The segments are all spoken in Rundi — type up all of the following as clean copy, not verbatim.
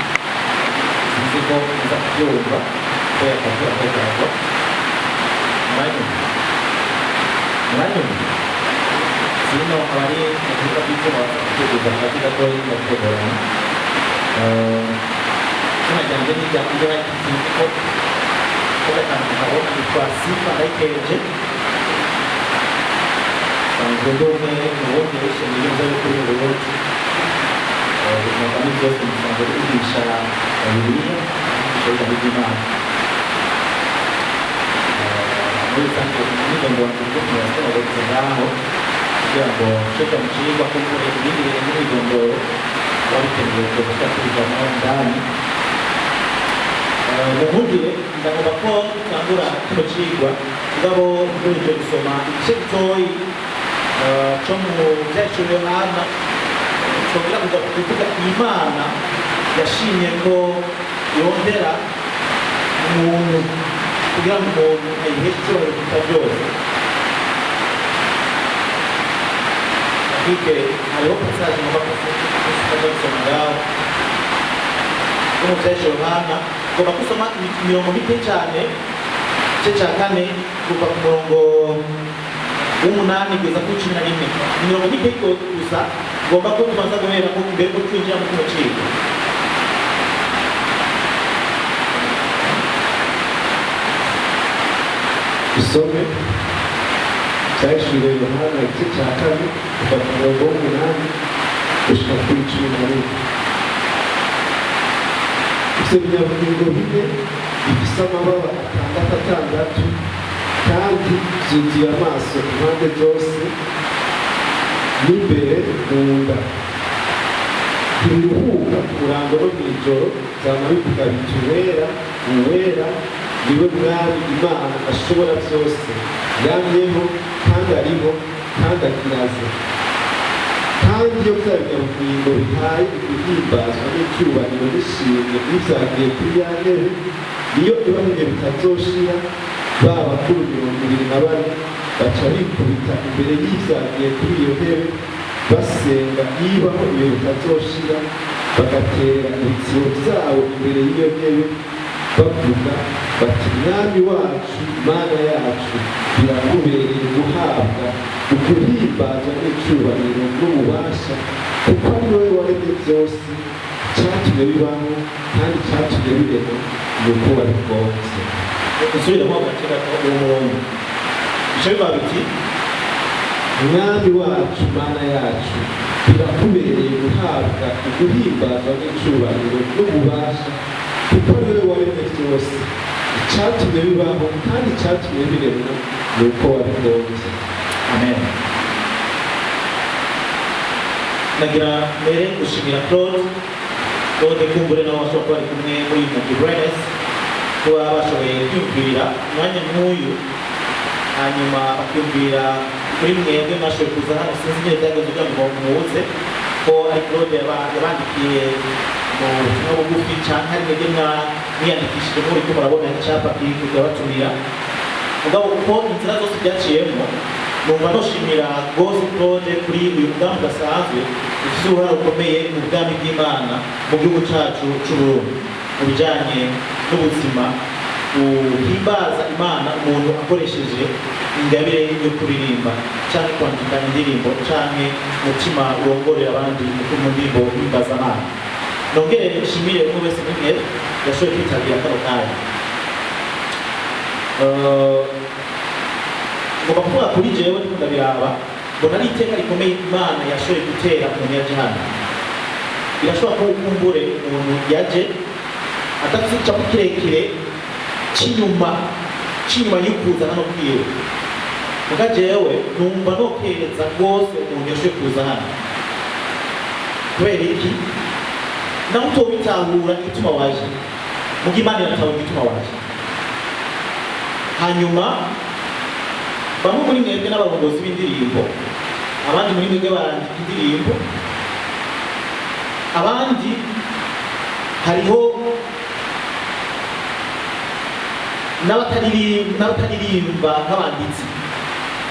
Sinzi ko muza kubyumva ko yakabwira ko cyangwa muranyumva, muranyumva. Sino abari mu kibuga by'icyuma baza kutuguza akajwi gatoya ndakugorana. Izina ryanjye ni irya Indira. Sinzi ko kajya kantu kabona. Nitwa Sifa Ndayikeje, nsanzwe ndi umwe mu bumvishe niyumva yuko uri mu Burundi. Ubuzima bwa minsi yose musanzwe twigisha Bibiliya, twigisha ijambo ry'Imana. Muri rusange umwidondoro wanjye kuko murasoma ngaho kugira ngo nshobora mu cigwa kumbure ibindi bintu n'imyidondoro biba bikenewe tuba tubijamo indani. Munkundire, ndagomba ko dutangura kino cigwa, mugabo duhejeje gusoma igice gitoyi co mu Vyahishuriwe Yohana, congera kuja kuvuga Imana yashimye ko yondera umuntu kugira ngo umuntu ayiheshe icyubahiro kuruta byose. Ariko hariho passage ngomba kuza gusoma ngaho yo mu Vyahishuriwe Yohana. Ngomba gusoma imirongo mike cyane, igice cya 4 kuva ku murongo w'8 kugeza kuri 11. Imirongo mike gusa ngomba ko tubanza guhera ko mbere ko twinjira mu kino cigwa. Dusome Ibyahishuriwe Yohana igice cya 4, kuva ku murongo w'8 gushika kuri 11. Ivyo binyabugingo bine bifise amababa atandatu atandatu, kandi vyuzuye amaso impande zose n'imbere mu nda. Ntibiruhuka ku murango no mw'ijoro, vyama bivuga biti: "Uwera, uwera, niwe Mwami Imana ashobora byose, yamyeho kandi ariho kandi akiraze." Kandi iyo bya binyabugingo bihaye guhimbazwa n'icyubahiro n'ishimwe n'ivyagiye kuri ya ntebe, niyo iba ibihe bitazoshira, ba bakuru 24 baca bikubita imbere y'ivyagiye kuri iyo ntebe, basenga ibaho ibihe bitazoshira, bagatera ibitsibo vyabo imbere y'iyo ntebe, bavuga bati: "Mwami wacu, Mana yacu, birakubereye guhabwa ukuhimbazwa n'icyubahiro n'ububasha, kuko ari wowe waremye byose, cyatumye bibaho kandi cyatumye birema, ni uko wabigombye." Usubiremo agace gato uwo murongo. Bice bivuga biti: "Mwami wacu, Mana yacu, birakubereye guhabwa uguhimbazwa n'icyubahiro n'ububasha, kuko ari wowe waremye byose, icyatumye bibaho kandi icyatumye biremwa, ni uko wabigombye." Amen. Nagira mbere gushimira Claude. Claude kumbure nawe bashobora kuba bari kumwe muri Mugwi Brightness, kuba bashoboye kwiyumvira umwanya nk'uyu, hanyuma bakiyumvira kuri mwebwe mwashoboye kuza hano. Sinzi ingene byagenze kugira ngo muze, ko ari Claude yabandikiye mu butumwa bugufi canke ari mwebwe mwiyandikishije muriko murabona icapa kiriko kirabatumira. Mugabo uko inzira zose byaciyemo, numva noshimira rwose Claude kuri uyu mugambi udasanzwe ufise uruhare rukomeye mu bwami bw'Imana mu gihugu cacu c'Uburundi, mu bijanye n'ubuzima buhimbaza Imana umuntu akoresheje ingabire yo kuririmba canke kwandika indirimbo canke umutima urongorera abandi mu ndirimbo himbaza Imana. Nongere nshimire umwe wese muri mwebwe yashoboye kwitabira kano kanya. Ngomba kuvuga kuri jewe, ndiko ndabiraba mbona ari iteka rikomeye Imana yashoboye gutera umuntu yaje hano. Birashobora ko ukumbure umuntu yaje adafite igicapo kirekire c'inyuma y'ukuza hano kwiwe. Muga jewe numva nokereza rwose umuntu yashoboye kuza hano. Kubera iki? Nawe utobitahura igituma waje, muga Imana iratahura igituma waje. Hanyuma bamwe muri mwebwe n'abarongozi b'indirimbo, abandi muri mwebwe barandika indirimbo, abandi hariho n'abataririmba nk'abanditsi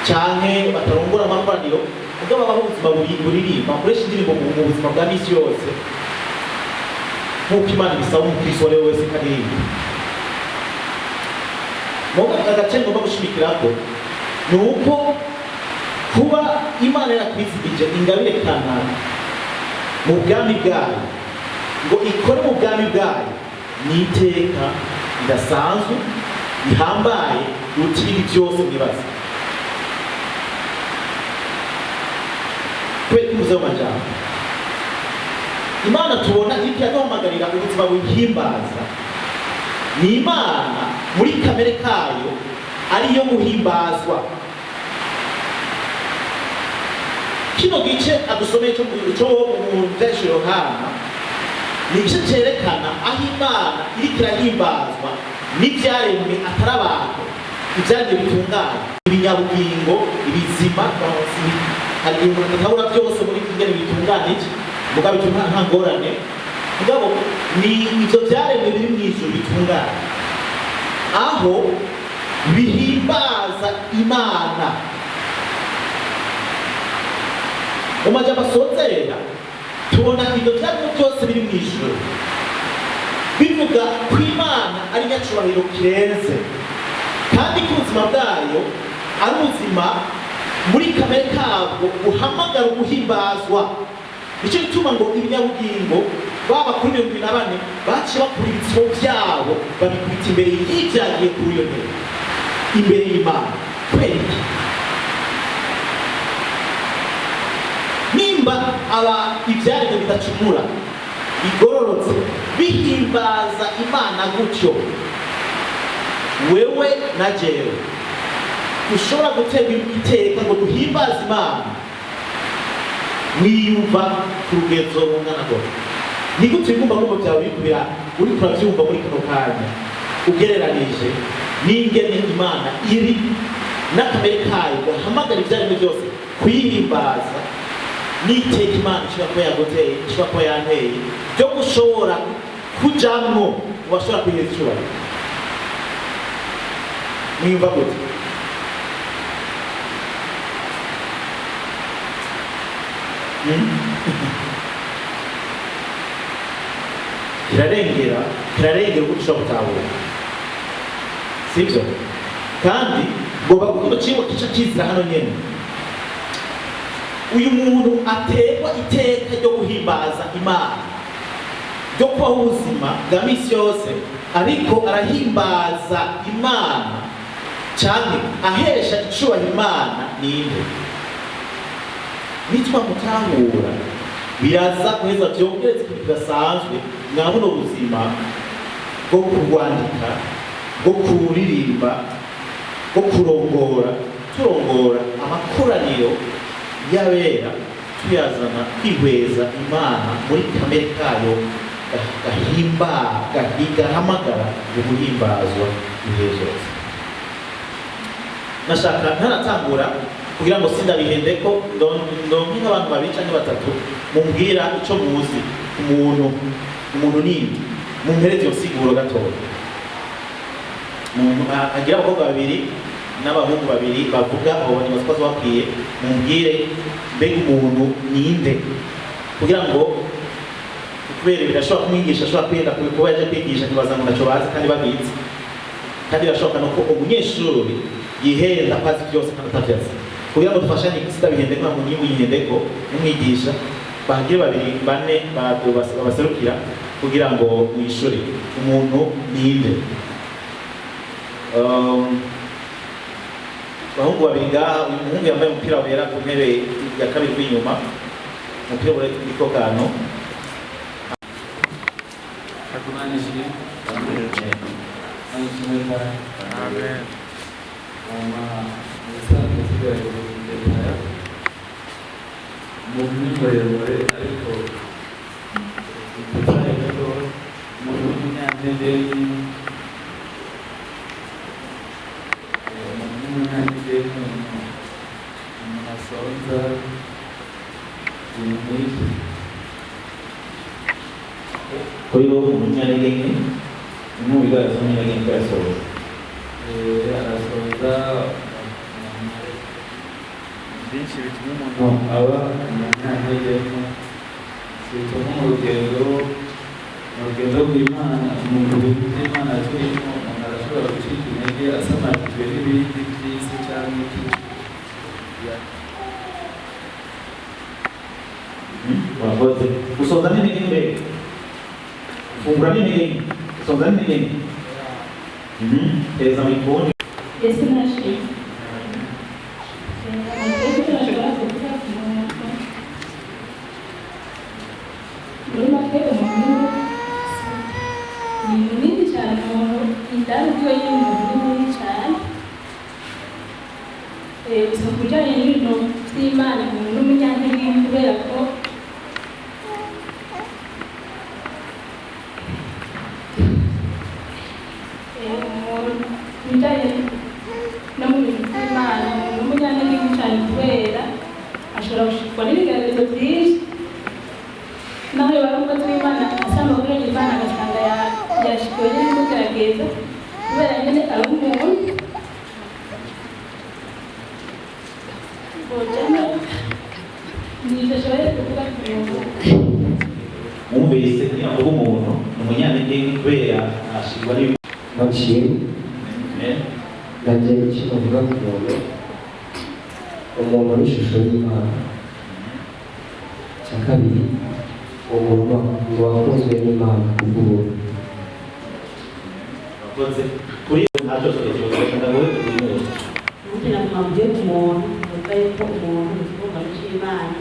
canke batarongora amakoraniro, ubwo babaho ubuzima buririmba, bakoresha indirimbo mu buzima bwa misi yose, nk'uko Imana ibisaba umukristo uwo ari we wese ko aririmba. Muga agace ngomba gushimikirako ni uko kuba Imana yarakwizigije ingabire kanaka mu bwami bwayo, ngo ikore mu bwami bwayo, ni iteka ridasanzwe rihambaye riruta ibindi byose mwibaza. Kubera ko muze mu majambo, Imana tubona iriko iraduhamagarira ubuzima buhimbaza, ni Imana muri kamere kayo ariyo guhimbazwa. Kino gice adusomeye cyo mu Vyahishuriwe Yohana ni igice cerekana aho Imana iriko irahimbazwa n'ivyaremwe atari abantu, ivyaremwe bitunganye, ibinyabugingo, ibizima. Hari igihe umuntu atabura byose muri ingene bitunganije, mugabo icyo nta ngorane, mugabo ni ivyo vyaremwe biri mw'ijuru bitunganye, aho bihimbaza Imana. Mu majambo asozera tubona ivyo vyaremwe byose biri mw'ijuru bivuga ko Imana ari nyacubahiro kirenze, kandi ko ubuzima bwayo ari ubuzima muri kamere kabwo buhamagara uguhimbazwa. Nicyo gituma ngo ibinyabugingo baba kuri 74 baciye bakura ibitsibo vyabo babikubita imbere y'ivyagiye kuri iyo ntebe, imbere y'Imana. Kubera iki? Nimba aba ivyaremwe bidacumura bigororotse bihimbaza Imana gutyo, wewe na jewe ushobora guterwa iteka ngo duhimbaze Imana, wiyumva ku rugezo rungana gute? Ni gute ibigumbagumba byawe biriko uriko uravyumva muri kano kanya, ugereranije n'ingene Imana iri n'akamere kayo gahamagara ivyaremwe byose kuyihimbaza, n'iteka Imana ishobora kuba yaguteye, ishobora kuba yanteye, byo gushobora kujamwo mu bashobora kuyihereza icubahiro? Mwiyumva gute? Kirarengera uko dushobora gutahura, sibyo? Kandi ngomba ko kino cigwa kica kizira hano nyene. Uyu muntu aterwa iteka ryo guhimbaza Imana, ryo kubaho ubuzima bwa misi yose ariko arahimbaza Imana canke ahesha icubahiro Imana, ninde? Nitwamutahura biraza guheza vyongereza ikintu kidasanzwe mwa buno buzima bwo kurwandika, bwo kuririmba, bwo kurongora, turongora amakoraniro y'abera, tuyazana kwihweza Imana muri kamere kayo gahamagara uguhimbazwa ibihe vyose. Nashaka ntaratangura kugira ngo sindabihende ko ndonke nk'abantu babiri canke batatu mumbwira ico muzi umuntu, umuntu ninde, mumpereze iyo nsiguro gatoya. Umuntu agira abakobwa babiri n'abahungu babiri bavuga, abo bantu bazi bakwiye, mumbwire mbega umuntu ninde, kugira ngo kubera birashobora kumwigisha, ashobora kwihenda kuba yaje kwigisha ntibaza ngo ntaco bazi kandi babizi, kandi birashoboka no ko umunyeshuri yihenda ko azi byose kandi atavyazi. Kugira ngo dufashanye sidabihende ko ngo nyimuyihende ko umwigisha bahagire babiri bane babaserukira kugira ngo mwishure umuntu ninde. Abahungu babiri ngaha, uyu muhungu yambaye umupira wera ku ntebe ya kabiri rw'inyuma, umupira wera uriko kano. Amen. Umuntu ni muremure, ariko utari gato. Umuntu w'umunyantege nke, umuntu w'umunyantege nke, umuntu asonza, ibintu nk'ibyo. Kuri wowe umunyantege nke ni mu bigaragaza umunyantege nke ko yasohotse? Arasoza byinshi bituma umuntu aba umunyantege nke, bituma mu rugendo rw'Imana, mu bintu by'Imana turimo, umuntu arashobora gucika intege asamakijwe n'ibindi by'isi cyangwa iki. Ya. Wakoze. Gusonza n'intege nke mbega? Gufungura n'intege nke? Gusonza n'intege nke? Hereza mikundi. Yesu nashimwe. Amateka turashobora kuvuga ku muntu. Muri make, umuntu ni munini cyane. Umuntu indani ubwiwe nyine, umuntu ni munini cyane. Gusa ku bijyanye n'ibintu by'Imana, umuntu n'umunyantege nke kubera ko umuntu ku bijyanye no mu bintu by'Imana, umuntu w'umunyantege nke cyane kubera ashobora gushikwa n'ibigeragezo byinshi. Naho yoba ari umukozi w'Imana, asanga gukorera Imana, agasanga yashikiwe n'ibimugerageza kubera nyine ari umuntu bojamo. Nivyo ashoboye kuvuga ku muntu. Wumvise niyo avuga umuntu ni umunyantege nke kubera ashirwa n'ibi. Maxime. Amen. Nanjye icyo bavuga ku muntu, umuntu n'ishusho y'Imana. Icya kabiri, umuntu ngo wakunzwe n'Imana kubw'ubuntu. Wakoze. Kuri ntacyo reka ndaguhe uyu. Kugira ngo mabye ku muntu, bavuga yuko umuntu ni ikibumbano cy'Imana,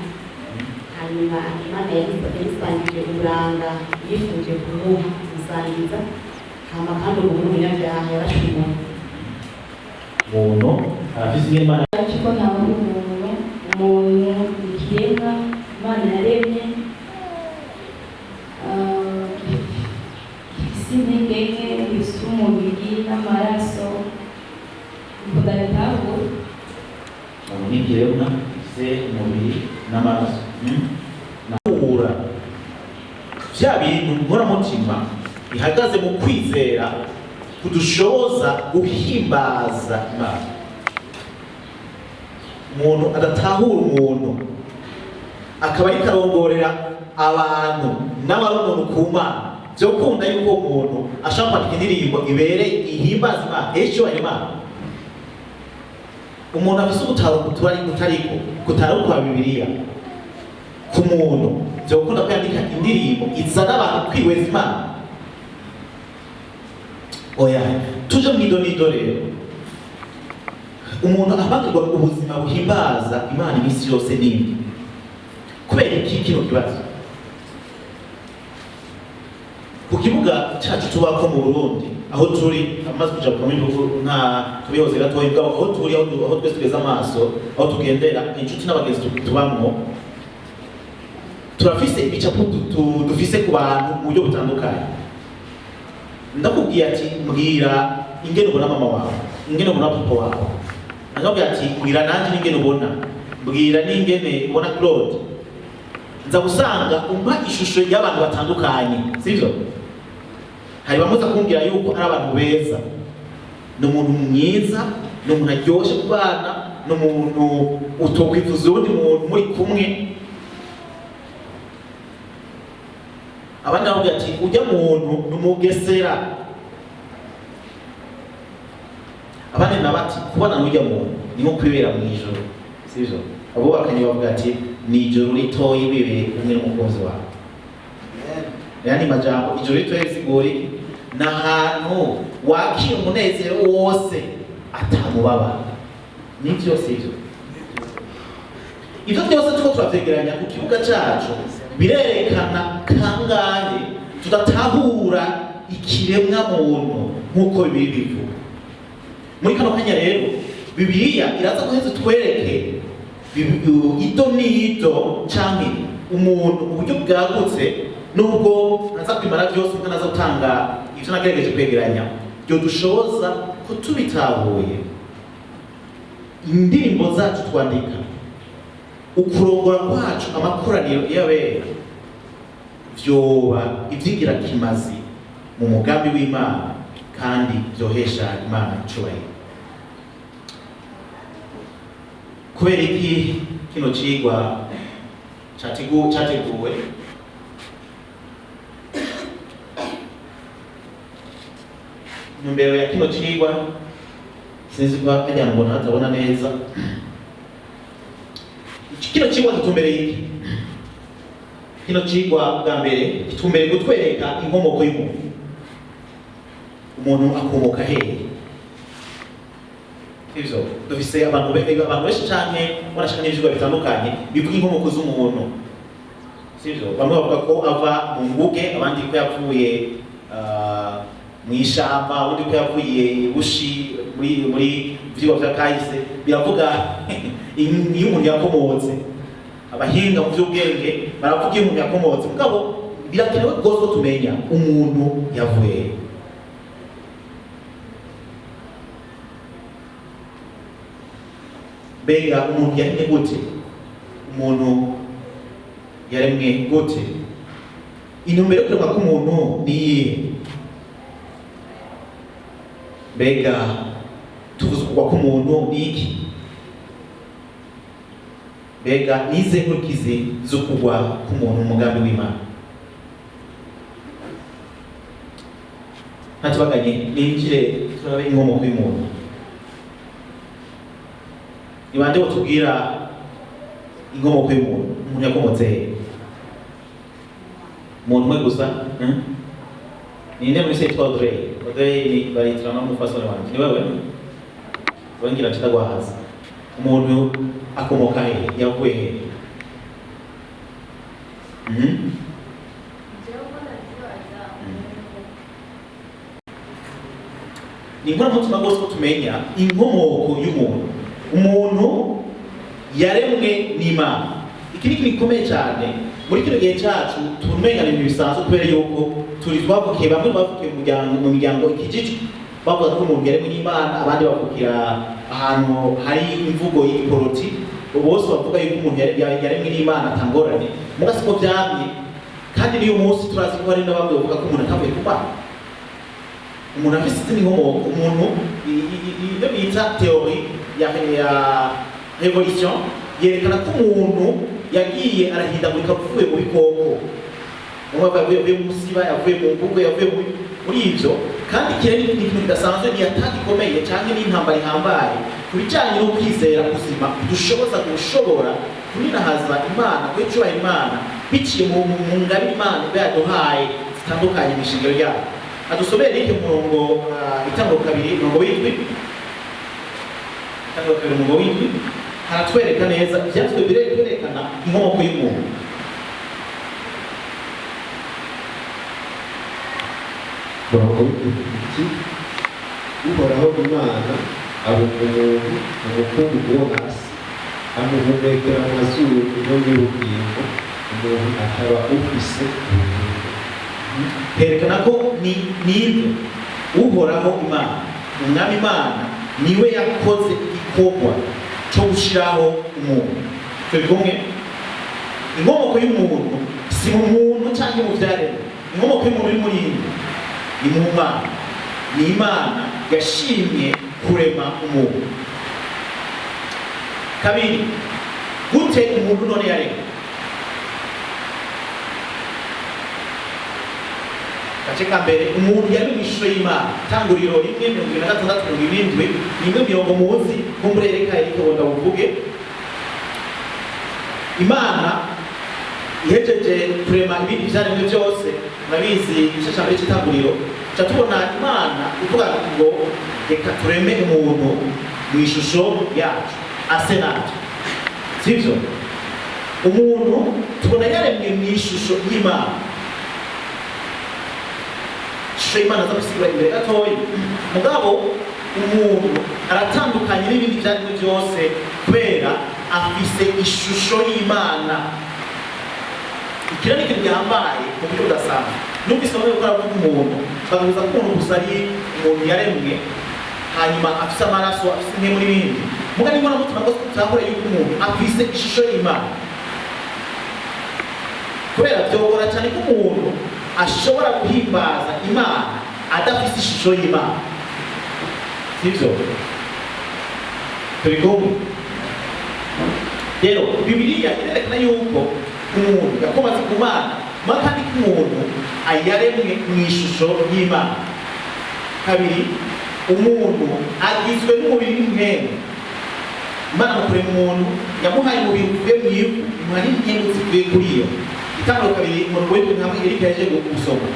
hanyuma Imana yamusangije uburanga yifuje kumuha kumusangiza, hama kandi umuntu w'umunyabyaha yarashumuye. Umuntu arafise ingene Imana Ariko ntabwo umuntu, umuntu ni ikiremwa Imana yaremye, gifise intege nke, gifise umubiri n'amaraso, ndabitahura. Umuntu ni ikiremwa gifise umubiri n'amaraso. Nahura vya bintu nkoramutima bihagaze mu kwizera kudushoboza guhimbaza Imana. Umuntu adatahura umuntu, akaba ariko arongorera abantu, nawe ari umuntu ku Mana, vyo kunda yuko uwo muntu ashobora kwandika indirimbo ibereye ihimbaza Imana, ihesha Imana? Umuntu afise ubutaro kutari kutariko kutari ukwa Bibiliya ku muntu, vyokunda ko yandika indirimbo izana abantu kwihweza Imana? Oya. Tuje mw'idonido rero. Umuntu ahamagarwa ubuzima buhimbaza Imana iminsi yose n'indi. Kubera iki kino kibazo? Ku kibuga cyacu tubako mu Burundi, aho turi, amaze kuja ku bihugu nka tubihoze gatoya mugabo, aho turi, aho twese tugeze amaso, aho tugendera, inshuti n'abagenzi tubamwo, turafise ibicapo dufise ku bantu mu buryo butandukanye. Ndakubwiye ati: "Mbwira ingene ubona mama wawe, ingene ubona papa wawe." Ndakubwira ati: "Mbwira nanje n'ingene ubona, mbwira n'ingene ubona Claude." Nza gusanga umpa ishusho y'abantu batandukanye, sivyo? Hari bamwe uza kumbwira yuko ari abantu beza, ni umuntu mwiza, ni umuntu aryoshye kubana, ni umuntu utokwifuza uwundi muntu muri kumwe. Abandi bakubwira ati: "Ujya muntu ni umugesera." Abandi nabo ati: "Kubana n'ujya muntu ni nko kwibera mu ijoro." Sivyo? Abubakanye bavuga ati: "Ni ijoro ritoyi wibereye kumwe n'umukunzi wawe." Yani majambo, ijoro ritoyi bisigura iki? Ni ahantu wakira umunezero wose, atamubabaro. Nivyo, sivyo? Ivyo byose tuko turavyegeranya ku kibuga cacu birerekana kangahe tudatahura ikiremwa muntu nk'uko Bibiliya bivuga. Muri kano kanya rero, Bibiliya iraza guheza twereke. Ito n'ito canke umuntu mu buryo bwagutse, nubwo ntaza kwimara byose, ubwo naza gutanga ivyo nagerageje kwegeranya byo dushoboza ko tubitahuye, indirimbo zacu twandika, ukurongora kwacu amakoraniro y'abera, vyoba ivy'ingirakimazi mu mugambi w'Imana kandi vyohesha Imana icubahiro. Kubera iki kino cigwa categuwe? Intumbero ya kino cigwa, sinzi ko hajya ngo ntatabona neza, kino cigwa gitumbereye iki? Kino cigwa bwa mbere gitumbereye kutwereka inkomoko y'umuntu. Umuntu akomoka hehe? Ivyo dufise abantu benshi canke barashaka n'ivyigwa bitandukanye bivuga inkomoko z'umuntu, sivyo? Bamwe bavuga ko ava mu nguge, abandi ko yavuye mu ishamba, ubundi ko yavuye ibushi. Muri vyigwa vya kahise biravuga iyo umuntu yakomotse. Abahinga mu vy'ubwenge baravuga iyo umuntu yakomotse, mugabo birakenewe rwose ko tumenya umuntu yavuye he. Mbega umuntu yaremwe gute? Umuntu yaremwe gute? Intumbero yo kuremwa k'umuntu ni iyihe? Mbega tuvuze ukugwa k'umuntu ni iki? Mbega ni izihe nkurikizi zo kugwa k'umuntu mu mugambi w'Imana? Ntatubaganye, ninjire turabe inkomoko y'umuntu. Ni bande botubwira inkomoko y'umuntu? Umuntu yakomotse he? Umuntu umwe gusa, Ninde muri se yitwa Audrey? Audrey ni baritirana n'umufasoni wanje. Ni wewe? Wengira ntitagwahaza. Umuntu akomoka he? Yavuye he? Jewe uko ndavyibaza, Ni inkoramutima rwose ko tumenya inkomoko y'umuntu. Umuntu yaremwe n'Imana. Iki ni ikintu gikomeye cyane. Muri kino gihe cyacu tumenya ibintu bisanzwe, kubera yuko turi twavukiye, bamwe bavukiye mu miryango ikijijwe, bavuga ko umuntu yaremwe n'Imana, abandi bavukira ahantu hari imvugo y'igiporoti, bose bavuga yuko umuntu yaremwe n'Imana, atangorane. Muga siko vyamye, kandi n'uyu munsi turazi ko hari n'abamwe bavuga ko umuntu atavuye ku Mana, umuntu afise izindi nkomoko. Umuntu ibyo bita théorie ya révolution yerekana ko umuntu yagiye arahindagurika avuye mu bikoko. Umwe yavuye mu musiba, yavuye mu nguge, yavuye muri ivyo. Kandi kire ni ikintu kidasanzwe, ni attaque ikomeye canke n'intambara ihambaye ku bijanye no kwizera kuzima dushoboza gushobora kuninahaza Imana, kwicubaha Imana biciye mu ngabire Imana iba yaduhaye zitandukanye mu ishingiro ryayo. Adusomere Eric umurongo, Itanguro 2 umurongo w'indwi. Itanguro 2 umurongo w'indwi haratwereka neza ivyanditswe birerekana inkomoko y'umuntu. Umurongo w'igiti: Uhoraho Imana abumba umuntu mu mukungugu wo hasi, amuhumekera mu mazuru impwemu y'ubugingo, umuntu akaba ufise ubugingo. Herekana ko ni ninde? Uhoraho Imana, Umwami Imana, niwe yakoze igikorwa cyo gushiraho umuntu. Turi kumwe? Inkomoko y'umuntu si mu muntu cyangwa mu vyaremwe. Inkomoko y'umuntu iri muri inde? Ni mu Mana. Ni Imana yashimye kurema umuntu. Kabiri, gute umuntu none yaremwe? Gace ka mbere, umuntu yari mu ishusho y'Imana. Tanguriro 1:26, 27, ni imwe mirongo muzi. Kumbure reka Erike wenda buvuge. Imana ihejeje kurema ibindi vyaremwe byose, murabizi igice ca mbere c'Itanguriro, ca tubona Imana ivuga ngo: "Reka tureme umuntu mu ishusho yacu, ase natwe." Sivyo? Umuntu tubona yaremwe mu ishusho y'Imana. Ishusho y'Imana aza gusigura imbere gatoyi. Mugabo umuntu aratandukanye n'ibindi vyaremwe byose kubera Afise ishusho y'Imana. Ikiro ni ikintu gihambaye mu buryo budasanzwe. Numvise bamwe bariko baravuga umuntu, bakavuza ko umuntu gusa ari umuntu yaremwe, hanyuma afise amaraso, afise impwemu n'ibindi. Muga ni mutima rwose tutahura yuko umuntu afise ishusho y'Imana, kubera byogora cyane ko umuntu ashobora guhimbaza Imana adafise ishusho y'Imana. Sivyo? Turi kumwe? Rero Bibiliya irerekana yuko umuntu yakomatse ku Mana, kandi ko umuntu yaremwe mu ishusho y'Imana. Kabiri, umuntu agizwe n'umubiri n'impwemu. Imana mu kurema umuntu yamuhaye umubiri uvuye mu ivu, imuha n'impwemu zivuye kuri iyo. Itanguriro 2 umurongo w'indwi, hamwe Erika yaje gusoma.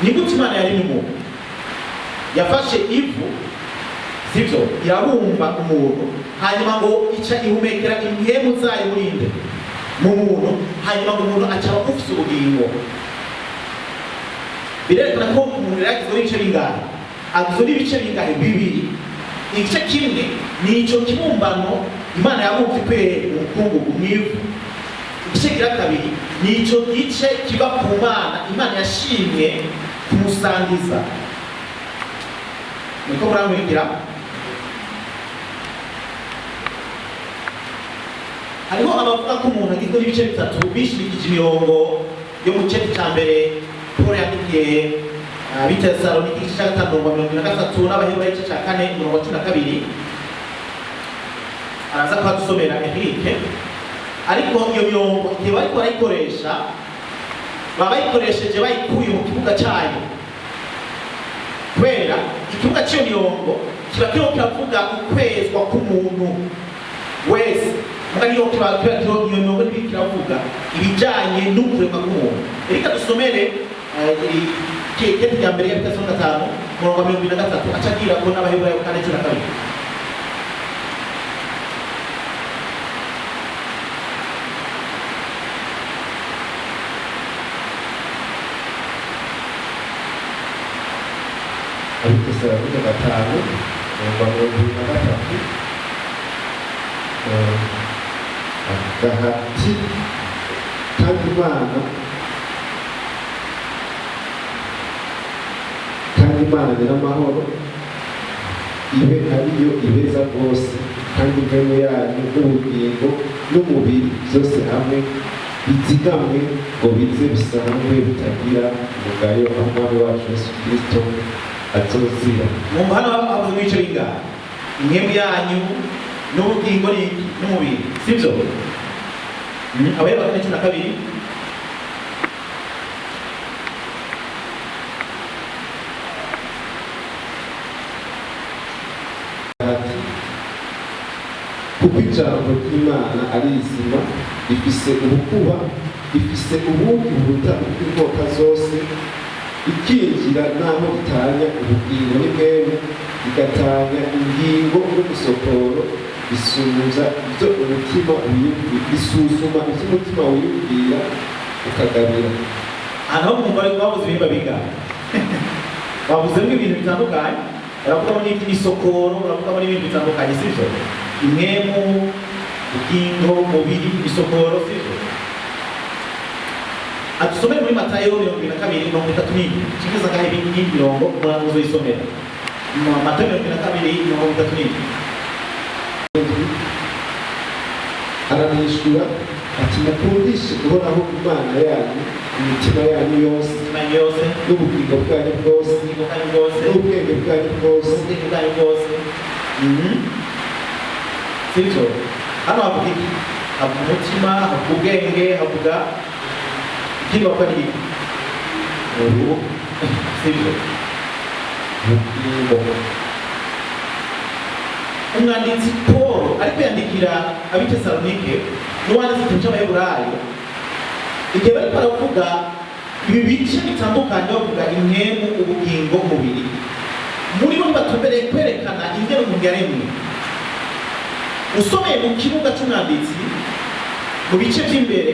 Ni gute Imana yaremye umuntu? Yafashe ivu, sivyo, irabumba umuntu, hanyuma ngo ica ihumekera impwemu zayo muri nde? Mu muntu. Hanyuma ngo umuntu aca aba ufise ubugingo. Birerekana ko umuntu yari agizwe n'ibice bingahe? Agizwe n'ibice bingahe? Bibiri. Igice kimwe ni ico kibumbano Imana yabumvye ikuye umukungugu mw'ivu. Igice gira kabiri ni ico gice kiva ku Mana, Imana yashimye kumusangiza. Niko murankurikira? Hariho abavuga ko umuntu agizwe n'ibice bitatu, bishimikije imirongo yo mu gice cya mbere Paul yandikiye Abitesalonike, igice cya 5 umurongo wa 73, n'Abaheburayo igice cya 4 umurongo wa 12. Araza kuhadusomera Eric. Ariko iyo mirongo igihe bariko barayikoresha, baba bayikoresheje bayikuye mu kibuga cyayo, kubera ikibuga cy'iyo mirongo kiba kiriko kiravuga ukwezwa k'umuntu wese. Muga niyo kiba kiba kiriho iyo mirongo n'ibiri kiravuga ibijanye n'ukuremwa k'umuntu. Reka dusomere ikete rya mbere ya Petero 5 umurongo wa 23, aca agira ko n'Abaheburayo 4:12. Abitesalonike 5 umurongo wa 23, avuga ati: Kandi Imana nyiramahoro ibe ariyo ibeza rwose, kandi impwemu yanyu n'ubugingo n'umubiri byose hamwe bizigamwe ngo bize bisanzwe bitagira umugayo aho Umwami wacu Yesu Kristo azozira. Mwumva hano havuze ibice bingahe? Impwemu yanyu n'ubugingo n'umubiri, sivyo? Abaheburayo 4:12. Ati: Kuko ijambo ry'Imana ari rizima, rifise ubukuba, rifise ubugi buruta ubw'inkota zose, ikinjira n'aho ritanya ubugingo n'impwemu, rigatanya ingingo n'umusokoro, isubiza ibyo umutima wiyumvira, isuzuma ibyo umutima wiyumvira ukagabira. Ahantu ho mwumva ariko bavuze ibihimba bingahe? Bavuzemo ibintu bitandukanye, baravugamo n'iby'imisokoro, baravugamo n'ibindi bitandukanye, sivyo? Impwemu, ubugingo, umubiri, imisokoro, sivyo? Adusomere muri Matayo 22 37. Kimeza ngaho ibindi mirongo umuntu uzoyisomera. Matayo 22 37. Aramwishyura ati: Mukundishe Uhoraho Imana yanyu imitima yanyu yose, Imitima yose, n'ubugingo bwanyu bwose, ubugingo bwanyu bwose, n'ubwenge bwanyu bwose. N'ubwenge bwanyu bwose. Sivyo? Hano havuga iki? Havuga umutima, havuga ubwenge, havuga ikindi, bavuga ni iki? Sivyo? Ubugingo. Umwanditsi Paul ariko yandikira Abitesalonike n'uwanditse igitabo cy'Abaheburayo, igihe bariko baravuga ibi bice bitandukanye, bavuga impwemu, ubugingo, umubiri, muri bo ntibatumbereye kwerekana ingene umuntu yaremwe. Usomeye mu kibuga c'umwanditsi mu bice vy'imbere,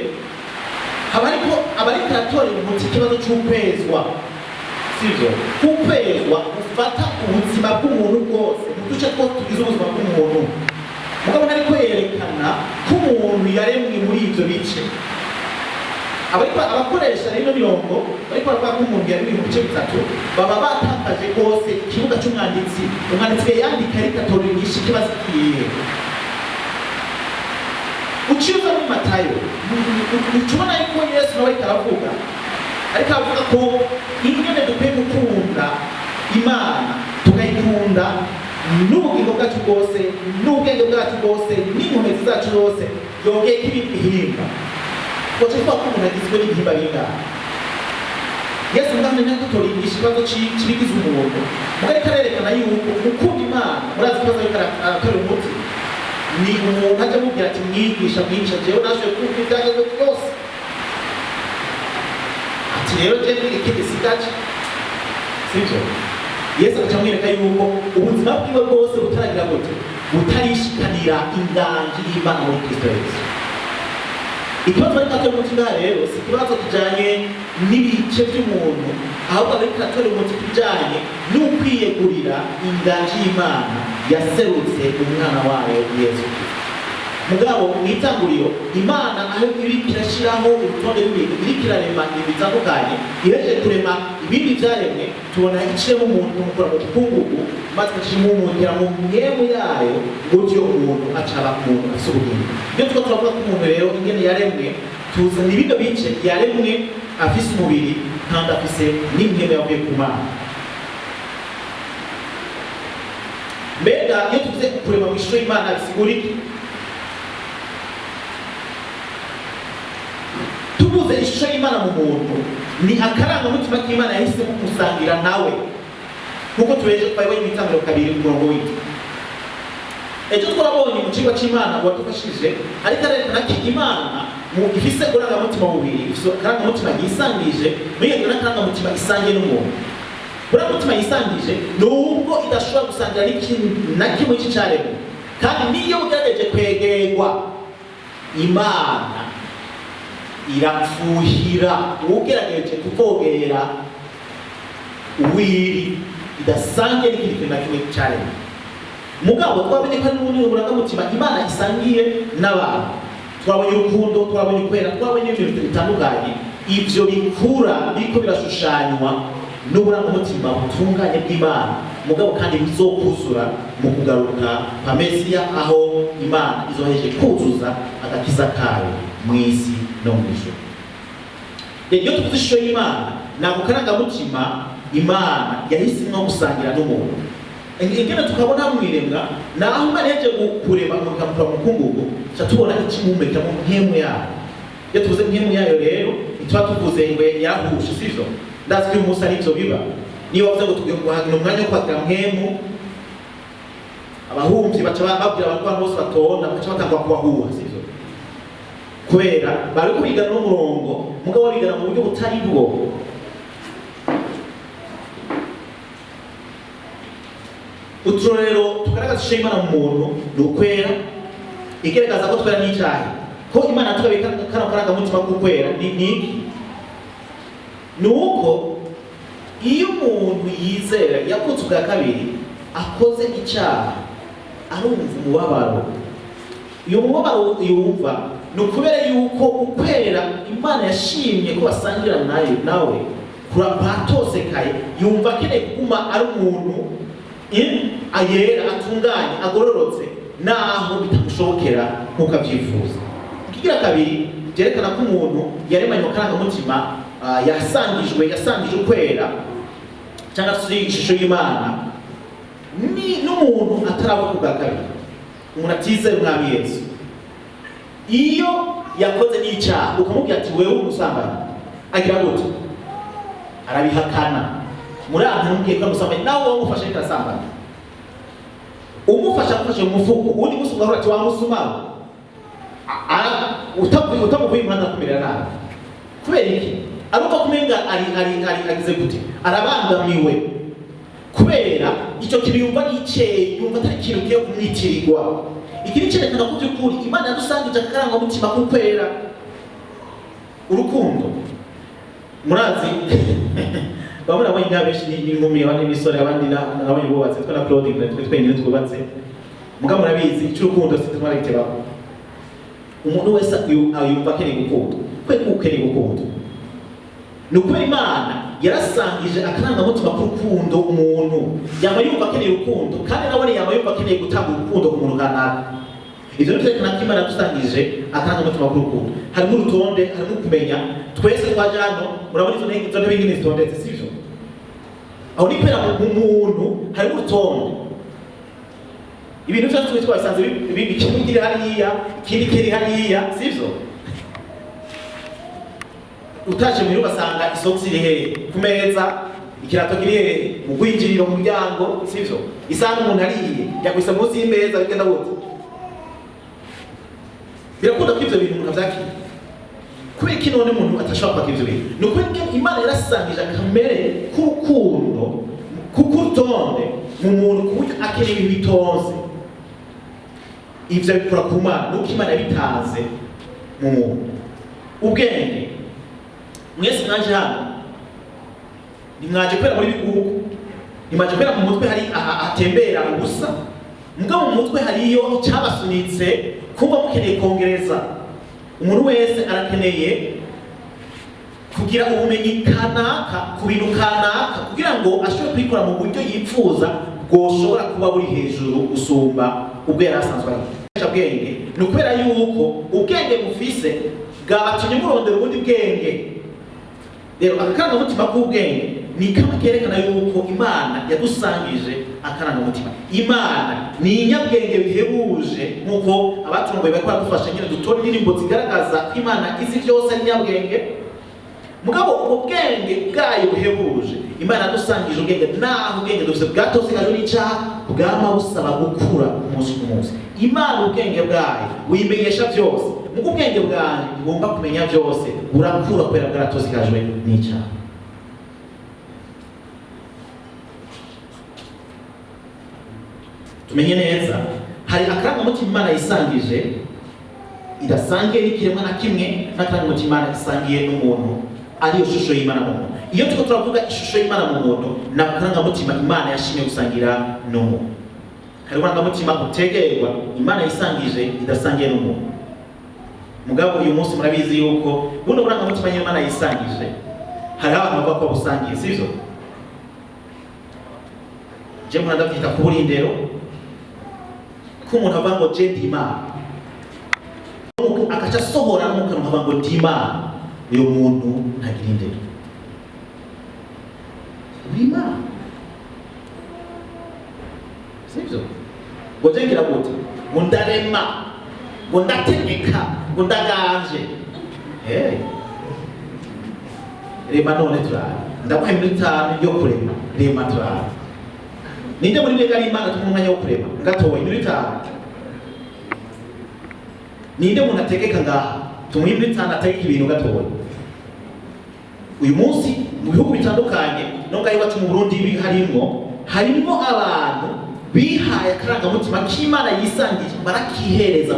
haba ariko abariko aratorera umuti ikibazo c'ukwezwa, sivyo? Kukwezwa gufata ubuzima bw'umuntu bwose mu duce twose tugize ubuzima bw'umuntu. Mugabo ariko yerekana umuntu yaremwe muri ivyo bice. Abariko abakoresha rero mirongo bariko baravuga ko umuntu yaremwe mu bice bitatu, baba batakaje rwose ikibuga c'umwanditsi. Umwanditsi yandika ariko atora inyishu ikibazo kihe. Uciye uza muri Matayo, ucubona yuko Yesu nawe ariko aravuga, ariko aravuga ko ingene dukwiye gukunda Imana, tukayikunda n'ubugingo bwacu bwose, n'ubwenge bwacu bwose, n'inkomezi zacu zose, yongeye ko ibindi bihimba. Waca tuvuga ko umuntu agizwe n'ibihimba bingahe? Yesu ngaho ni nako ikibazo cy'ibigize umuntu, mugari ariko arerekana yuko gukunda Imana, murazi ikibazo ariko aratora umuti, ni umuntu ajya amubwira ati: "Mwigisha, mwigisha, jewe nashoboye kumva ibyagezwe byose." Ati: "Rero jewe ikindi sigaje." Sibyo? Yesu agaca amwereka yuko ubuzima bwiwe bwose butaragira gute, butarishikanira inganji y'Imana muri Kristo Yesu. Ikibazo ariko atora umuti ngaha rero si ikibazo kijanye n'ibice by'umuntu, ahubwo ariko atora umuti kijanye n'ukwiyegurira inganji y'Imana yaserutse umwana wayo Yesu Kristo. Mugabo mu itanguriro, Imana aho iriko irashyiraho urutonde rw'ibintu, iriko irarema ibintu bitandukanye, ihejeje kurema ibindi byaremwe, tubona iciremo umuntu, ikamukura mu mukungugu, maze ikacimumukira mu mpwemu yayo, gutyo umuntu acaba umuntu afise ubugingo. Iyo turiko turavuga ko umuntu rero ingene yaremwe, tuzana bino bice: yaremwe afise umubiri kandi afise n'impwemu yavuye ku Mana. Mbega iyo tuvuze kurema mu ishusho y'Imana bisigura iki? Tuvuze ishusho y'Imana mu muntu, ni akarangamutima k'Imana yahisemo kumusangira nawe, nkuko tubeje twabibonye mu Itangiriro 2 umurongo w'indwi. Ejo twarabonye mu kigo cy'Imana uwadufashije ariko arerekana ko Imana mu ifise uburangamutima bubiri: ifise akarangamutima yisangije muri iyo, n'akarangamutima isangiye n'umuntu. Uburangamutima yisangije ni ubwo idashobora gusangira n'ikintu na kimwe cy'icyaremwe, kandi niyo ugerageje kwegerwa Imana irapfuhira ugerageje kuvogera uwiri, idasangiye n'ikindi kintu na kimwe cyaremwe. Mugabo twabonye ko ari n'ubundi burangamutima Imana isangiye n'abantu. Twabonye urukundo, twabonye ukwera, twabonye ibintu bitandukanye. Ivyo bikura biriko birashushanywa n'uburangamutima butunganye bw'Imana, mugabo kandi bizokuzura mu kugaruka kwa Mesiya, aho Imana izoheje kuzuza agakiza kayo mu isi no mu ijuru. Rero iyo tuvuze ishusho y'Imana, ni ako karangamutima Imana yahisemwo gusangira n'umuntu. Ingene tukabona mu iremwa, naho Imana yaje kurema umuntu ikamukura mu mukungugu, tuca tubona ikimumeka mu mpwemu yayo. Iyo tuvuze mpwemu yayo rero, ntituba tuvuze ngo yarahushe, sivyo? Ndazi ko uyu munsi ari ivyo biba. Niyo bavuze ngo tugiye guhagira umwanya wo kwakira mpwemu, abahumvyi baca babwira abantu ko abantu bose batonda, bagaca batangura kubahuha, sivyo? Kubera bariko bigana n'umurongo, mugabo babigana mu buryo butari bwo. Uturorero tugaragaza ishusho y'Imana mu muntu ni ukwera. Igaragaza ko twera n'icyaha, ko Imana tukabika kano karangamutima k'ukwera, ni iki? Ni uko iyo umuntu yizera, yavutse ubwa kabiri, akoze icyaha, arumva umubabaro. Uyu mubabaro yumva ni ukubera yuko ukwera Imana yashimye ko basangira nayo nawe kwatosekaye. Yumva akeneye kuguma ari umuntu ayera, atunganye, agororotse, naho bitamushobokera nk'uko abyifuza. Ikigira kabiri byerekana ko umuntu yaremanye mu karangamutima, yasangije ukwera cyangwa se ishusho y'Imana, ni n'umuntu ataravuka ubwa kabiri, umuntu atizeye Umwami Yesu, iyo yakoze n'icyaha ukamubwira ati: "Wewe umusambanyi," agira gute? Arabihakana. Muri aha ntumubwiye ko amusambanyi, nawe wamufashe ariko arasambana, umufashe, amufashe mu mufuko, uwundi munsi ugahora ati: "Wamusuma." Utamuvuye impande akumerera nabi. Kubera iki? Arumva kumenga ari agize gute, arabangamiwe, kubera icyo kintu yumva ari iceye, yumva atari ikintu kigiye kumwitirirwa. Iki ni cyerekana ko by'ukuri Imana yadusangije akarangamutima k'ukwera. Urukundo, murazi bamwe nabonye nka benshi ni inkumi, abandi n'imisore, abandi nabonye bubatse. Twe na Claude twe twenyine twubatse, muga murabizi icy'urukundo si tumara gitebaho. Umuntu wese yumva akeneye gukundwa. Kubera ko ukeneye gukundwa ni ukubera Imana yarasangije akarangamutima k'urukundo. Umuntu yaba yumva akeneye urukundo, kandi nawe yaba yumva akeneye gutanga urukundo ku muntu kanaka. Ivyo ni vyerekana ko Imana yadusangije akarangamutima k'urukundo. Harimo urutonde, harimo kumenya. Twese twaje hano, murabona izo ntebe nyine zitondetse, sivyo? Aho ni kubera mu muntu harimo urutonde. Ibintu byose twe twabisanze kimwe kiri hariya, ikindi kiri hariya, sivyo? Utaje muhira ugasanga isogisi iri hehe? Ku meza. Ikirato kiri hehe? Mu rwinjiriro, mu muryango, sivyo? Isahani umuntu ariye yakwisa munsi y'imeza. Bigenda gute? Birakunda ko ivyo bintu umuntu avyakira. Kubera iki none umuntu atashobora kwakira ivyo bintu? Ni ukubera ko Imana yarasangije akamere k'urukundo, k'urutonde mu muntu, ku buryo akeneye ibintu bitonze. Ivyo abikura ku Mana, nuko Imana yabitanze mu muntu. Ubwenge, mwese mwaje hano ntimwaje kubera muri bigugu, ntimwaje kubera mu mutwe hari hatembera ubusa. Mugabo mu mutwe hariyo icyabasunitse kumva mukeneye kongereza. Umuntu wese arakeneye kugira ubumenyi kanaka ku bintu kanaka kugira ngo ashobore kubikora mu buryo yipfuza bwoshobora kuba buri hejuru gusumba ubwo yari asanzwe ari. Ubwenge ni ukubera yuko ubwenge mufise bwabatumye murondera ubundi bwenge. Rero akarangamutima k'ubwenge ni kamwe kerekana yuko Imana yadusangije akarangamutima. Imana ni inyabwenge bihebuje, nk'uko abaturongoye bariko baradufasha nyine dutora indirimbo zigaragaza ko Imana izi byose, ari inyabwenge. Mugabo ubwo bwenge bwayo buhebuje, Imana yadusangije ubwenge, naho ubwenge dufise bwatosekajwe n'icaha, bwama busaba gukura umunsi ku munsi. Imana ubwenge bwayo buyimenyesha byose, mugo ubwenge bwayo bugomba kumenya byose burakura kubera bwaratosekajwe n'icaha. Tumenye neza, hari akarangamutima Imana yisangije idasangiye n'ikiremwa na kimwe, n'akarangamutima Imana isangiye n'umuntu, ariyo shusho y'Imana mu muntu. Iyo turiko turavuga ishusho y'Imana mu muntu, ni akarangamutima Imana yashimye gusangira n'umuntu. Hari uburangamutima utegerwa Imana yisangije idasangiye n'umuntu. Mugabo uyu munsi murabizi yuko buno burangamutima Imana yisangije hariho abantu bavuga ko busangiye, sivyo? Je mpora ndavyita kubura indero, ko umuntu avuga ngo je ndi Imana, akaca asohora no mu kanwa akavuga ngo ndi Imana. Uyo muntu ntagira indero. Uri Imana, sivyo? Ngo je ngira gute? Ngo ndarema, ngo ndategeka, ngo ndaganje. Hey. Rema none turabe, ndaguha iminota 5 yo kurema. Rema turabe. Ninde muri mwebwe ari Imana? Tumuha umwanya wo kurema gatoya, iminota 5. Ninde muntu ategeka ngaha? Tumuhe iminota 5 ategeka ibintu gatoya. Uyu munsi mu bihugu bitandukanye, no ngaho iwacu mu Burundi harimwo abantu bihaye akarangamutima k'Imana yisangije, barakihereza,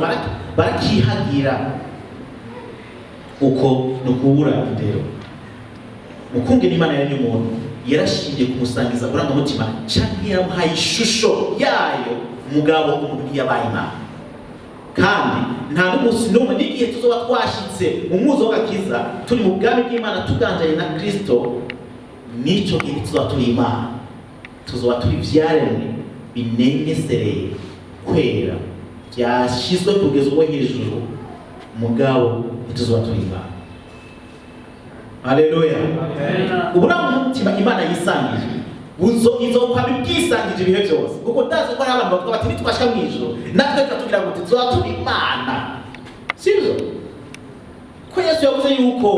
barakihagira. Uko ni ukubura indero. Mukunge n'Imana yaremye umuntu, yarashingiye kumusangiza uburangamutima canke yaramuhaye ishusho yayo. Mugabo umuntu ntiyabaye Imana, kandi nta n'umunsi n'umwe n'igihe tuzoba twashitse mu mwuzo w'agakiza, turi mu bwami bw'Imana, tuganjanye na Kristo, n'ico gihe tuzoba turi Imana. Tuzoba turi ivyaremwe binengesereye kwera, byashizwe kugeza ubwo hejuru. Mugabo ntituzoba turi Imana. Haleluya. Uburangamutima Imana yisangije buzo izokwama ibwisangije ibihe byose, kuko ndazi ko hari abantu bavuga bati nitwashika mu ijuru natwe turatubwira ngo tuzoba turi Imana, sivyo? Ko Yesu yavuze yuko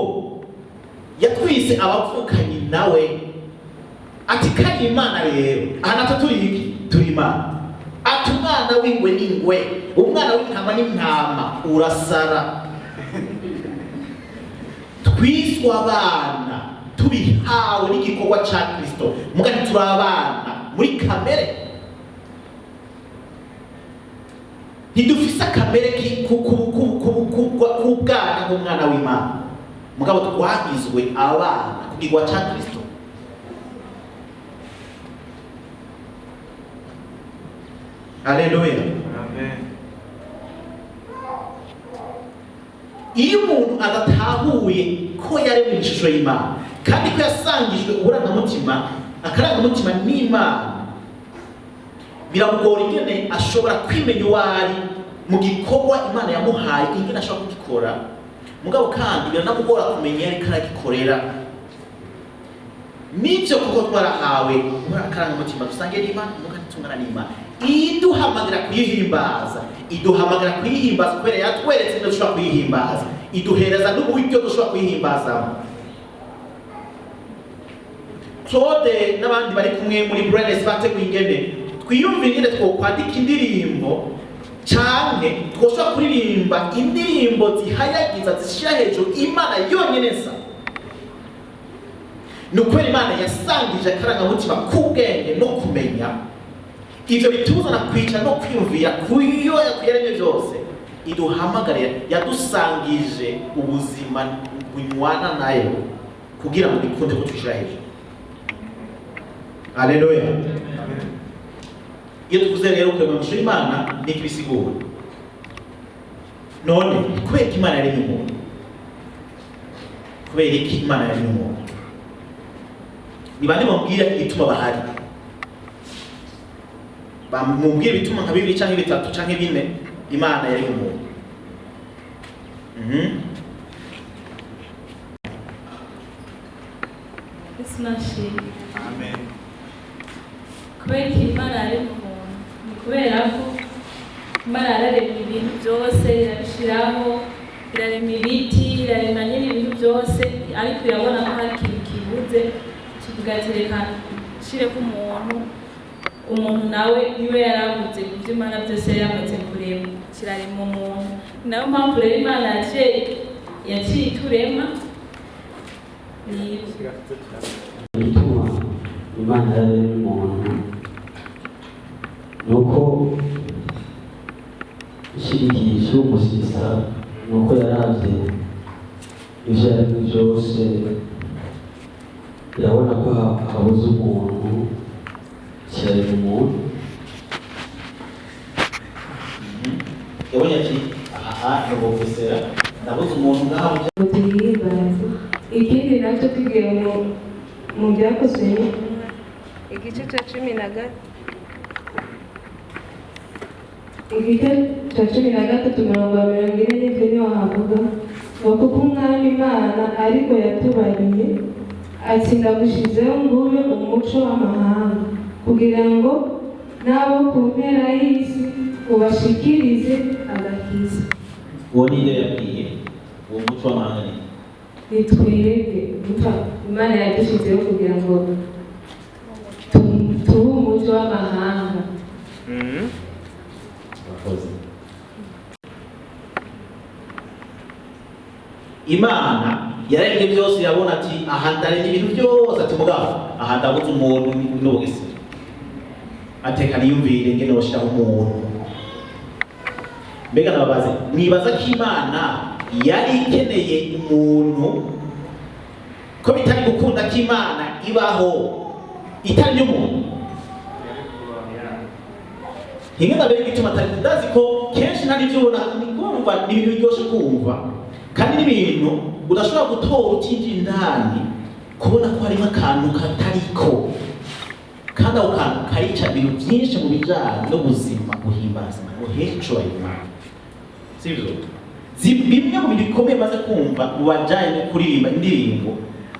yatwise abavukanyi nawe, ati kari Imana. Rero aha natwe turi iki? Turi Imana. Ati umwana w'ingwe n'ingwe, umwana w'intama n'intama, urasara. Twiswe abana tubihawe n'igikorwa ca Kristo, mugani turi abana muri kamere. Ntidufise akamere k'ubwana nk'umwana w'Imana, mugabo twagizwe abana ku gikorwa ca Kristo. Haleluya. Amen. Iyo umuntu adatahuye ko yaremwe ishusho y'Imana kandi ko yasangijwe uburangamutima, akarangamutima n'Imana, biramugora ingene ashobora kwimenya uwo ari mu gikorwa Imana yamuhaye, ingene ashobora kugikora. Mugabo kandi biranamugora kumenya ariko aragikorera. Nibyo kuko twarahawe muri akarangamutima dusangiye n'Imana, nuko tungana n'Imana. Iduhamagara kuyihimbaza, iduhamagara kuyihimbaza kubera yatweretse ibyo dushobora kuyihimbaza, iduhereza n'uburyo dushobora kuyihimbazamo. Claude n'abandi bari kumwe muri Brightness bateguye ingene twiyumvira ingene twokwandika indirimbo canke twoshobora kuririmba indirimbo zihayagiza, zishira hejuru Imana yonyene nsa. Ni ukubera Imana yasangije akarangamutima k'ubwenge no kumenya. Ivyo bituzana kwicara no kwiyumvira kuyo yakuyaremye byose, iduhamagarira, yadusangije ubuzima bunywana nayo kugira ngo bikunde ko twishira hejuru. Haleluya. Iyo tuvuze rero kurema mu ishusho y'Imana, ni ibisigura. None kubera ko Imana yaremye umuntu, kubera iki Imana yaremye umuntu? Ni bande bamubwira igituma bahari? Bamubwira ibituma nka bibiri canke bitatu canke bine Imana yaremye umuntu. Yesu nashimwe. Amen. Kubera ko Imana yaremye umuntu, ni kubera ko Imana yararemye ibintu byose, irabishiraho, irarema ibiti, irarema nyine ibintu byose, ariko irabona ko hari ikintu kibuze, kivuga ati reka nshireko umuntu. Umuntu nawe niwe yarabuze ku byo Imana byose yari yamaze kurema, kirarema umuntu. Ni nayo mpamvu rero Imana yaciye iturema. Ni ibyo. Igituma Imana yaremye umuntu ni uko ishyigikiye icy'umusisa, ni uko yaravye ivyo yaremye byose, irabona ko habuze umuntu, kirarema umuntu. Yabonye ati aha ni ubugesera, ndabuze umuntu ngaha. Ngo tuyihimbaze. Ikindi nacyo, tugiye mu Byakozwe n'Intumwa, igice cya 13, igice cya 13, umurongo wa 47, niho havuga ngo: "Kuko Umwami Imana ariko yatubariye ati: 'Ndagushizeho ngo ube umuco w'amahanga, kugira ngo n'abo ku mpera y'isi ubashikirize agakiza.'" Uwo ni nde yabwiye uwo muco w'amahanga? Ni Ni twebwe. Imana yadushyizeho kugira ngo tube umuco w'amahanga. Murakoze. Imana yaremye byose, irabona ati aha ndaremye ibintu byose, ati mugabo aha ndabuze umuntu n'ubugesera, ateka niyumvire ngene boshiraho umuntu. Mbega nababaze, mwibaza ko Imana yari ikeneye umuntu, ko bitari gukunda ko Imana ibaho itari umuntu? Hinga mbere igituma atari, ndazi ko kenshi nta n'ibyo ubona ni kumva, ni ibintu biryoshye kumva, kandi n'ibintu udashobora gutora utinjira indani, kubona ko harimo akantu katariko, kandi ako kantu karica ibintu byinshi mu bijyanye n'ubuzima, guhimbaza Imana, guhesha icubahiro Imana, sibyo? Bimwe mu bintu bikomeye maze kumva mu bajyanye no kuririmba indirimbo,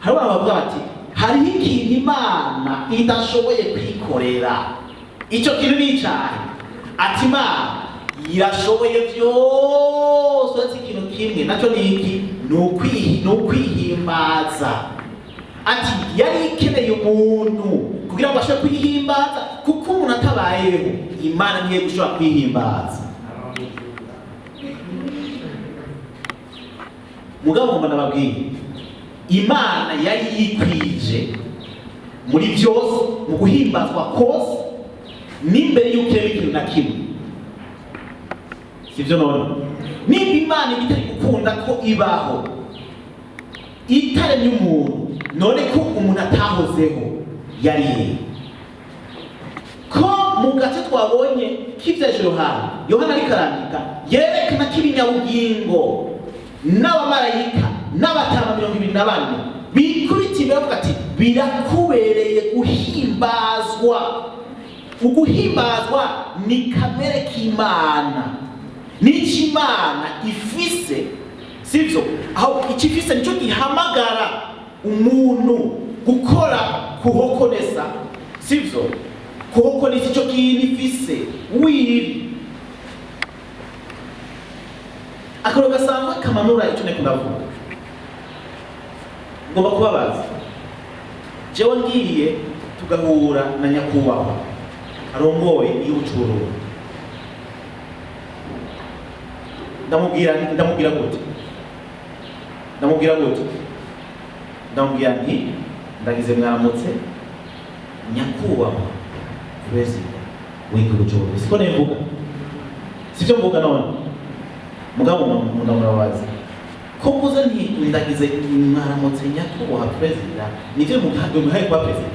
hari abantu bavuga bati hariho ikintu Imana idashoboye kwikorera. Icyo kintu ni icyaha. Ati Imana irashoboye byose uretse ikintu kimwe, nacyo ni iki? Ni ukwihimbaza. Ati yari ikeneye umuntu kugira ngo ashobore kwihimbaza, kuko umuntu atabayeho Imana ntiye gushobora kwihimbaza. Mugabo ngomba nababwiye, Imana yari yikwije muri byose, mu guhimbazwa kose, n'imbere y'uko irema ikintu na kimwe, sibyo? None nimba Imana itari gukunda ko ibaho itaremye umuntu, none ko umuntu atahozeho yari he? Ko mu gace twabonye k'ivyejo Yohana, Yohana ariko arandika, yerekana ko ibinyabugingo N'abamarayika n'abatama 24 bikubita imbere bavuga ati: "Birakubereye guhimbazwa." Uguhimbazwa ni kamere k'Imana, n'icyo Imana ifise, sivyo? Aho icyo ifise nicyo gihamagara umuntu gukora kuhokonesa, sivyo? Kuhokonesa icyo kintu ifise wiri akaro gasanzwe kamanura icyo ndiko ndavuga. Ngomba kubabaza: jewe ngiye tugahura na nyakubahwa arongoye igihugu c'Uburundi, ndamubwira gute? Ndamubwira gute? Ndamubwira nti: "Ndagize mwaramutse, nyakubahwa perezida w'igihugu c'Uburundi." Siko nemvuga? Sivyo mvuga? None mugabo ndamurabaza ko mvuze nti: "Ndagize mwaramutse, nyakubahwa perezida," nivyo bimuhaye kuba perezida?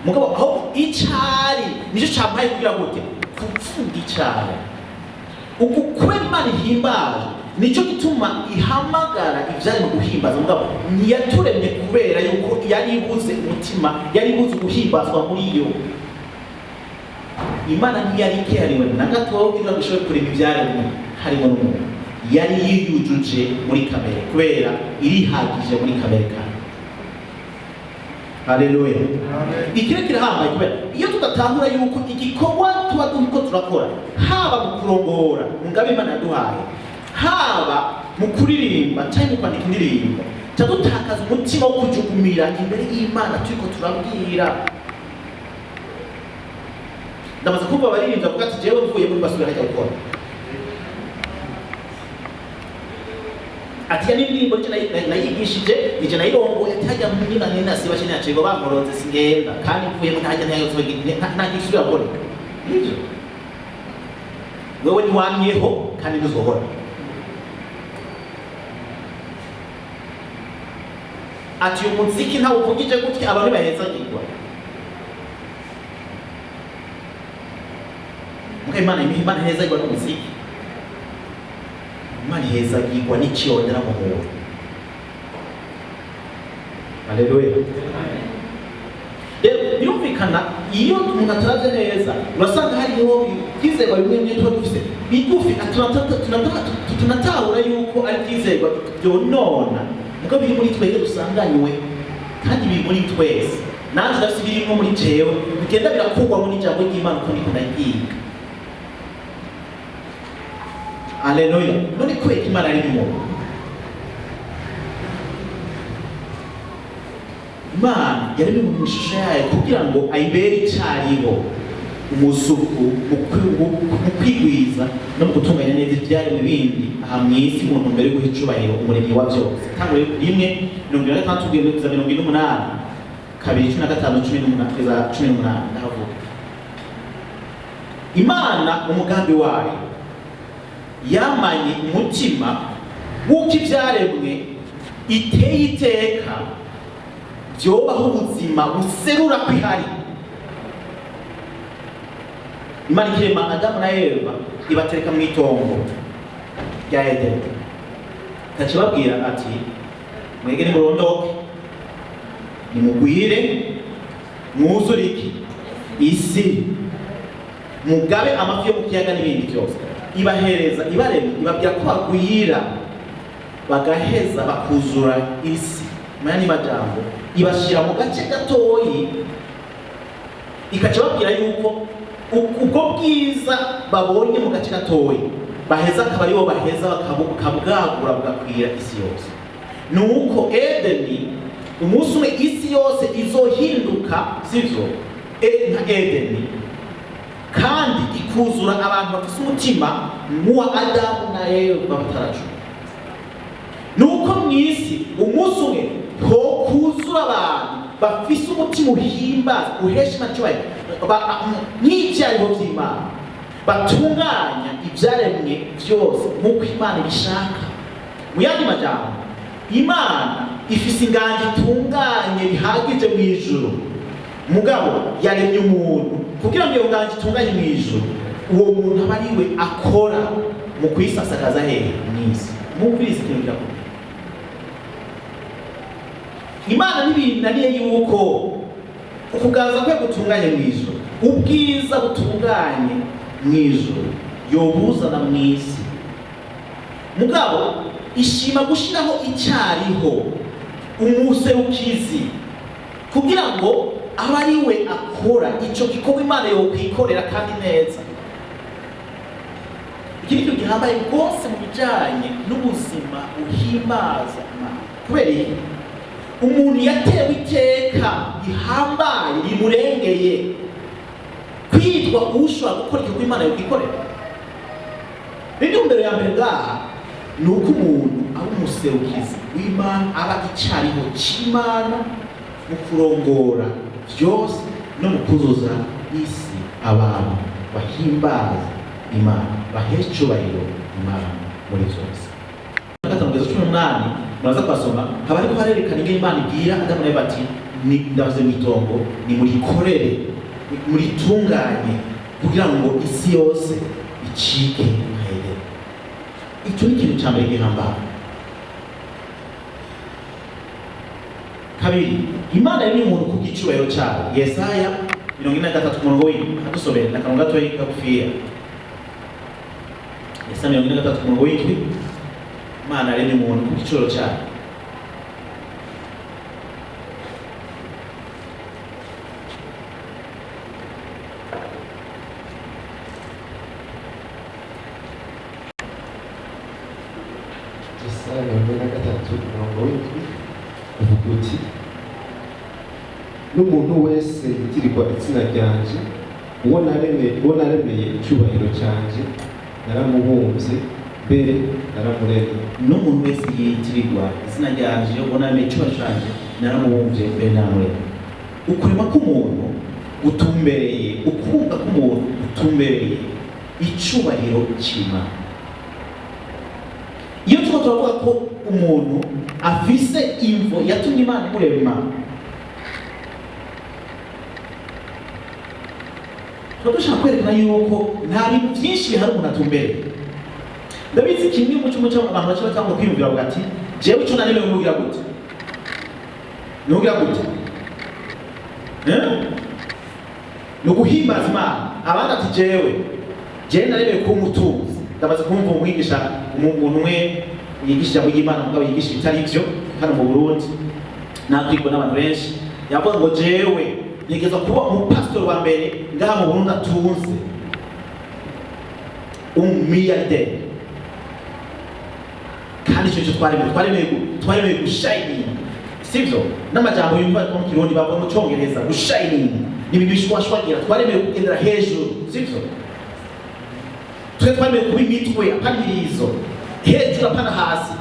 Mugabo aho icari nicyo campaye kugira gute? Kuvuga icari. Uku kubera Imana ihimbaje, nicyo gituma ihamagara ivyari mu guhimbaza. Mugabo ntiyaturemye kubera yuko yari ibuze umutima, yari ibuze guhimbazwa muri yo. Imana ntiyari ikihariwe na gatoya kugira ngo ishobore kurema ivyaremwe harimo n'umuntu. Yari yiyujuje muri kamere, kubera irihagije muri kamere kayo. Haleluya! Ikiro kirahambaye, kubera iyo tudatahura yuko igikorwa tuba turiko turakora, haba mu kurongora mu ngabe Imana yaduhaye, haba mu kuririmba cyangwa mu kwandika indirimbo, tuca dutakaza umutima wo kujugumira imbere y'Imana turiko turabwira. Ndamaze kumva abaririmbyi bavuga ati: "Jewe mvuye muri basubira hajya gukora." Ati: "Ya n'indirimbo nije nayigishije, nije nayirongoye." Ati: "Hajya nina nina siba shini yacego bankoronze, singenda, kandi mvuyemo ntajya nta gisubira gukoreka." Nivyo, wewe ntiwamyeho kandi ntuzohora. Ati: "Uyu muziki ntawuvugije gutya, abantu ntibahezagirwa." Muga Imana ihezagirwa n'umuziki? Imana ihezagirwa n'ikiyondera mu muntu. Haleluya! Rero birumvikana, iyo umuntu ataravye neza, urasanga hariho ivyizerwa bimwe bimwe tuba dufise bigufi, tunatahura yuko ari ivyizerwa vyonona, mugo biri muri twebwe dusanganywe, kandi biri muri twese. Nanje ndafise ibirimwo muri jewe bigenda birakurwamo n'ijambo ry'Imana uko niko ndaryiga. Haleluya! None kubera ko Imana ari umuntu, Imana yaremye umuntu mu ishusho yayo kugira ngo ayibere icariho umusuku mu kwigwiza no mu gutunganya neza ivyaremwe bindi aha mw'isi, mu ntumbero yo guha icubahiro Umuremyi wa byose. Tangure 1:46 kugeza 48, 2:15, 18 kugeza 18. Ndahavuga Imana umugambi wayo yamanye umutima w'uko ivyaremwe iteye iteka byobaho ubuzima buserura ko ihari. Imana ikirema Adamu na Eva, ibatereka mu itongo rya Edeni, ikaca ibabwira ati: "Mwege nimurondoke, nimugwire, mwuzure iki? Isi, mugabe amafi yo mu kiyaga n'ibindi byose." Ibahereza, ibarema, ibabwira ko bagwira bagaheza bakuzura isi. Mu yandi majambo, ibashyira mu gace gatoyi, ikaca babwira yuko ubwo bwiza babonye mu gace gatoyi baheza akaba aribo baheza bakabwagura bugakwira isi yose. Ni uko Edeni umunsi umwe isi yose izohinduka, sivyo, nka Edeni, kandi ikuzura abantu bafise umutima nk'uwa Adamu na Eva bataracura. Ni uko mu isi umunsi umwe hokuzura abantu bafise umutima uhimbaza, uhesha Imana icyubahiro, nk'ivyariho vy'Imana, batunganya ivyaremwe vyose nk'uko Imana ibishaka. Mu yandi majambo, Imana ifise inganji itunganye bihagije mu ijuru, mugabo yaremye umuntu kugira ngo iyo nganji itunganye mu ijuru, uwo muntu aba ariwe akora mu kuyisasagaza hehe? Mw'isi. Mwumvirize ikintu kirakomeye. Imana ntibinaniye yuko ukuganza kwe gutunganye mu ijuru, ubwiza butunganye mu ijuru, yobuzana mu isi. Mugabo ishima gushiraho icyariho, umuserukizi, kugira ngo abe ari we akora ico gikorwa Imana yokwikorera kandi neza. Iki ni cyo gihambaye rwose mu bijanye n'ubuzima buhimbaza Imana. Kubera iki? Umuntu yatewe iteka rihambaye rimurengeye, kwitwa ushobora gukora igikorwa Imana yokwikorera. Intumbero ya mbere ngaha ni uko umuntu aba umuserukizi w'Imana, aba icyariho cy'Imana mu kurongora byose no mu kuzuza isi abantu bahimbaza Imana, bahesha icyubahiro Imana muri byose. 5 kugeza 18 muraza kuhasoma, haba hariko harerekana ingene Imana ibwira Adamu na Eva ati: "Ndavuze mu itongo, nimurikorere, muritunganye, kugira ngo isi yose icike nka Edeni." Icyo ni ikintu cya mbere gihambaye. Kabiri, Imana yaremye umuntu ku bw'icubahiro cyayo. Yesaya 43 umurongo w'indwi, hadusomere n'akarongo gatoyi kagufiya. Yesaya 43 umurongo w'indwi. Imana yaremye umuntu ku bw'icubahiro cyayo. Yesaya 43 umurongo w'indwi uvuga uti: "N'umuntu wese yitirirwa izina ryanje, uwo naremeye icyubahiro cyanjye, naramubumbye, mbere naramuremye." "N'umuntu wese yitirirwa izina ryanje, ubona naremeye icyubahiro cyanjye, naramubumbye, mbere naramuremye." Ukurema k'umuntu gutumbereye, ukubumbwa k'umuntu gutumbereye icubahiro cy'Imana. Iyo turiko turavuga ko umuntu afise imvo yatumye Imana imurema, tuba dushaka kwerekana yuko nta bintu byinshi bihari umuntu atumbereye. Ndabizi, kimwe mu cyumba cy'abantu baca batangwa kwiyumvira, bavuga ati: "Jewe ico naremewe nugira gute? Nugira gute? Eh? Ni uguhimbaza Imana." Abandi ati: Jewe naremewe kuba umutunzi." Ndamaze kumva umwigisha, umuntu umwe yigisha ijambo ry'Imana, mugabo yigisha ibitari ivyo hano mu Burundi, nakwigwa n'abantu benshi, yavuga ngo: "Jewe nigeza kuba umupasitori wa mbere ngaha mu Burundi atunze, umumiliyarderi." Kandi icyo cyo twaremewe gushininga, sivyo? N'amajambo yumva ko mu Kirundi bavuga, mu Cyongereza gushininga ni ibintu bishwashwagira. Twaremewe kugendera hejuru, sivyo? Twe twaremewe kuba imitwe, apana imirizo, hejuru apana hasi,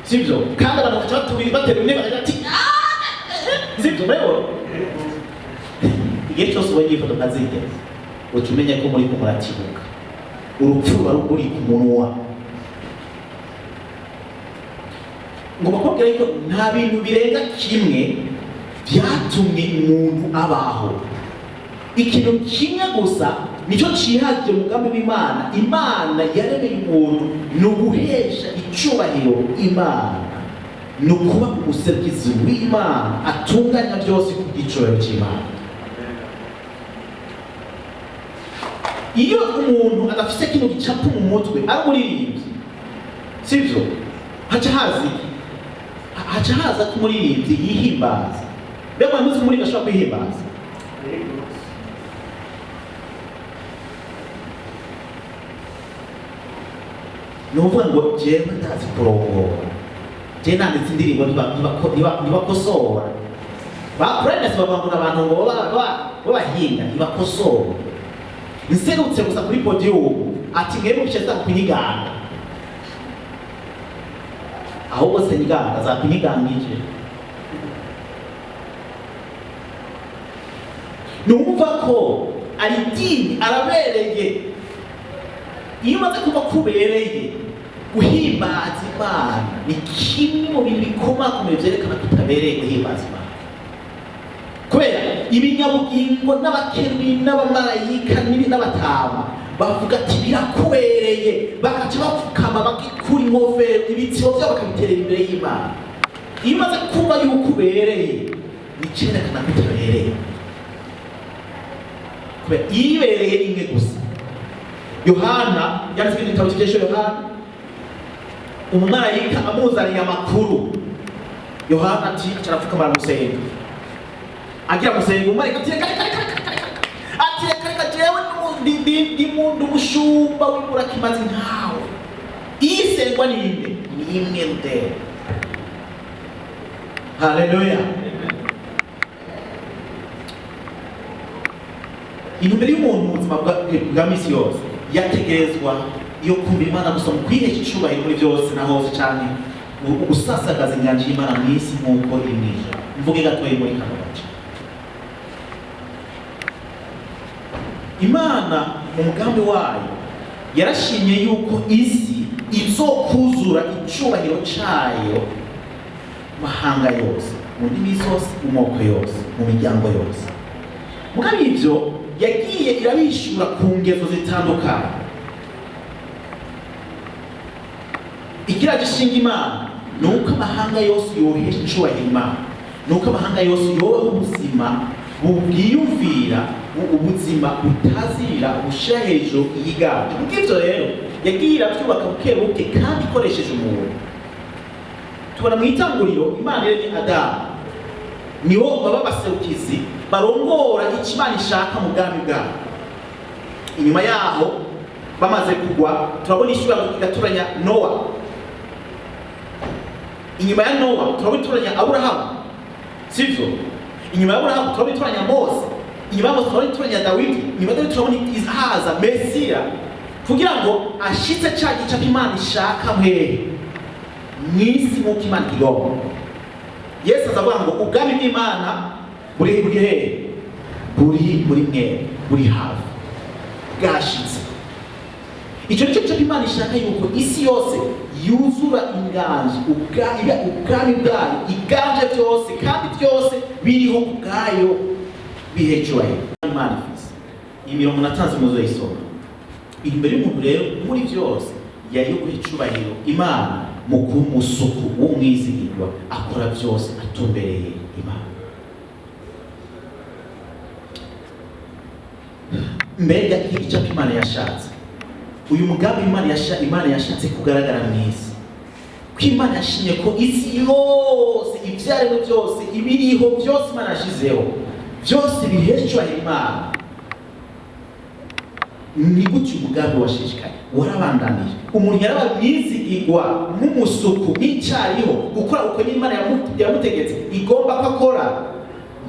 sivyo? Kandi abantu bakaca batubiri batera intebe, bakaca ati: "Ah!" Sivyo? Murabibona, igihe cyose ubonye ifoto nkazirya, uca umenya ko muri ko muratibuka, urupfu ruba ruri ku munwa. Ngo bakubwira yuko nta bintu birenga kimwe byatumye umuntu abaho. Ikintu kimwe gusa nicyo cihagije mu mugambi w'Imana Imana yaremeye umuntu, ni uguhesha icubahiro Imana, ni ukuba umuserukizi w'Imana atunganya byose ku bw'icubahiro cy'Imana. Iyo umuntu adafise kino gicapo mu mutwe, ari umuririmbyi, sivyo? Haca haza iki? Haca haza ko umuririmbyi yihimbaza. Mbega muzi ko umuririmbyi ashobora kwihimbaza? Ni ukuvuga ngo: "Jewe ndazi kurongora, jewe nanditse indirimbo ntibakosora." Ba Prenesi bavuga ngo abantu ngo b'abahinga ntibakosora. Nserutse gusa kuri podium, ati: "Mwebwe muce za kunyiganga." Ahubwo se nyiganga zakunyigangije? Numva ko ari dini arabereye. Iyo umaze kuva kubereye guhimbaza Imana, ni kimwe mu bintu bikomakomeye byerekana ko utabereye guhimbaza Imana, kubera ibinyabugingo n'abakerubi n'abamarayika n'abatama bavuga ati: "Birakubereye." Bagaca bapfukama, bakikura. Inkofero, ibitsibo byabo bakabiterera imbere y'Imana. Iyo umaze kumva yuko ubereye, ni icyerekana ko utabereye, kubera ibereye ni imwe gusa. Yohana yanditse igitabo cy'Ibyahishuriwe Yohana, umumarayika amuzaniye amakuru, Yohana ati carapfukama aramusenga. Agira musenga, umumarayika ati: "Reka, reka, reka, reka, reka." Ati: "Reka, reka, jewe ndi umushumba w'imburakimazi nkawe. Isengwa ninde? Ni imwe rudende." Haleluya! Intumbero y'umuntu mu buzima bwa misi yose yategerezwa iyo kumva Imana gusa mu kwihesha icubahiro muri byose na hose, cyane ugusasagaza inganji y'Imana mu isi nk'uko iri mu ijuru. Mvuge gatoya muri kano gace. Imana mu mugambi wayo yarashimye yuko isi izokuzura icubahiro cayo mahanga yose, mu ndimi zose, mu moko yose, mu miryango yose. Mugabo ivyo yagiye irabishura ku ngezo zitandukanye. Igira gishinga Imana ni uko amahanga yose yohesha icubahiro Imana, ni uko amahanga yose yobaho ubuzima bwiyumvira, ubuzima butazira bushira hejuru yiganje. Kuko ivyo rero yagiye iravyubaka buke buke kandi ikoresheje umuntu. Tubona mu itanguriro Imana iremye Adamu, nibo baba baserukizi barongora icyo Imana ishaka mu bwami bwabo. Inyuma yaho bamaze kugwa, turabona ishyura igaturanya Nowa. Inyuma ya Nowa turabona ituranya Aburahamu, sivyo? Inyuma ya Aburahamu turabona ituranya Mose. Inyuma ya Mose turabona ituranya Dawidi. Inyuma ya Dawidi turabona haza Mesiya, kugira ngo ashitse ca gicapo Imana ishaka mwehe mw'isi nk'uko Imana igomba. Yesu azavuga ngo ubwami bw'Imana buri hehe? Buri muri mwe, buri hafi, bwashitse. Icyo nicyo gicapo Imana ishaka, yuko isi yose yuzura inganji, ubwami bwayo iganje byose, kandi byose biriho kubwayo bihecyubahiro Imana ifise. Imirongo natanze muzoyisoma. Imbere y'umuntu rero muri byose yari yo guha icubahiro Imana mu kumusuku w'umwizigirwa akora byose atumbereye Imana. Mbega iki gicapo Imana yashatse, uyu mugambi Imana yashatse kugaragara mu isi, ko Imana yashimye ko isi yose, ivyaremwe byose, ibiriho byose Imana yashizeho byose biheshwa Imana. Ni gutyo umugambi washishikaye warabandanije. Umuntu yaraba mwizigirwa nk'umusuku nk'icyariho gukora uko Imana yamutegetse igomba ko akora.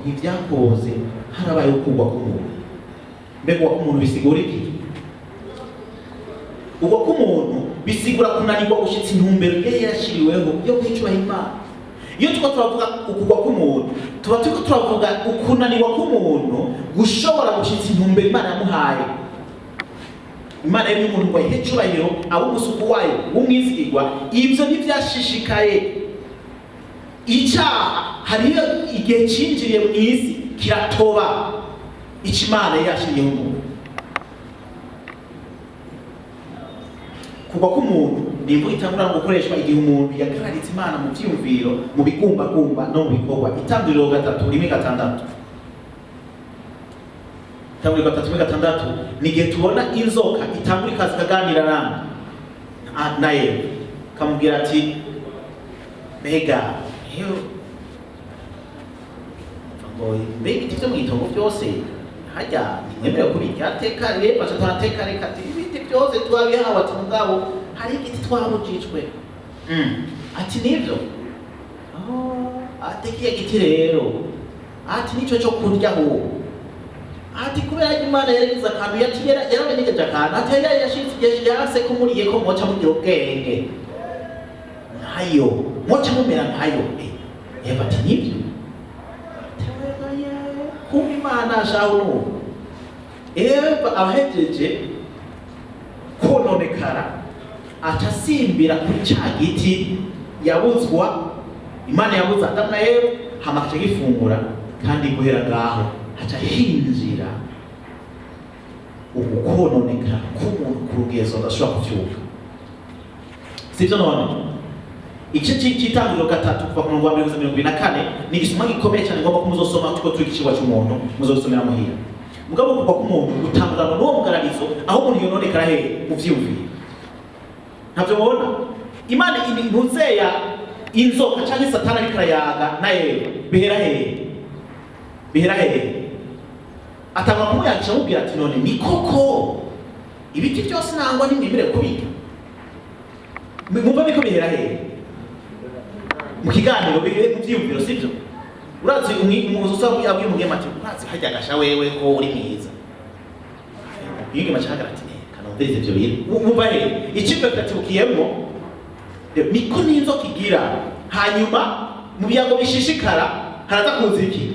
Ntibyakoze, harabaye ukugwa k'umuntu. Mbega ugwa k'umuntu bisigura iki? Ugwa k'umuntu bisigura kunanirwa gushitsa intumbero yari yarashyiriweho yo kwicubaha Imana. Iyo tuba turavuga ukugwa k'umuntu, tuba turiko turavuga ukunanirwa k'umuntu gushobora gushitsa intumbero Imana yamuhaye. Imana yari umuntu ngo ayihe icubahiro, abe umusuku wayo w'umwizigirwa. Ibyo ntibyashishikaye. Icyaha hariyo igihe cinjiriye mu isi kiratoba icyo Imana yari yashyiriyeho umuntu. Kugwa k'umuntu ni imvugo itangura gukoreshwa igihe umuntu yagararitse Imana mu vyiyumviro, mu bigumbagumba no mu bikorwa. Itanguriro 3:1-6. Itanguriro 3:1-6 ni igihe tubona inzoka itangura ikaza ikaganira na Eva, kamubwira ati: "Mbega ngo mbega ibiti vyo mw'itongo byose harya ntimwemerewe kubirya?" Ateka rero aca turateka, reka, ati: "Ibiti byose twabihawe." Ati: "Mugabo hari igiti twabujijwe." Ati: "Nivyo." Ati: "Kiya giti rero," ati, "nico cyo kurya ho." Ati: "Kubera Imana yaragize akantu, yaramenyegeje akantu." Ati: "Yari yashitse igihe yarase ko muriye ko mwoca mugira ubwenge nkayo, mwoca mumera nkayo." Eva ati: "Nibyo." Kumva Imana ashaho nubu Eva abahejeje kononekara, aca asimbira kuri ca giti yabuzwa, Imana yabuza Adamu na Eva, hama akaca gifungura. Kandi guhera ngaho haca hinjira ugukononekara k'umuntu ku rugezo adashobora kuvyuka. Sivyo none? Igice c'Itanguriro 3, kuva ku murongo wa 1 kugeza 24, ni igisomwa gikomeye cyane ngomba ko muzosoma tuko twiga icigwa c'umuntu, muzosomera muhira. Mugabo kugwa k'umuntu gutangurana n'uwo mugararizo, aho umuntu yononekara hehe? Mu vyiyumviro. Ntavyo mubona? Imana ntuzeya inzoka canke Satani ariko arayaga na Eva, bihera hehe? Bihera hehe? Atangura kumuyagisha, amubwira ati: "None ni koko ibiti byose nangwa nimwemerewe kubirya?" Mwumva biko bihera hehe mu kiganiro? Bihe mu vyiyumviro, sivyo? Urazi umuzi usaba abwiye umugema ati: "Urazi harya gasha wewe ko uri mwiza?" Umwigeme aca ati: "Eh, kanumvirize ivyo bintu." Wumva he iciyumviro kiratibukiyemwo, niko n'inzoka igira. Hanyuma mu biyago bishishikara haraza kuza iki?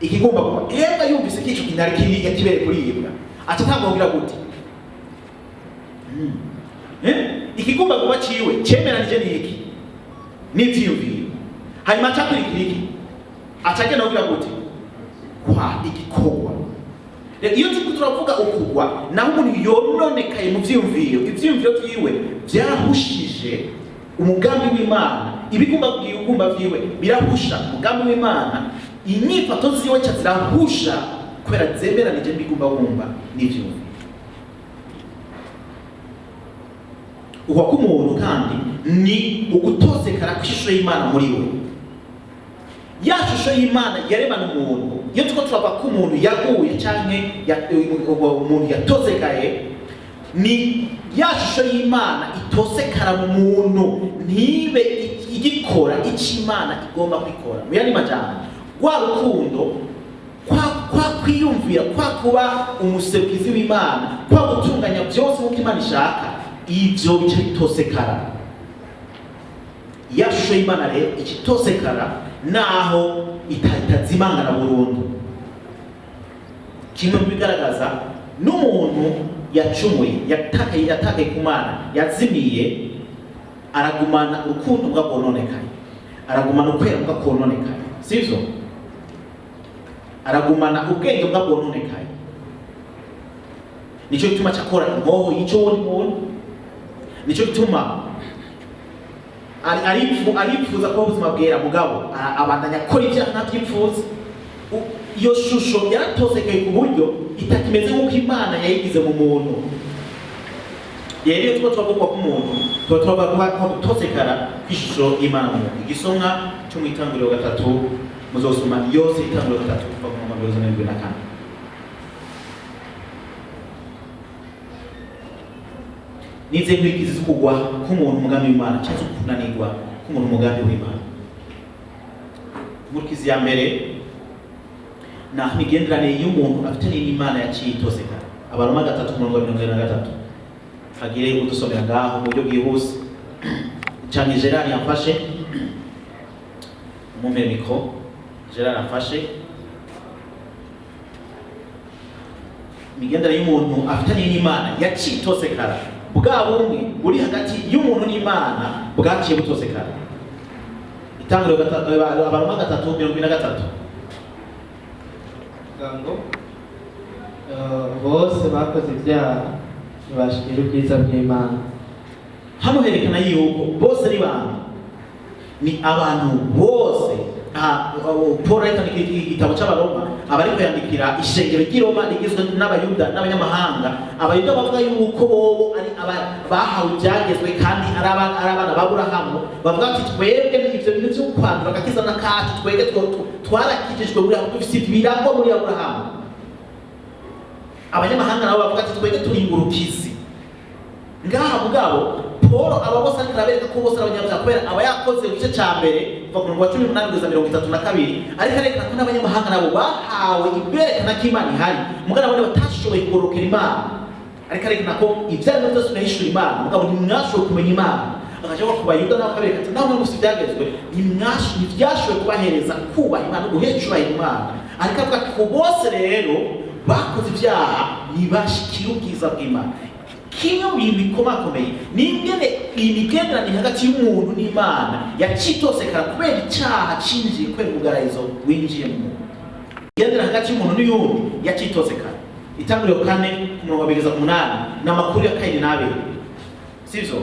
Ikigomba kuba Eva yumvise ko ico kintu ari kiriya kibere kuribwa, aca atangwa gute? Eh? Ikigomba kuba ciwe cemeranije n'iki? N'ivyiyumviro. Hanyuma acakurikira iki? Aca agenda kugira gute? Kwa igikorwa. Rero iyo turiko turavuga ukugwa, naho umuntu yononekaye mu vyiyumviro, ivyiyumviro vyiwe vyarahushije umugambi w'Imana, ibigumba bw'ibigumba vyiwe birahusha umugambi w'Imana, inyifato ziwe ca zirahusha kubera zemeranije n'ibigumbagumba n'ivyiyumviro. Ukwa k'umuntu kandi ni ugutosekara kw'ishusho y'Imana muri we, ya shusho y'Imana yaremana umuntu. Iyo turiko turava ko umuntu yaguye canke umuntu yatosekaye, ni ya shusho y'Imana itosekara mu muntu, ntibe igikora ico Imana igomba kwikora. Mu yandi majambo, rwa rukundo, kwa kwiyumvira, kwa kuba umuserukizi w'Imana, kwa gutunganya byose nk'uko Imana ishaka, ivyo bica bitosekara. Ya shusho y'Imana rero ikitosekara, naho itazimangana burundu. Kimwe mu bigaragaza n'umuntu yacumuye, yatakaye ku Mana, yazimiye, aragumana urukundo bwa bwononekaye, aragumana ukwera bwa kononekaye, sivyo? Aragumana ubwenge bwa bwononekaye. Nico gituma cyakora inkoho yico wundi muntu, nico gituma aripfuza kuba ubuzima bwera, mugabo abandanya akora ibyaha ntabyipfuza. Iyo shusho yaratosekeye ku buryo itakimeze nk'uko Imana yayigize mu muntu. Rero iyo tuba turavuga ko umuntu, tuba turavuga ko gutosekara kw'ishusho y'Imana mu muntu. Igisomwa cyo mu Itanguriro 3, muzosoma yose, Itanguriro 3 kuva ku murongo wa 74. Nize nkurikizi zo kugwa k'umuntu umugambi w'Imana, cyangwa zo kunanirwa k'umuntu umugambi w'Imana. Inkurikizi ya mbere ni aho imigenderanire y'umuntu afitanye n'Imana yaciye itosekara. Abaroma 3, umurongo wa 43. Hagire udusomera ngaho mu buryo bwihuse cyane. Gerard yamfashe, mumpe micro. Gerard amfashe. Imigenderanire y'umuntu afitanye n'Imana yaciye itosekara, bwa bumwe buri hagati y'umuntu n'Imana bwaciye butosekara. Itanguriro 3, Abaroma 3, 43. Kugira ngo bose bakoze ibyaha ntibashikira ubwiza bw'Imana. Hano herekana yuko bose ari bantu, ni abantu bose. Aha Paul ariko yandika igitabo cy'Abaroma, aba ariko yandikira ishengero ry'i Roma rigizwe n'Abayuda n'abanyamahanga. Abayuda bavuga yuko bobo ari bahawe ibyagezwe kandi ari abana ba Aburahamu, bavuga ati: "Twebwe ivyo bintu vyo kwandura agakiza n'akacu, twebwe twarakijijwe muri Aburahamu, dufise ibirago muri Aburahamu." Abanyamahanga nabo bavuga ati: "Twebwe turi ingurukizi." Ngaha mugabo Paul aba bose ariko arabereka ko bose ari abanyabyaha, kubera aba yakoze igice cya mbere kuva ku murongo wa 18 kugeza 32, ariko arerekana ko n'abanyamahanga nabo bahawe iberekana ko Imana ihari, mugabo nabo batashoboye kugororokera Imana. Ariko arerekana ko ibyaremwe byose birahishura Imana, mugabo ntimwashoboye kumenya Imana. Akaja ku Bayuda nabo akabereka ati: "Namwe mufite ibyagezwe, ntibyashoboye kubahereza kubaha Imana no guhesha icubahiro Imana." Ariko avuga ko bose rero bakoze ibyaha, ntibashikira ubwiza bw'Imana. Kimwe mu bintu bikomakomeye ni ingene imigenderanire hagati y'umuntu n'Imana yacitosekara kubera icyaha cinjiye, kubera umugararizo winjiye mu muntu. Imigenderanire hagati y'umuntu n'uyundi yacitosekara. Itanguriro 4, ku murongo wa 2 kugeza ku 8, ni amakuru ya Kayini n'Abeli, sivyo?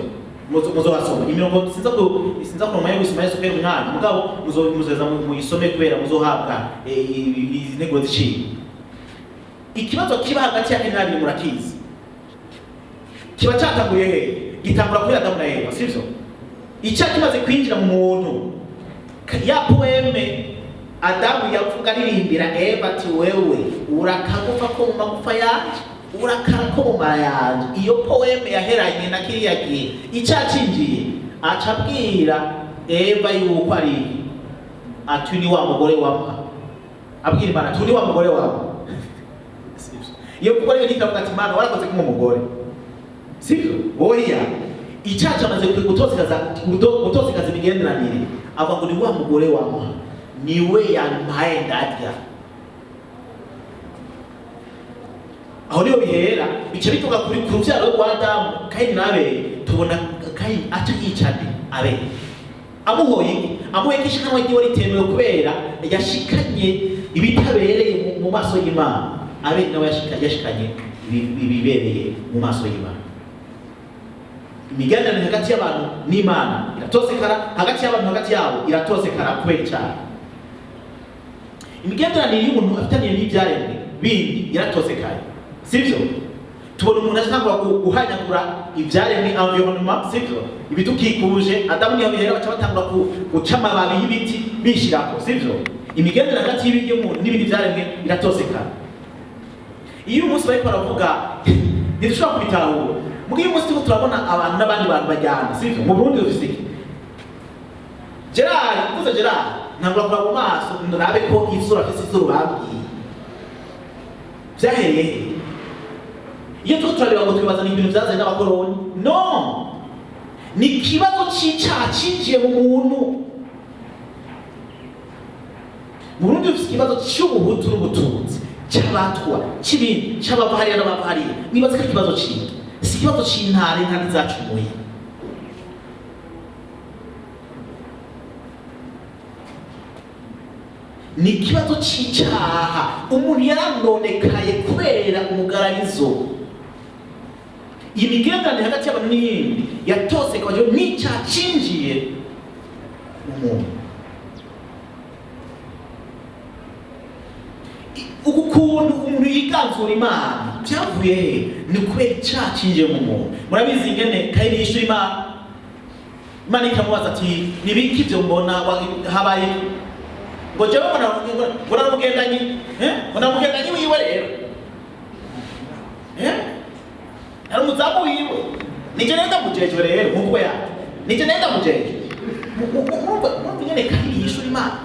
Muzohasoma imirongo, sinza ku mwanya gusoma Yesu kubera umwanya, mugabo muzoza muyisome kubera muzohabwa izi ntego z'icigwa. Ikibazo kiba hagati ya Kayini n'Abeli murakizi, kiba cyatanguye he? Gitangura kuri Adamu na Eva, sivyo? Icyaha kimaze kwinjira mu muntu, ya poème Adamu yavuga aririmbira Eva ati: "Wewe urakagufa ko mu magufa yanje, urakara ko mu mara yanje." Iyo poème yaheranye na kiriya gihe icyaha cinjiye, aca abwira Eva yuko ari ati: "Ni wa mugore wampa." Abwira Imana ati: "Ni wa mugore wampa." Sivyo? Iyo mugore rero ikavuga ati: "Imana, warakoze kuma umugore." Sivyo? Oya, icyaha cyamaze gutosekaza imigenderanire. Avuga ngo: "Ni wa mugore wampa, niwe yampaye ndarya." Aho niho bihera, bica bituruka kuri ku rubyaro rwa Adamu, Kayini n'Abeli. Tubona Kayini aca yica nde? Abeli. Amuhoye iki? Amuhoye ko ishikanwa ryiwe ritemewe kubera yashikanye ibitabereye mu maso y'Imana. Abeli nawe yashikanye ibibereye mu maso y'Imana. Imigenderanire hagati y'abantu n'Imana iratosekara, hagati y'abantu hagati yabo iratosekara kubera icyaha. Imigenderanire y'umuntu afitaniye n'ibyaremwe bindi iratosekaye, sivyo? Tubona umuntu atangura guhanyagura ibyaremwe, environnement, sivyo? Ibidukikuje. Adamu niho bihera, baca batangura guca amababi y'ibiti bishirako, sivyo? Imigenderanire hagati y'umuntu n'ibindi byaremwe iratosekara. Iyo uyu munsi bariko baravuga, ntidushobora kubitahura. Muga uyu munsi turiko turabona abantu n'abandi bantu bajyana, sivyo? Mu Burundi dufise iki? Gerard, mvuze Gerard, ntangura kuraba mu maso ndabe ko izuru afise, izuru bambwiye. Vyahereye he? Iyo turiko turareba ngo twibaza ni ibintu vyazanye n'abakoroni. No, ni ikibazo c'icaha cinjiye mu muntu. Mu Burundi dufise ikibazo c'ubuhutu n'ubututsi, c'abatwa, c'ibindi, c'abava hariya n'abava hariya. Mwibaza ko ari ikibazo c'iki? Si ikibazo c'intara, intara zacumuye. Ni ikibazo c'icaha. Umuntu yaranonekaye kubera umugararizo. Imigenderanire hagati y'abantu n'iyindi yatosekajwe n'icyaha cinjiye mu muntu. Uku kuntu umuntu yiganzura Imana byavuye he? Ni kubera icyaha cinjiye mu muntu. Murabizi ingene Kayini yishyura Imana. Imana ikamubaza ati: "Nibiki ibyo mbona? Habaye iki?" Ngo: "Jewe mbona n'umugendanyi, eh? Mbona umugendanyi wiwe rero, eh? Ari umuzamu wiwe, nije nenda mujejwe rero." Nkuko yacu nije nenda mujejwe. Mwumva ingene Kayini yishura Imana.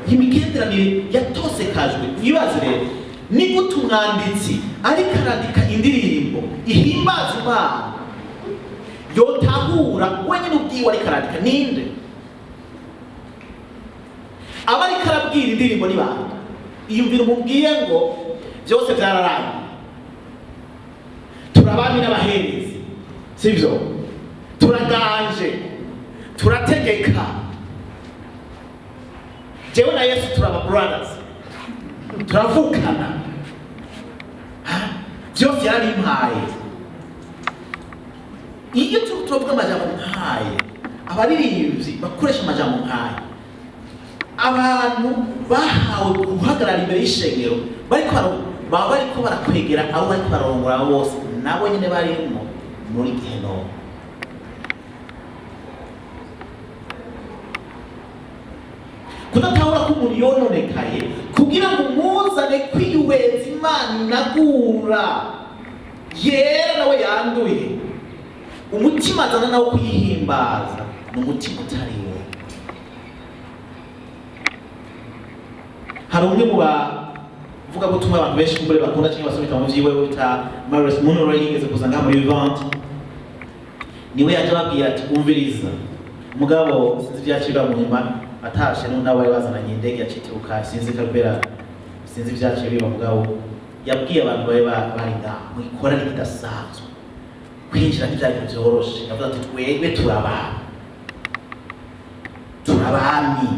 Imigenderanire yatosekajwe. Mwibaze rero, ni gute umwanditsi ariko arandika indirimbo ihimbaza Imana yotahura wenyine ubwiwe ariko arandika? Ninde aba ariko arabwira indirimbo? Ni bande? Iyumvira umubwiye ngo byose byararangiye, turabami n'abaherezi, sivyo? Turaganje, turategeka, jewe na Yesu turaba brothers, turavukana. Ha? Byose yarabimpaye. Iyo turiko turavuga amajambo nk'aya, abaririmbyi bakoresha amajambo nk'aya, abantu bahawe guhagarara imbere y'ishengero baba bariko barakwegera abo bariko bararongora bose, nabo nyene barimo muri gehinomu. Kudatahura ko umuntu yononekaye kugira ngo umuzane kwiyuheza Imana inagura yera nawe yanduye, umutima azana nawo kuyihimbaza ni umutima utari wo. Hari umwe mu bavugabutumwa abantu benshi kumbure bakunda cyangwa basoma ibitabo vyiwe bita Myles Munroe, yigeze kuza ngaha muri Vivante. Niwe yaje ababwira ati: "Umviriza." Mugabo sinzi ivyacibwa mu nyuma, atashe n'abo bari bazananye, indege yacitiruka, sinzi kabera, sinzi ivyaciye biba. Mugabo yabwiye abantu bari bari ngaha mu ikoraniro kidasanzwe, kwinjira ntivyari ibintu vyoroshe. Yavuze ati: "Twebwe turabami, turabami,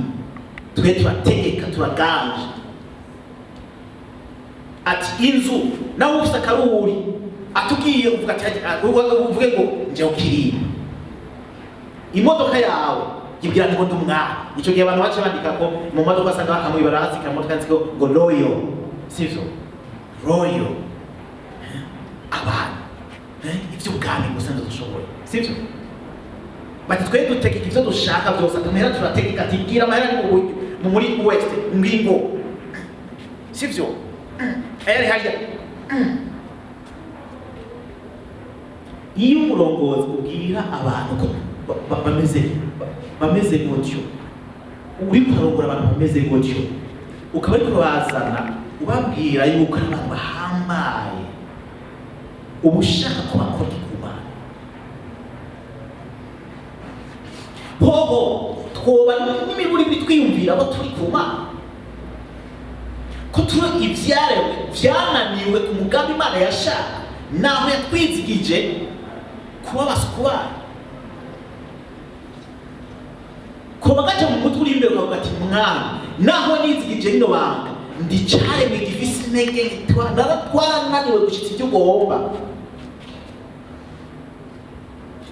twe turategeka, turaganje." Ati: "Inzu nawe ufise akaruri." Atubwiye uvuga ati, uvuge ngo nje ukirimba imodoka yawe, ibwira ngo ndi umwami. Icyo gihe abantu bace bandika ko mu modoka asanga hamwe barahasika mu modoka yanditseho ngo royal, sivyo? Royal, abantu ivy'ubwami gusa nivyo dushoboye, sivyo? Bati twe dutegeka ivyo dushaka byose, ati amahera turategeka, ati bwira amahera ari mu muri west ngingo, sivyo? Ayari hariya. Iyo umurongozi ubwira abantu ko bameze gutyo, uri kurongora abantu bameze gutyo, ukaba ariko bazana ubabwira yuko ari abantu bahambaye, uba ushaka ko bakora ikumana. Hoho twoba n'imiburi twiyumvira ko turi ku Mana, ko turi ivyaremwe vyananiwe ku mugambi Imana yashaka, naho yatwizigije kuba abasuku bayo. Koba gaca mu mutwe uri imbere ukavuga ati mwami, naho nizigije rino banga, ndi caremwe gifise intege, twarananiwe gushitsa ivyo ugomba,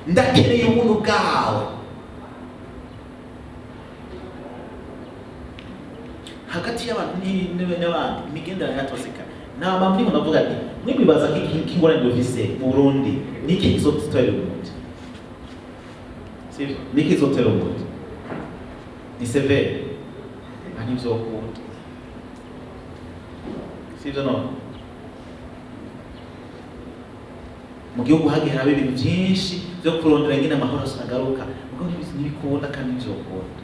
ndakeneye ubuntu bwawe. Hagati y'abantu n'abandi imigenderanire yatoseka. Nta mpamvu ndiko ndavuga ati mwibibaza ko ingorane dufise mu Burundi niki kizotera umuti, sivyo? Niki kizotera umuti ni severe nta ntivyokunda, sivyo? None mu gihugu hagiye haraba ibintu vyinshi vyo kurondera ingene amahoro agaruka, mugo ntibikunda kandi ntivyokunda,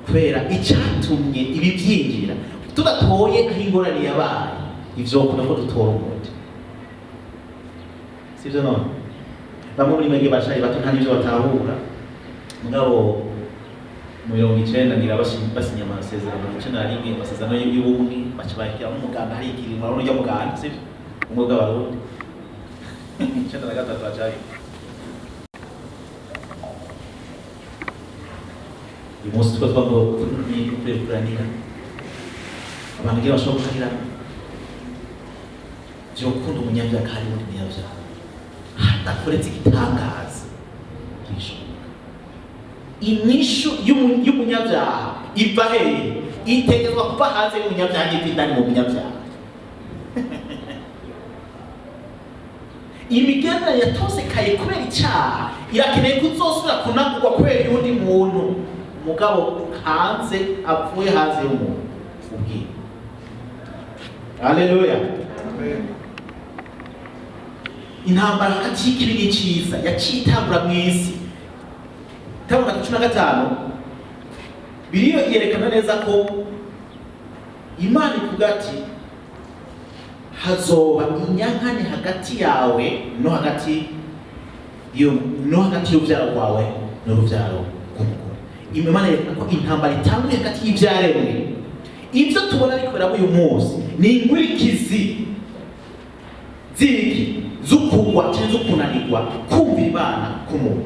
kubera icatumye ibi vyinjira tudatoye aho ingorane yabaye, ivyokunda ko dutora umuti, sivyo? None bamwe muri mwebwe bashari bato nta n'ivyo batahura, mugabo mu 90 ngira basinya amasezerano 91, amasezerano y'ubumwe, baca bashyiramo umuganda, hari ikiringo urabona ujya muganda, sivyo? Ubumwe bw'Abarundi 93 bacayo. Uyu munsi tuba twavuga kurekuranira abantu ngira bashobora guharirana, vyokunda umunyabyaha kandi undi munyabyaha hadakoretse igitangaza gishoboka. Inyishu y'umunyabyaha iva hehe? Itegerezwa kuva hanze y'umunyabyaha n'iva indani mu munyabyaha. Imigenderanire yatosekaye kubera icaha irakeneye kuzosubira kunagurwa kubera y'undi muntu, mugabo hanze apfuye hanze y'umuntu ubwiwe. Haleluya. Intambara hagati y'ikibi n'iciza yaciye itangura mw'isi. Itangura 15 biriyo yerekana neza ko Imana ivuga ati hazoba inyankane hagati yawe no hagati y'uruvyaro rwawe n'uruvyaro rw'umugore. Imana yerekana ko intambara itanguye hagati y'ivyaremwe. Ivyo tubona ariko biraba uyu munsi ni inkurikizi ziki z'ukugwa canke z'ukunanirwa kumvira Imana k'umuntu.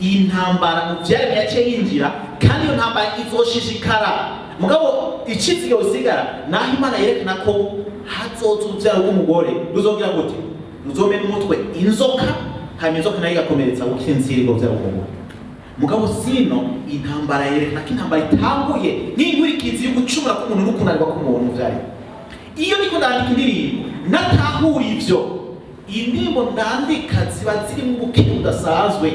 Iyi ntambara mu vyaremwe yaciye yinjira, kandi iyo ntambara izoshishikara. Mugabo icizige usigara naho Imana yerekana ko hazoza uruvyaro rw'umugore ruzogira gute? Ruzomena umutwe inzoka, hanyuma inzoka nayo igakomeretsa ukinzira urwo ruvyaro rw'umugore. Mugabo sino intambara yerekana ko intambara itanguye nk'inkurikizi yo gucumura k'umuntu n'ukunanirwa k'umuntu mu vyaremwe. Iyo ndiko ndandika indirimbo natahura ivyo, indirimbo ndandika ziba zirimo ubukene budasanzwe.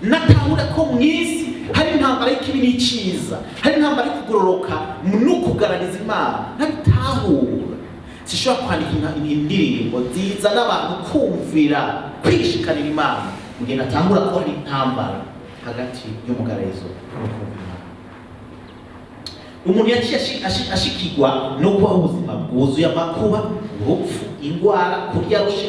Natahura ko mw'isi hari intambara y'ikibi n'iciza, hari intambara yo kugororoka no kugaragaza Imana, ntabitahura. Sishobora kwandika indirimbo nziza n'abantu kumvira kwishikanira Imana mu gihe natahura ko hari intambara hagati y'umugararizo no kumvira Imana. Umuntu yaciye ashikirwa no kubaho ubuzima bwuzuye amakuba, urupfu, ingwara, kurya rushe,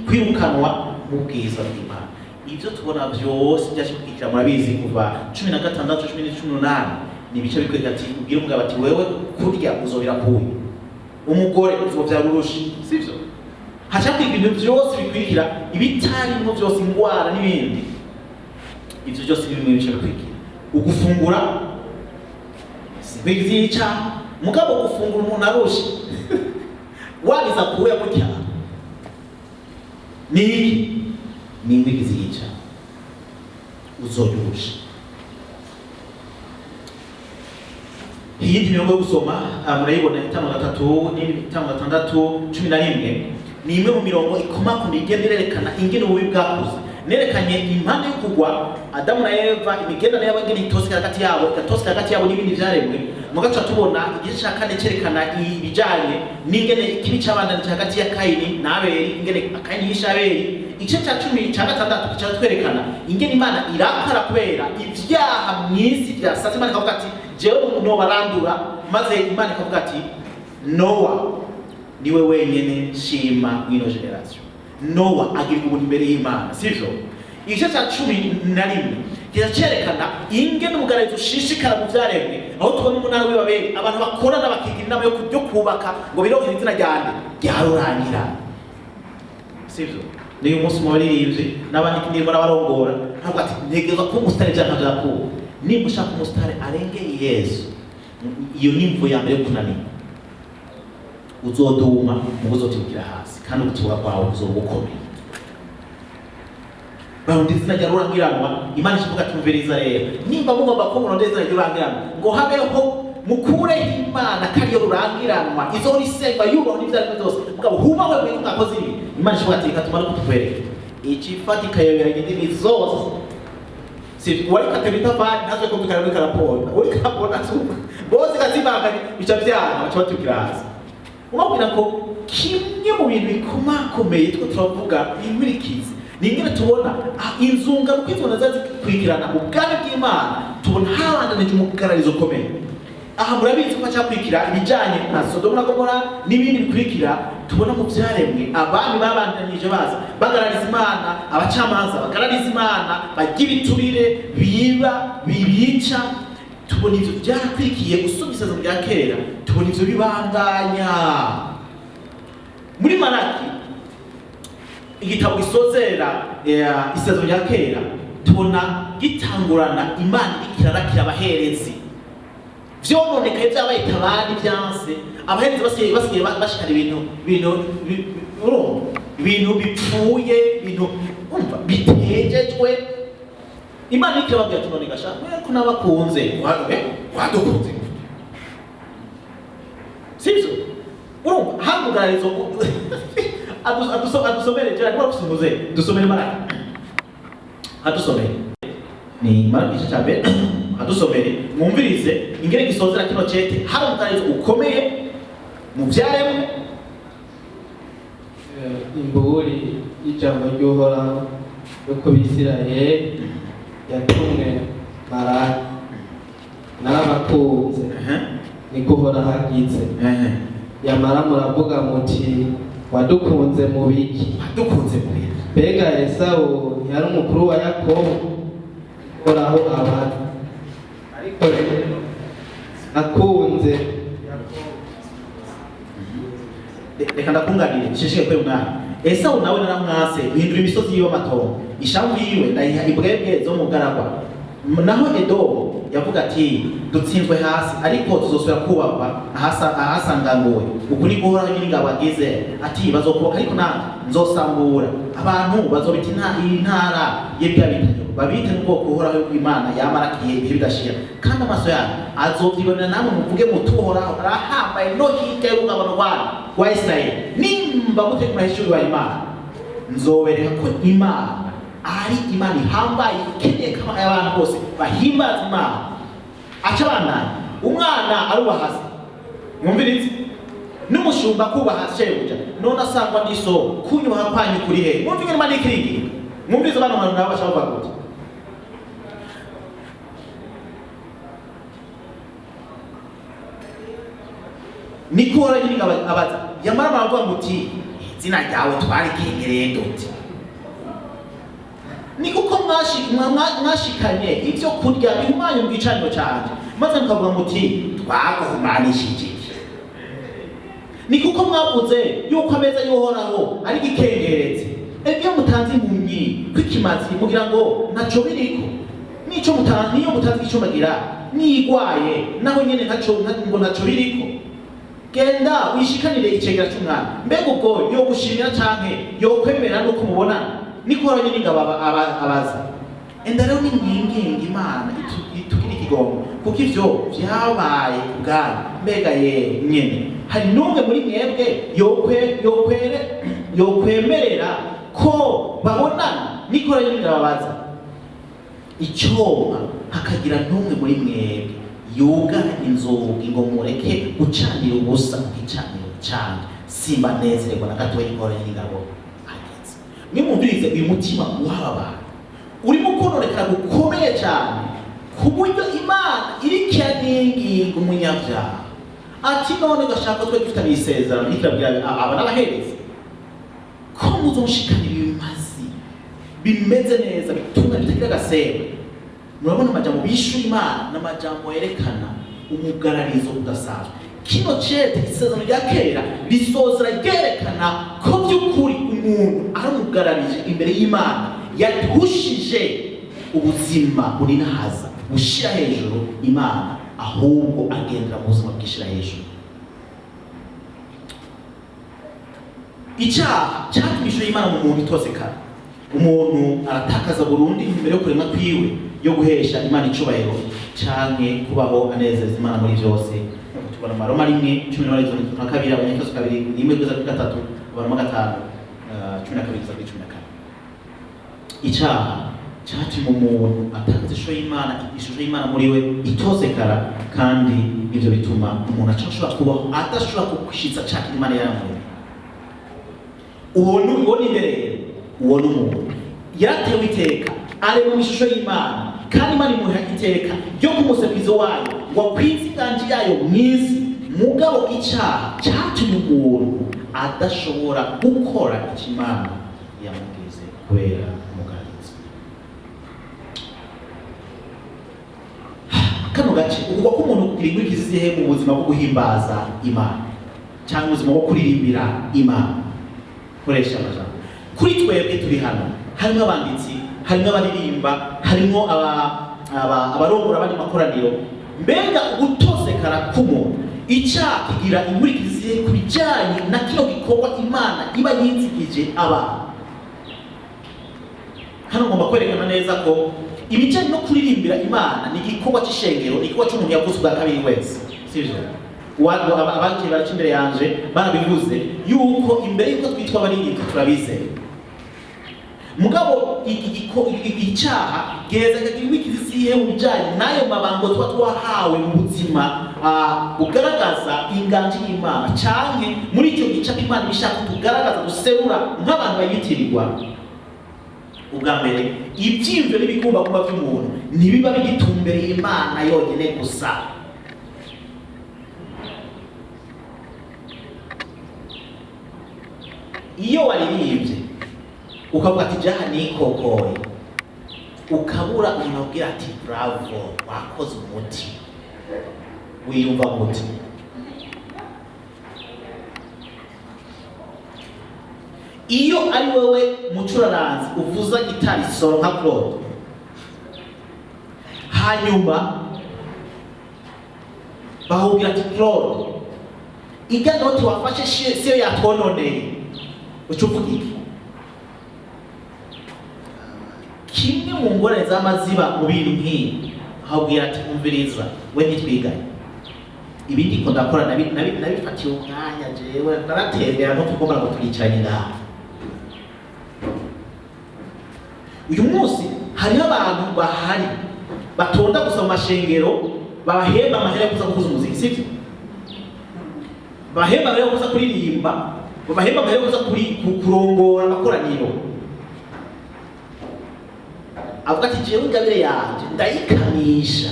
kwirukanwa mu bwiza bw'Imana. Ivyo tubona vyose byashikira murabizi kuva 16 18 ni ibice bikwereka ati ubwira umugabo ati wewe kurya uzobira kuyu, umugore uzovyara urushi, sivyo? Haca kwiga ibintu vyose bikwirikira, ibitarimwo vyose, ingwara n'ibindi. Ivyo vyose ni bimwe bice bikwirikira. Ugufungura sikwizica, mugabo gufungura umuntu arushe wagiza kuya gutya Ni iki? Ni inkurikizi yica, uzoyurusha. Iyindi mirongo yo gusoma, murayibona, 53 n'indi 56 11, ni imwe mu mirongo ikomakomeye igenda irerekana ingene ububi bwakuze. Nerekanye impande yo kugwa Adamu na Eva, imigenderanire yabo ingene itoseka hagati yabo, igatoseka hagati yabo n'ibindi vyaremwe. Mugaca tubona igice ca kane cerekana ibijanye n'ingene ikibi cabandanije hagati ya Kayini na Abeli, ingene Kayini yishe Abeli. Igice ca 16 kica twerekana ingene Imana irakara kubera ivyaha mw'isi vyasaze. Imana ikavuga ati: "Jewe nobarandura." Maze Imana ikavuga ati: "Nowa niwe wenyene shima mw'ino génération." Nowa agira ubuntu imbere y'Imana, sivyo? Igice ca 11 kiza cerekana ingene umugararizo ushishikara mu vyaremwe, aho tubona umunara w'Ibabeli, abantu bakorana bakigira inama yo kubaka ngo bironkere izina ryande ryarurangira, sivyo? Niyo umunsi mu baririmbyi n'abandi ndimo n'abarongora ntabwo ati ntegerezwa kuba umusitari vyanka vyakuba. Nimba ushaka umusitari arengeye Yesu, iyo ni imvo ya mbere yo kunanirwa. Uzoduma mu uzotibukira hasi, kandi ugutibuka kwawe kuzoba gukomeye. Barunda izina rya rurangiranwa. Imana ishivuga ati: "Umviriza rero, nimba mugomba ko murondera izina rya rurangiranwa ngo habeho, mukureho Imana ko ariyo rurangiranwa izohora isengwa, yubahwa n'ivyo byose, mugabo hubahwe mwebwe mwakoze ibi." Imana ishivuga ati: "Reka tumare kutwereka icifata ikayoberanya indimi zose." Si uwariko atema itafari ntazwe kumvikana uriko araponda, uriko araponda azumva bose kazimanganye, bica vyanga, baca batukira hasi. Ubabwira ko kimwe mu bintu bikomakomeye two turavuga inkurikizi ni ingene tubona inzungano, uko inzungano ziba zikurikirana mu bwami bw'Imana, tubona habandanije umugararizo ukomeye. Aha murabizi ko hacakurikira ibijanye na Sodomu na Gomora n'ibindi bikurikira. Tubona mu vyaremwe abami babandanije baza bagarariza Imana, abacamanza bagarariza Imana, barya ibiturire, biba, bibica. Tubona ivyo vyarakurikiye. Usomye Isezerano rya Kera, tubona ivyo bibandanya. Muri Maraki, igitabo gisozera Isezerano rya Kera, tubona gitangurana Imana iriko irarakira abaherezi. Vyononekaye, vyabaye tabari, vyanse. Abaherezi basigaye bashikana ibintu urumva, ibintu bipfuye, ibintu umva bitejejwe. Imana iriko irababwira ati: "None gasha mwe ko nabakunze, wadukunze, sivyo?" Urumva hamugararizo. Adusomere jana niba ufise, dusomere Maraki, adusomere. Ni Maraki igice cya mbere, adusomere mwumvirize ingene gisozera kino cete. Hari umugararizo ukomeye mu vyaremwe. Imburi y'ijambo ry'Uhoraho yo ku Bisirayeli yatumwe Maraki: "Narabakunze, niko Uhoraho agize. Yamara muravuga muti: 'Wadukunze mu biki?' Wadukunze mu biki?" Mbega Esawu ntiyari umukuru wa Yakobo? Uhoraho abaza. Ariko rero nakunze Reka ndakunganire nshishike kuri umwana. Esawu nawe naramwase, guhindura imisozi yiwe amatongo, ishavu yiwe ndayiha imbwebwe zo mu garagwa. Naho Edomu yavuga ati: "Dutsinzwe hasi, ariko tuzosubira kubakwa ahasanganguwe." Uku niko Uhoraho Nyiringabo agize ati: "Bazokubaka, ariko nanjye nzosambura. Abantu bazobita intara y'ibyabitanyo, babite n'ubwoko Uhoraho Imana yamarakiye ibihe bidashira. Kandi amaso yanyu azovyibonera, namwe muvuge muti: 'Uhoraho arahambaye no hirya y'urugabano rwanyu rwa Isirayeli.' Nimba mutari murahishuriwa Imana, nzobereka ko Imana ari Imana ihambaye, ikeneye ko abantu bose bahimbaza Imana." Aca abandanya: "Umwana arubaha se," mwumvirize, "n'umushumba kubaha shebuja. None asangwa n'iso, kunyubaha kwanyu kuri hehe?" Mwumve ingene Imana ikiringira. Mwumvirize bano bantu nabo bashaka kuvuga gute. Niko Uhoraho Nyiringabo abaza. "Yamara baravuga muti: 'Izina ryawe twarikengereye dute?' Ni kuko mwashikanye ibyo kurya bihumanye mu gicaniro canje, maze mukavuga muti: 'Twaguhumanishije iki?' Ni kuko mwavuze yuko ameza y'Uhoraho ari igikengeretse. Iyo mutanze impumyi kw'ikimazi, mugira ngo ntaco biriko. Nico mutanze, niyo mutanze igicumagira nigwaye, naho nyene ntaco ngo ntaco biriko." Genda wishikanire icegera c'umwami. Mbega ubwo yogushimira canke yokwemera nuko mubonana? Niko Uhoraho n'ingabo abaza. Enda rero nimwinginga Imana itugire ikigongo, kuko ivyo vyabaye ku bwanyu. Mbega ye nyene, hari n'umwe muri mwebwe yokwemerera ko babonana? Niko Uhoraho n'ingabo abaza. Icyoma hakagira n'umwe muri mwebwe yugara inzugi ngo mureke gucanira ubusa ku gicaniro cyanjye, simba nezererwa na gatoya. Ingoro y'ingabo ageze. Nimwumvirize uyu mutima w'aba bantu urimo kononekara gukomeye cyane, ku buryo Imana iriko iraninginga umunyabyaha ati: "None gashaka twe dufitanye isezerano." Ntikirabwira aba n'abaherezi ko muzonshikanira ibimazi bimeze neza, bituma bitagira agasembo. Murabona amajambo bishuye Imana n'amajambo yerekana umugararizo udasanzwe. Kino cete, isezerano rya kera risozera ryerekana ko by'ukuri umuntu ari umugararije imbere y'Imana, yahushije ubuzima buninahaza bushira hejuru Imana, ahubwo agendera mu buzima bwishira hejuru. Icyaha cyatumye ishusho y'Imana mu muntu itosekara. Umuntu aratakaza burundu imbere yo kuremwa kwiwe yo guhesha Imana icubahiro canke kubaho anezeza Imana muri byose, nkuko tubona mu Baroma 1:12, Abanyefeso 2:1-3, Abaroma 5:12-14. Icyaha cyatumye umuntu atakaza ishusho y'Imana, ishusho y'Imana muri we itosekara, kandi ibyo bituma umuntu ashobora kubaho adashobora gushitsa cya kintu Imana yaramuremye. Uwo ni rero, uwo ni umuntu yaratewe iteka, arema mu ishusho y'Imana, kandi Imana imuha iteka ryo kumusepizo wayo ngo akwize inganji yayo mu isi. Mugabo icyaha cyatumye umuntu adashobora gukora icyo Imana yamubwize kubera umuganirizo. Kano gace, ukugwa k'umuntu kugira inkurikizi zihe mu buzima bwo guhimbaza Imana cyangwa ubuzima bwo kuririmbira Imana? Koresha amajambo. Kuri twebwe turi hano, harimo abanditsi, harimo abaririmba, harimo abarongora abandi makoraniro. Mbega ugutosekara k'umuntu, icyaha kigira inkurikizi ku bijyanye na kino gikorwa Imana iba yizigije abantu? Hano ngomba kwerekana neza ko ibijyanye no kuririmbira Imana ni igikorwa cy'ishengero, ni igikorwa cy'umuntu yavutse ubwa kabiri wese, sibyo? Abagiye baraca imbere yanje barabivuze yuko imbere yuko twitwa abaririmbyi turabizeye. Mugabo icyaha giheza kikagira inkurikizi zihe mu bijyanye n'ayo mabango tuba twahawe mu buzima bugaragaza inganji y'Imana, canke muri icyo gicapo Imana iba ishaka tugaragaza, duserura nk'abantu bayitirirwa? Ubwa mbere, ibyiyumviro n'ibigumbagumba by'umuntu ntibiba bigitumbereye Imana yonyine gusa. Iyo waririmbye ukavuga ati: "Jaha nikokoye," ukabura umuntu abwira ati: "Bravo, wakoze umuti," wiyumva gute? Iyo ari wowe mucuraranzi uvuza gitari solo nka Claude, hanyuma bahubwira ati: "Claude, ijya note wafashe siyo yatwononeye," uca uvuga iki? Kimwe mu ngorane z'amaziba mu bintu nk'ibi, ahubwira ati: "Umviriza, we ntitwiganye, ibindi ko ndakora nabifatiye umwanya, jewe naratembera, ntupfa ngo turicaranye ngaha." Uyu munsi hariho abantu bahari batonda gusa mu mashengero, babahemba amahera yo kuza kuvuza umuziki, sibyo? Babahemba amahera yo kuza kuririmba, babahemba amahera yo kuza kurongora amakoraniro. Avuga ati: "Jewe ingabire yanje ndayikamisha."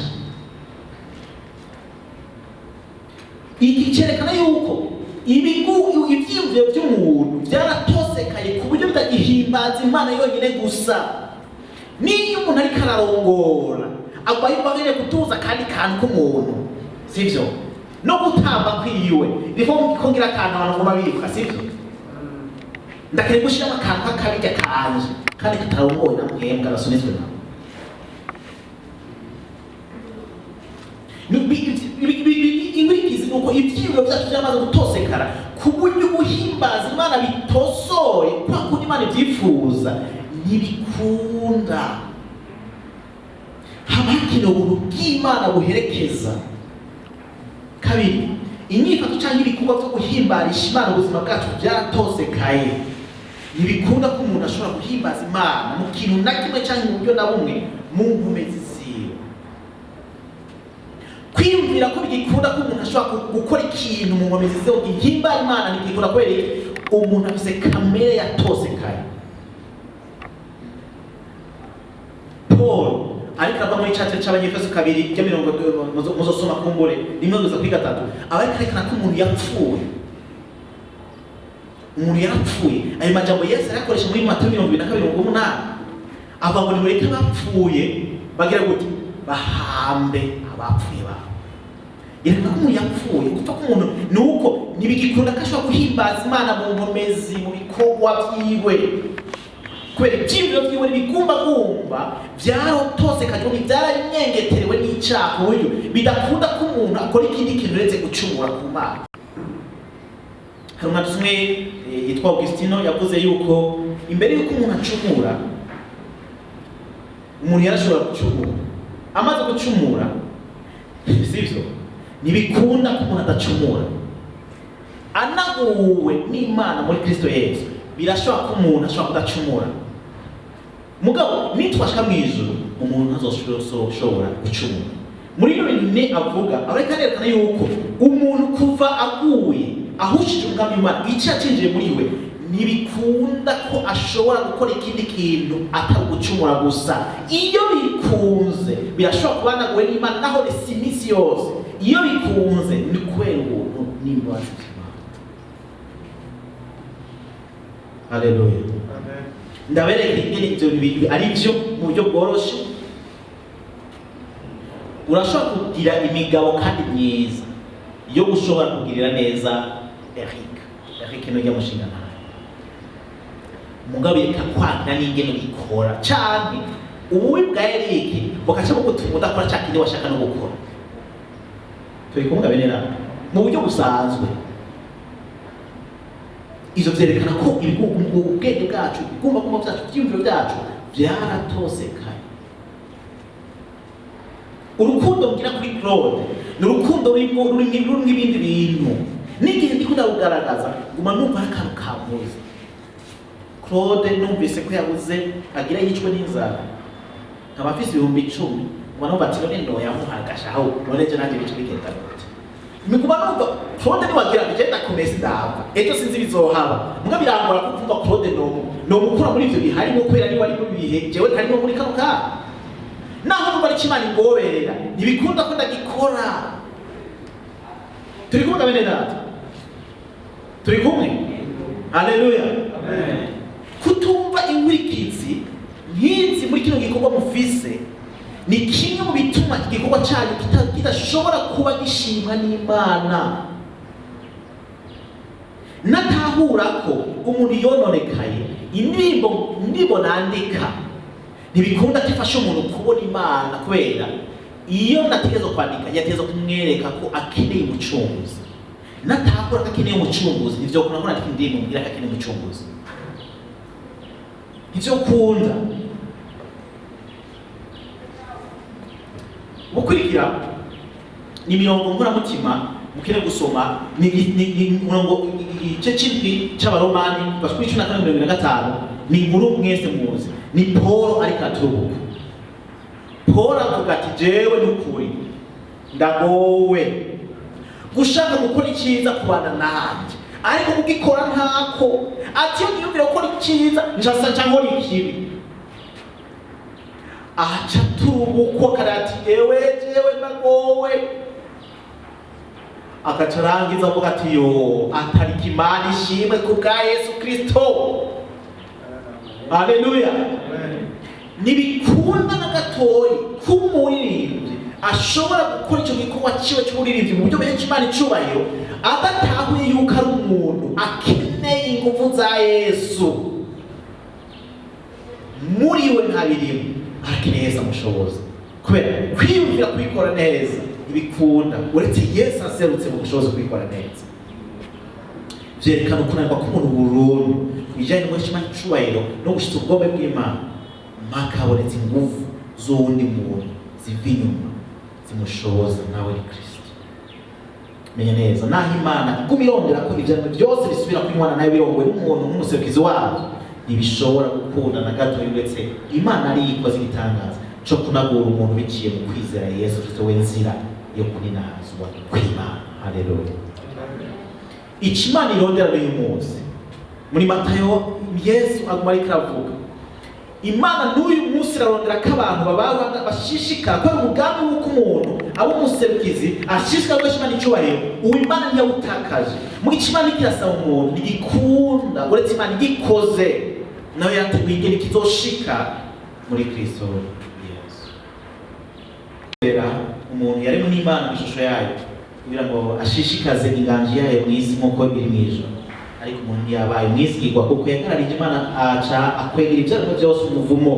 Iki cyerekana yuko ibyiyumviro by'umuntu byaratosekaye ku buryo bitagihimbaza Imana yonyine gusa. Niyo umuntu ariko ararongora, agwa yumva akeneye kutuza akandi kantu k'umuntu, sivyo? No gutamba kwiwe niko kongera akantu abantu ngoma bibuka, sivyo? Ndakeneye gushyiramo akantu k'akabirya kanje kandi katarongowe na mwebwe abasunitswe nawe. Inkurikizi ni uko Ivyiyumviro vyacu vyamaze gutosekara ku buryo guhimbaza Imana bitosoye kwa kundi Imana ivyifuza ntibikunda. Haba hakenewe ubuntu bw'Imana buherekeza. Kabiri, inyifato cyangwa ibikorwa byo guhimbarisha Imana ubuzima bwacu byaratosekaye. Ntibikunda ko umuntu ashobora guhimbaza Imana mu kintu na kimwe cyangwa mu buryo na bumwe mu nkomezi ziwe. Kwiyumvira ko bigikunda ko umuntu ashobora gukora ikintu mu nkomezi ziwe gihimbara Imana ntigikunda. Kubera iki? Umuntu afise kamere yatosekaye. Paul ariko ava muri cyacu cy'Abanyefeso 2 rya mirongo, muzosoma kumbure 1 kugeza kuri 3, aba ariko arerekana ko umuntu yapfuye, umuntu yarapfuye. Ayo majambo Yesu arayakoresha muri Matayo 22:8, avuga ngo nimureke abapfuye bagira gute? Bahambe abapfuye babo. Yerekana ko umuntu yapfuye. Gupfa k'umuntu ni uko ntibigikunda ko ashobora guhimbaza Imana mu nkomezi, mu bikorwa byiwe, kubera ibyiyumviro byiwe n'ibigumbagumba byarotosekaje, byaranyengeterewe n'icyaha, ku buryo bidakunda ko umuntu akora ikindi kintu uretse gucumura ku Mana. Hari umwanditsi umwe yitwa Augustino yavuze yuko imbere y'uko umuntu acumura, umuntu yarashobora gucumura. Amaze gucumura, sivyo, ntibikunda ko umuntu adacumura. Anaguwe n'Imana muri Kristo Yesu, birashobora ko umuntu ashobora kudacumura. Mugabo nitwashika mu ijuru, umuntu ntazoshobora gucumura. Muri bino bintu ne avuga, aba ariko arerekana yuko umuntu kuva aguye ahushije umugambi w'Imana, icyo yacinjiye muri we, ntibikunda ko ashobora gukora ikindi kintu atari ugucumura gusa. Iyo bikunze, birashobora kuba anaguwe n'Imana, naho si iminsi yose. Iyo bikunze ni kubera ubuntu n'imbabazi z'Imana. Haleluya! Ndabereka ingene ivyo bintu ari byo mu buryo bworoshe. Urashobora kugira imigabo kandi myiza yo gushobora kugirira neza Eric. Eric nujya mushinga nawe, mugabo reka kwanga n'ingene ubikora, canke ububi bwa Eric bugaca bugutuma udakora ca kindi washaka no gukora. Turi kumwe bene nawe mu buryo busanzwe? Ivyo vyerekana ko ubwenge bwacu, ibigumbagumba byacu, ivyiyumviro byacu vyaratosekaye. Urukundo ngira kuri Claude ni urukundo rurimo ibindi bintu. N'igihe ndiko ndarugaragaza, nguma numva hari akantu kambuze. Claude numvise ko yabuze, agira yicwe n'inzara, nkaba afise 10,000, nguma numva ati none noyamuha agashaho, none ejo nanjye bice bigenda gute? Niguma numva Claude niwagira ngo igenda kumesa ndapfa ejo, sinzi ibizohaba. Muga birangora ko kumva Claude nomukura muri ivyo biharimo, kubera niwe ari muri bihe jewe ntarimo muri kano kanya. Naho numva ari Imana ingoberera, ntibikunda ko ndagikora. Turi kumwe bene data? Turi kumwe? Haleluya! Kutumva inkurikizi nk'izi muri kino gikorwa mufise ni kimwe mu bituma igikorwa cyanyu kidashobora kuba gishimwa n'Imana. Natahura ko umuntu yononekaye, indirimbo nandika ntibikunda ko ifasha umuntu kubona Imana, kubera iyo nategerezwa kwandika yategerezwa kumwereka ko akeneye umucunguzi. Natahura ko akeneye umucunguzi, ntivyo kunda ko nandika indirimbo mbwira ko akeneye umucunguzi, ntivyo kunda. Gukurikira ni imirongo nkoramutima mukeneye gusoma, ni umurongo igice c'indwi c'Abaromani bashika 14:25. Ni inkuru mwese muzi, ni Paul ariko araturubuka. Paul avuga ati jewe n'ukuri ndagowe, gushaka gukora icyiza kubana nanjye, ariko kugikora ntako. Ati iyo niyumvira gukora icyiza, njasa nca nkora ikibi. Aca turubukwa karati ewe jewe ndagowe. Agaca arangiza avuga ati yo atarika, Imana ishimwe ku bwa Yesu Kristo. Haleluya! Ntibikunda na gatoyi ko umuririmbyi ashobora gukora icyo gikorwa ciwe cy'uburirimbyi mu buryo buhesha Imana icubahiro adatahuye yuko ari umuntu akeneye ingufu za Yesu. Muri we ntabirimo, arakeneye Yesu amushoboza, kubera kwiyumvira kubikora neza. Ntibikunda uretse Yesu aserutse mu bushobozi kubikora neza. Vyerekana ukunanirwa k'umuntu burundu ku bijanye n'umuheshima n'icubahiro no gushitsa ubugombe bw'Imana, mpaka habonetse inguvu z'uwundi muntu ziva inyuma zimushoboza, nawe ni Kristo. Menya neza, naho Imana iguma irondera ko ivyaremwe byose bisubira kunywana nayo birongowe n'umuntu nk'umuserukizi wabyo, ntibishobora gukunda na gato uretse Imana ariyo ikoze igitangaza co kunagura umuntu biciye mu kwizera Yesu Kristo, we nzira yo kuninahazwa kw'Imana. Haleluya! Ico Imana irondera n'uyu munsi, muri Matayo Yesu aguma ariko aravuga, Imana n'uyu munsi irarondera ko abantu babaho bashishikara, kubera umugambi w'uko umuntu aba umuserukizi ashishikara guhesha Imana icyubahiro. Uwo Imana ntiyawutakaje. Mu gice Imana irasaba umuntu, ntigikunda uretse Imana igikoze. Nayo yateguye ingene kizoshika muri Kristo Yesu. Kubera umuntu yaremwe n'Imana mu ishusho yayo kugira ngo ashishikaze inganji yayo mu isi nk'uko iri mu ijuru, ariko umuntu ntiyabaye umwizigirwa kuko yagararije Imana, aca akwegera ibyago byose. Umuvumo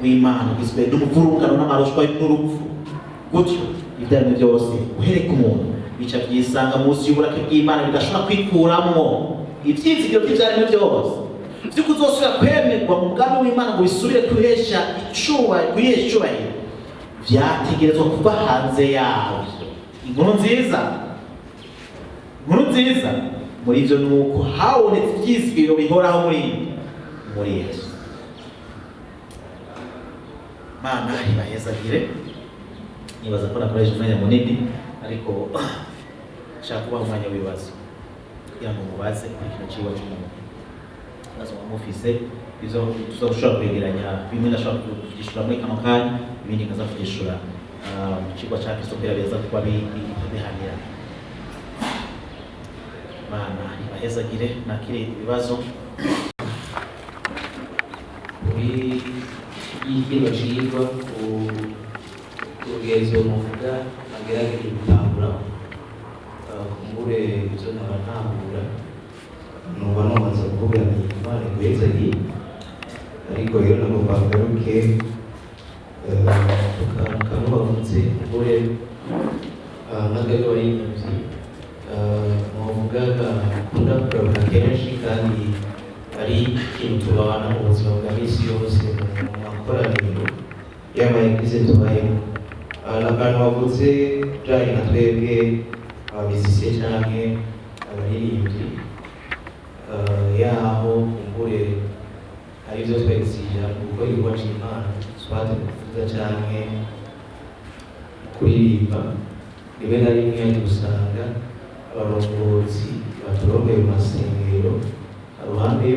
w'Imana ugizwe n'umuvurungano n'amarushwa n'urupfu. Gutyo ibyaremwe byose uhereye ku muntu bica byisanga munsi y'uburake bw'Imana, bidashobora kwikuramwo. Ibyizigiro by'ibyaremwe byose vy'uko uzosubira kwemerwa mu bwami w'Imana ngo bisubire kuhesha icubahiro, kuyihesha icubahiro, vyategerezwa kuva hanze yavyo. Inkuru nziza, inkuru nziza muri ivyo ni uko habonetse ivyizigiro bihoraho muri Yesu. Mana ibahezagire. Nibaza ko nakoresha umwanya munini, ariko nshaka kubaha umwanya w'ibibazo kugira ngo mubaze kuri kino cigwa c'umuntu. Ibibazo muba mufise, ivyo tuza gushobora kwegeranya, bimwe ndashobora kuvyishura muri kano kanya, ibindi nkaza kuvyishura mu cigwa ca Kristo, kubera biza kuba bihanira. Mana ibahezagire. Nakire ibibazo. Kuri kino cigwa, ku rugezo muvuga nagerageje gutahura, kumbure ivyo nkaba ntahura, numva nomaze kuvuga nti Imana iguhezagiye. Ariko rero nagomba ngaruke ku kantu kamwe bavuze. Kumbure nk'akagabo abaririmbyi muvuga gakunda kugaruka kenshi kandi ari ikintu tubana mu buzima bwa misi yose mu makoraniro y'ama églises tubayemo. Ni akantu wavuze bijanye na twebwe aba musiciens canke abaririmbyi, yaho kumbure hari ivyo twexija mu gukora igikorwa c'Imana, soit kuvuza canke kuririmba. Rimwe na rimwe usanga abarongozi baturongoye mu masengero, haruhande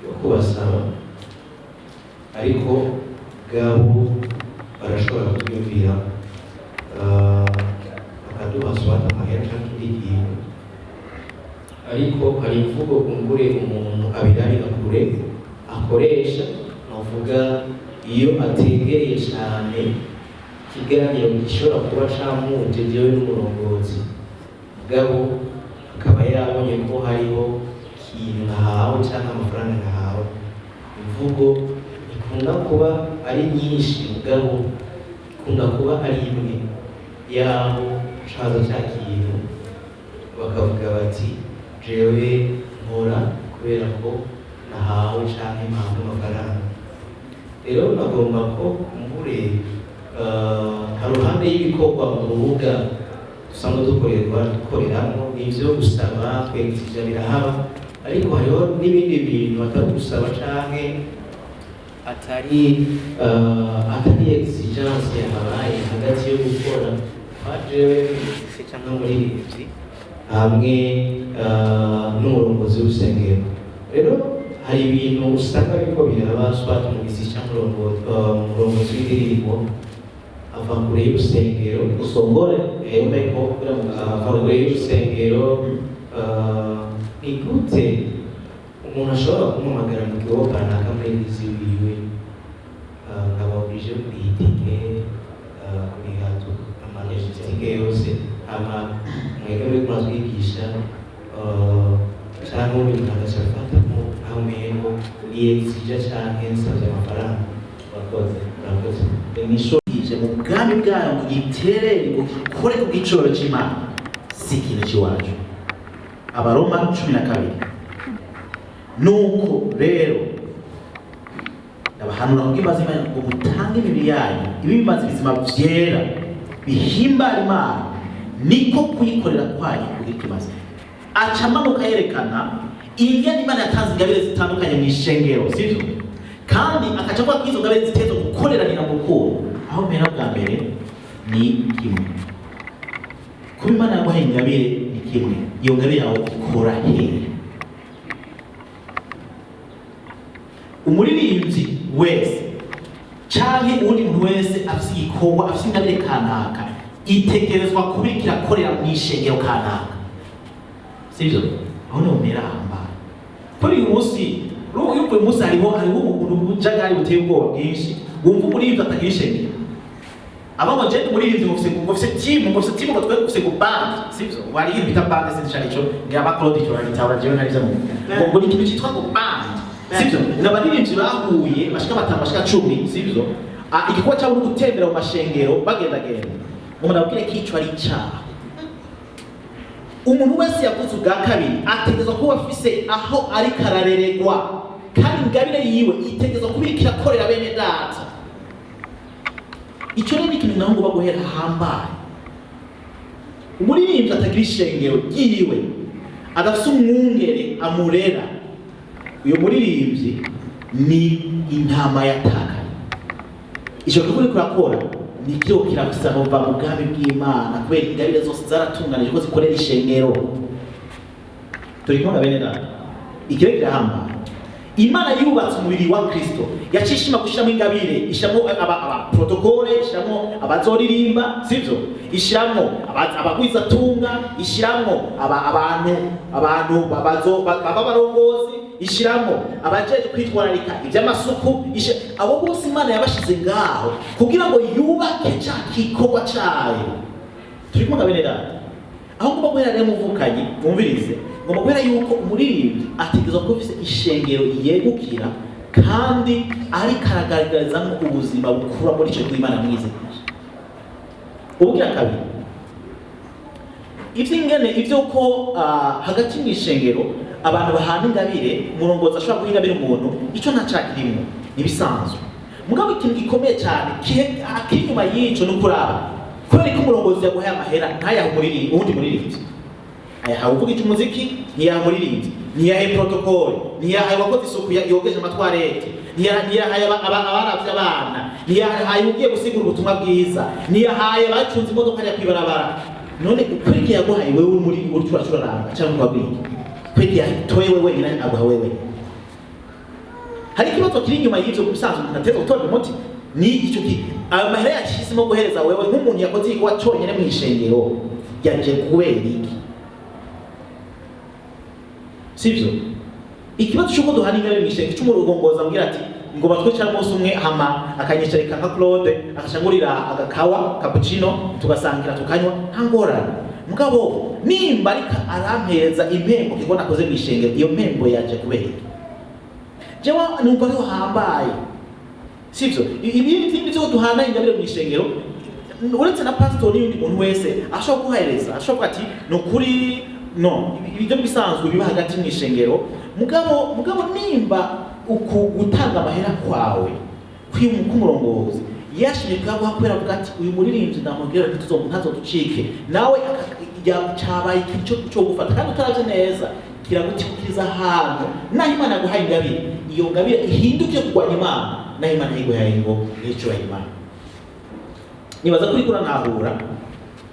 yo kubasaba, ariko ubwabo barashobora kutwiyumvira, bakaduha soit amahera canke ikindi kintu. Ariko hari imvugo kumbure umuntu abirabira kure akoresha, novuga iyo ategereye cane ikiganiro gishobora kuba camuje jewe n'umurongozi, mugabo akaba yabonye ko hariho ikintu nahawe canke amafaranga nahawe. Imvugo ikunda kuba ari nyinshi, mugabo ikunda kuba ari imwe, yaho caza ca kintu bakavuga bati: "Jewe nkora kubera ko nahawe canke mpabwa amafaranga." Rero nagomba ko kumbure haruhande y'ibikorwa mu rubuga dusanzwe dukorerwa dukoreramo, n'ivyo gusaba kwexija birahaba, ariko hariho n'ibindi bintu atari gusaba canke atari exigence yahabaye hagati yo gukora kwa jewe musicien canke umuririmbyi hamwe n'umurongozi w'urusengero. Rero hari ibintu usanga biriko biraba, soit umugisi cyangwa umurongozi w'indirimbo ava kure y'urusengero. Usongore. Ko ava kure y'urusengero. Ni gute umuntu ashobora kumuhamagara mu kigo kanaka muri église wiwe, nkaba obligé kuriha itike, kuriha ama logistique yose, hama mwebwe muri muratwigisha, canke ubundi muntu agaca afata nkaho umengo ni exija canke nsavye amafaranga? Wakoze. Murakoze. Mw'ishuri. Yatumije mu bwami bwayo ngo giterere, ngo gikore ku giciro cy'Imana, si ikintu cy'iwacu. Abaroma 12: "Nuko rero ndabahanura kubw'imbabazi Imana ngo mutange imibiri yanyu ibe ibimaze bizima byera bihimbara Imana, niko kuyikorera kwanyu kugikimaze." Aca amanuka yerekana ingene Imana yatanze ingabire zitandukanye mu ishengero, sivyo? Kandi akaca avuga ko izo ngabire ziteza gukoreranira mu rukundo. Aho mpera bwa mbere ni kimwe: kuba Imana yaguhaye ingabire ni kimwe, iyo ngabire yawe ikora hehe? Umuririmbyi wese canke uwundi muntu wese afise igikorwa, afise ingabire kanaka, itegerezwa kuba iriko irakorera mu ishengero kanaka, sivyo? Aho niho mpera hambaye. Kuri uyu munsi, uyu munsi hariho ubuntu bujagari buteye ubwoba bwinshi. Wumva umuririmbyi atagira ishengero, aba ngo je umuririmbyi ngo mfise team, ngo mfise team, ngo twe mfise ngo band, sivyo? Wari ibintu bita band, sinzi ico arico, ngira ba Claude ico barabitahura, jewe ntari mu ngo ni ikintu cyitwa ngo band, sivyo? Ni abaririmbyi bahuye bashika 5, bashika 10, sivyo? Igikorwa cyabo ni ugutembera mu mashengero bagendagenda. Ngo ndababwire ko ico ari icaha. Umuntu wese yavuze ubwa kabiri ategerezwa kuba afise aho ariko arareregwa, kandi ingabire yiwe itegerezwa kuba iriko irakorera bene data. Icyo rero ni ikintu naho ngomba guhera hambaye. Umuririmbyi atagira ishengero ryiwe, adafise umwungere amurera, uyu muririmbyi ni intama yatakaye. Ico gikorwa uriko urakora ni kiriko kirasaba mu bwami bw'Imana, kubera ingabire zose zaratunganije ko zikorera ishengero. Turi kumwe, bene data? Ikiro kirahambaye. Imana yubatse umubiri wa Kristo, yaciye ishima gushyiramo ingabire, ishyiramo aba protocole, ishyiramo abazoririmba, sivyo? Ishyiramo abagwizatunga, ishyiramo abantu baba barongozi, ishyiramo abajeje kwitwararika iby'amasuku. Abo bose Imana yabashize ngaho kugira ngo yubake ca gikorwa cayo. Turi kumwe, bene data? Aho ngomba guhera rero, muvukanyi, mwumvirize, ngomba guhera yuko umuririmbyi ategerezwa kuba afise ishengero yegukira, kandi ariko aragaragarizamo ubuzima bukura muri ico gihe Imana mwize. Ubugira kabiri, ivy'ingene ivyo ko hagati mu ishengero abantu bahana ingabire, umurongozi ashobora guha ingabire umuntu, ico ntacakirimwo, nibisanzwe. Mugabo ikintu gikomeye cyane kiri inyuma y'ico ni ukuraba kubera ko umurongozi yaguhaye amahera ntayahe uwundi muririmbyi, ayahawe uvuga umuziki, ntiyaha umuririmbyi, ntiyahe protocole, ntiyahaye uwakoze isuku yogeje amatwarete, ntiyahaye abaravye abana, ntiyahaye ugiye gusigura ubutumwa bwiza, ntiyahaye abacunze imodoka ya kwibarabara. None kubera iki yaguhaye wewe uri muri uri turacuraranga cyangwa ubabwiye? Kubera iki yatoye wewe wenyine, aguha wewe? Hari ikibazo kiri inyuma y'ivyo. Bisanzwe umuntu ateza gutora umuti ni icyo ki ayo mahera yashyizemo guhereza wewe nk'umuntu yakoze igikorwa cyonyine mu ishengero yaje kubera iki, sivyo? Ikibazo cy'uko duhana ingabire mu ishengero, cy'umurongozi ambwira ati ngo batwicara umunsi umwe, hama akanyicarika nka Claude, akashangurira agakawa cappuccino, tugasangira, tukanywa, nta ngorane. Mugabo nimba ariko arampereza impembo kigo nakoze mu ishengero, iyo mpembo yaje kubera iki? Jewe numva ariho hambaye, sivyo? Ibindi bindi byo duhana ingabire mu ishengero, uretse na pastor n'undi muntu wese ashobora guhereza, ashobora kuvuga ati ni ukuri no ibyo bisanzwe biba hagati mu ishengero. Mugabo nimba uku gutanga amahera kwawe k'umurongozi yashimye kuyaguha kubera avuga ati uyu muririmbyi ndamubwira ntazoducike nawe, cabaye ikintu cyo gufata kandi utaravye neza kiragutikiriza ahantu naho Imana yaguhaye ingabire, iyo ngabire ihinduke kurwanya Imana, naho Imana yiguhaye ngo nicubahiro Imana. Nibaza ko uriko uranahura.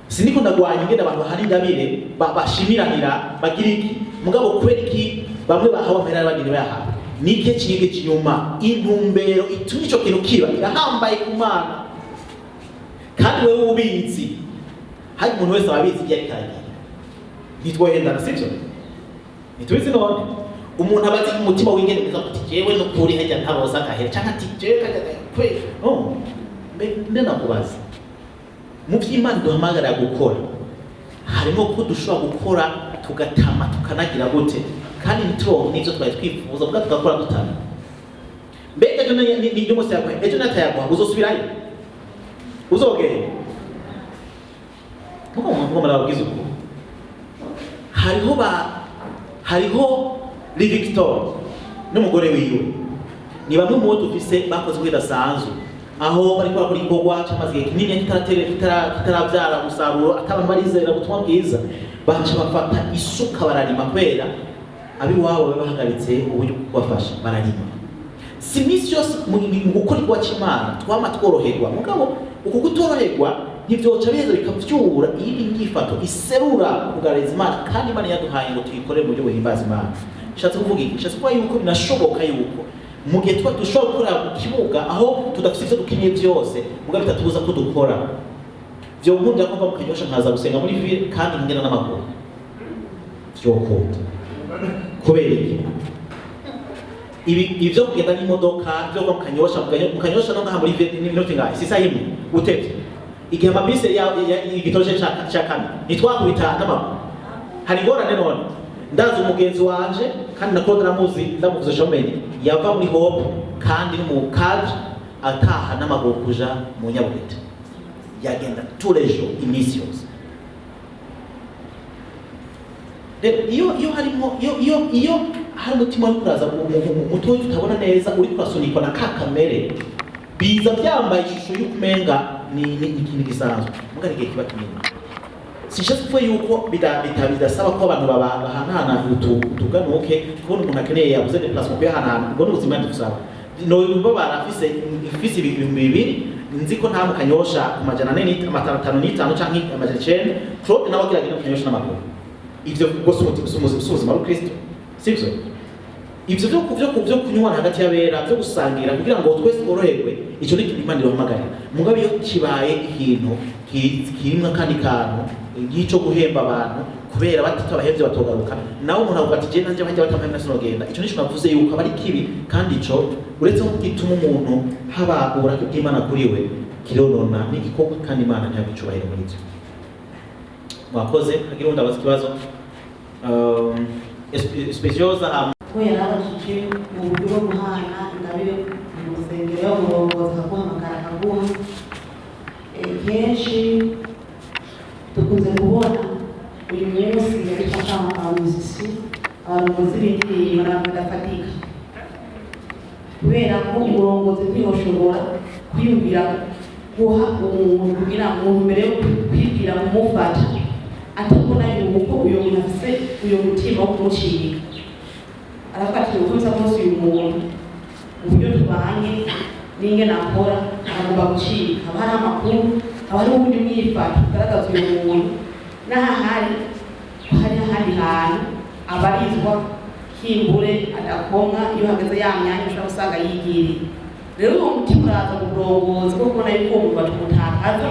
Siniko ndagwanya ingene abantu bahana ingabire, bashimiranira, bagira iki. Mugabo kubera iki bamwe bahawe amahera abandi ntibayahawe? Ni ikihe kinyegeje inyuma? Intumbero itumye ico kintu kiba irahambaye ku Mana, kandi wewe ubizi. Hari umuntu wese aba abizi ibyo ariko aragira, ntitwohendana, sivyo? Ntitubizi? None umuntu aba azi umutima w'ingene mwiza ati jewe nukuri hajya ntaboza agahera, canke ati jewe kajya kwe no mbe nakubaza. Mu vy'Imana duhamagarira gukora harimo ko dushobora gukora tugatama, tukanagira gute, kandi ntituronke n'ivyo twari twifuza, muga tugakora dutama. Mbega ejo ni umunsi yaguha, ejo natayaguha, uzosubirayo? Uzogenda nkuko nkuko murababwiza uko hariho Victor n'umugore wiwe, ni bamwe mu bo dufise bakoze uko bidasanzwe, aho bariko bakora igikorwa cyamaze igihe kinini kitarabyara umusaruro, atabantu barizera ubutumwa bwiza, baca bafata isuka bararima, kubera abiwabo baba bahagaritse uburyo bwo kubafasha, bararima. Si iminsi yose mu gukora igikorwa cy'Imana twama tworoherwa, mugabo uku kutoroherwa ntibyoca biheza bikavyura iyindi nyifato iserura kugarariza Imana, kandi Imana yaduhaye ngo tuyikorere mu buryo buhimbaza Imana. Nshatse kuvuga iki? Nshatse kuvuga yuko binashoboka yuko mu gihe tuba dushobora gukorera mu kibuga aho tudafite ivyo dukeneye byose, mugabo bitatubuza ko dukora. Vyonkundira ko mva mu Kanyosha nkaza gusenga muri ville kandi ngenda n'amaguru, vyokunda. Kubera iki? Ibi ivyo kugenda n'imodoka, ivyo kuva mu Kanyosha, mu Kanyosha no ngaha muri ville ni minota ingahe? Si isaha imwe utevye. Igihe amabisi igitoshe ca kane ntitwakubita n'amaguru, hari ingorane. None ndazi umugenzi wanje, kandi na Claude ndamuzi, ndamuvuze shomenye, yava muri Hope kandi ni mu cadre, ataha n'amaguru kuja mu Nyabugete, yagenda tous les jours, iminsi yose. Rero iyo harimo iyo hari umutima uri kuraza mutoya tutabona neza, uri kurasunikwa na ka kamere, biza byambaye ishusho y'ukumenga ni ikintu gisanzwe, muga igihe kiba kinini. Sinshatse kuvuga yuko bidasaba ko abantu bahanahana utuganuke, kubona umuntu akeneye yabuze déplacement kuyahanahana, ubwo n'ubuzima ndusaba. No barafise ifise 2000, nzi ko nta mu Kanyosha ku 400 505 canke 900. Claude nawe agira agende mu Kanyosha n'amaguru. Ivyo rwose umutima si ubuzima bw'Ukristo, sivyo? Ivyo vyo kunywana hagati y'abera, vyo gusangira kugira ngo twese tworoherwe, ico ni ikintu Imana iduhamagarira. Mugabo iyo kibaye ikintu kirimwo akandi kantu nk'ico guhemba abantu, kubera batabahemvye batogaruka, nawe umuntu avuga ati: "Je nanje bajya batampemba sinogenda." Ico nico navuze yuko aba ari kibi, kandi ico uretse ko gituma umuntu haba uburake bw'Imana kuri we, kironona n'igikorwa, kandi Imana ntihabwe icubahiro muri ivyo. Mwakoze. Hagira uwundi abaza ikibazo? Speciosa hama. Ko yarabajije mu buryo bwo guhana ingabire mu rusengero, yo murongozi akaguhamagara akaguha. Kenshi dukunze kubona uyu munsi ariko akama abamuzisi, abarongozi b'indirimbo ntabwo badafatika, kubera ko umurongozi ntiyoshobora kwiyumvira guha umuntu kugira ngo mbere yo kwibwira kumufata atabona yuko uyu muntu afise uyu mutima wo kumucika. Aravuga ati: "Ubutumwa bwose, uyu muntu uburyo tubanye n'ingene akora aragomba gucika." Haba hari amakuru, haba hari ubundi mwifato ugaragaza uyu muntu n'ahahari hari ahandi hantu abarizwa, kimbure adakomwa. Iyo hageze ya myanya ushobora gusanga yigiriye. Rero uwo mutima uraza mu burongozi bwo kubona yuko uwo muntu batumutakaza.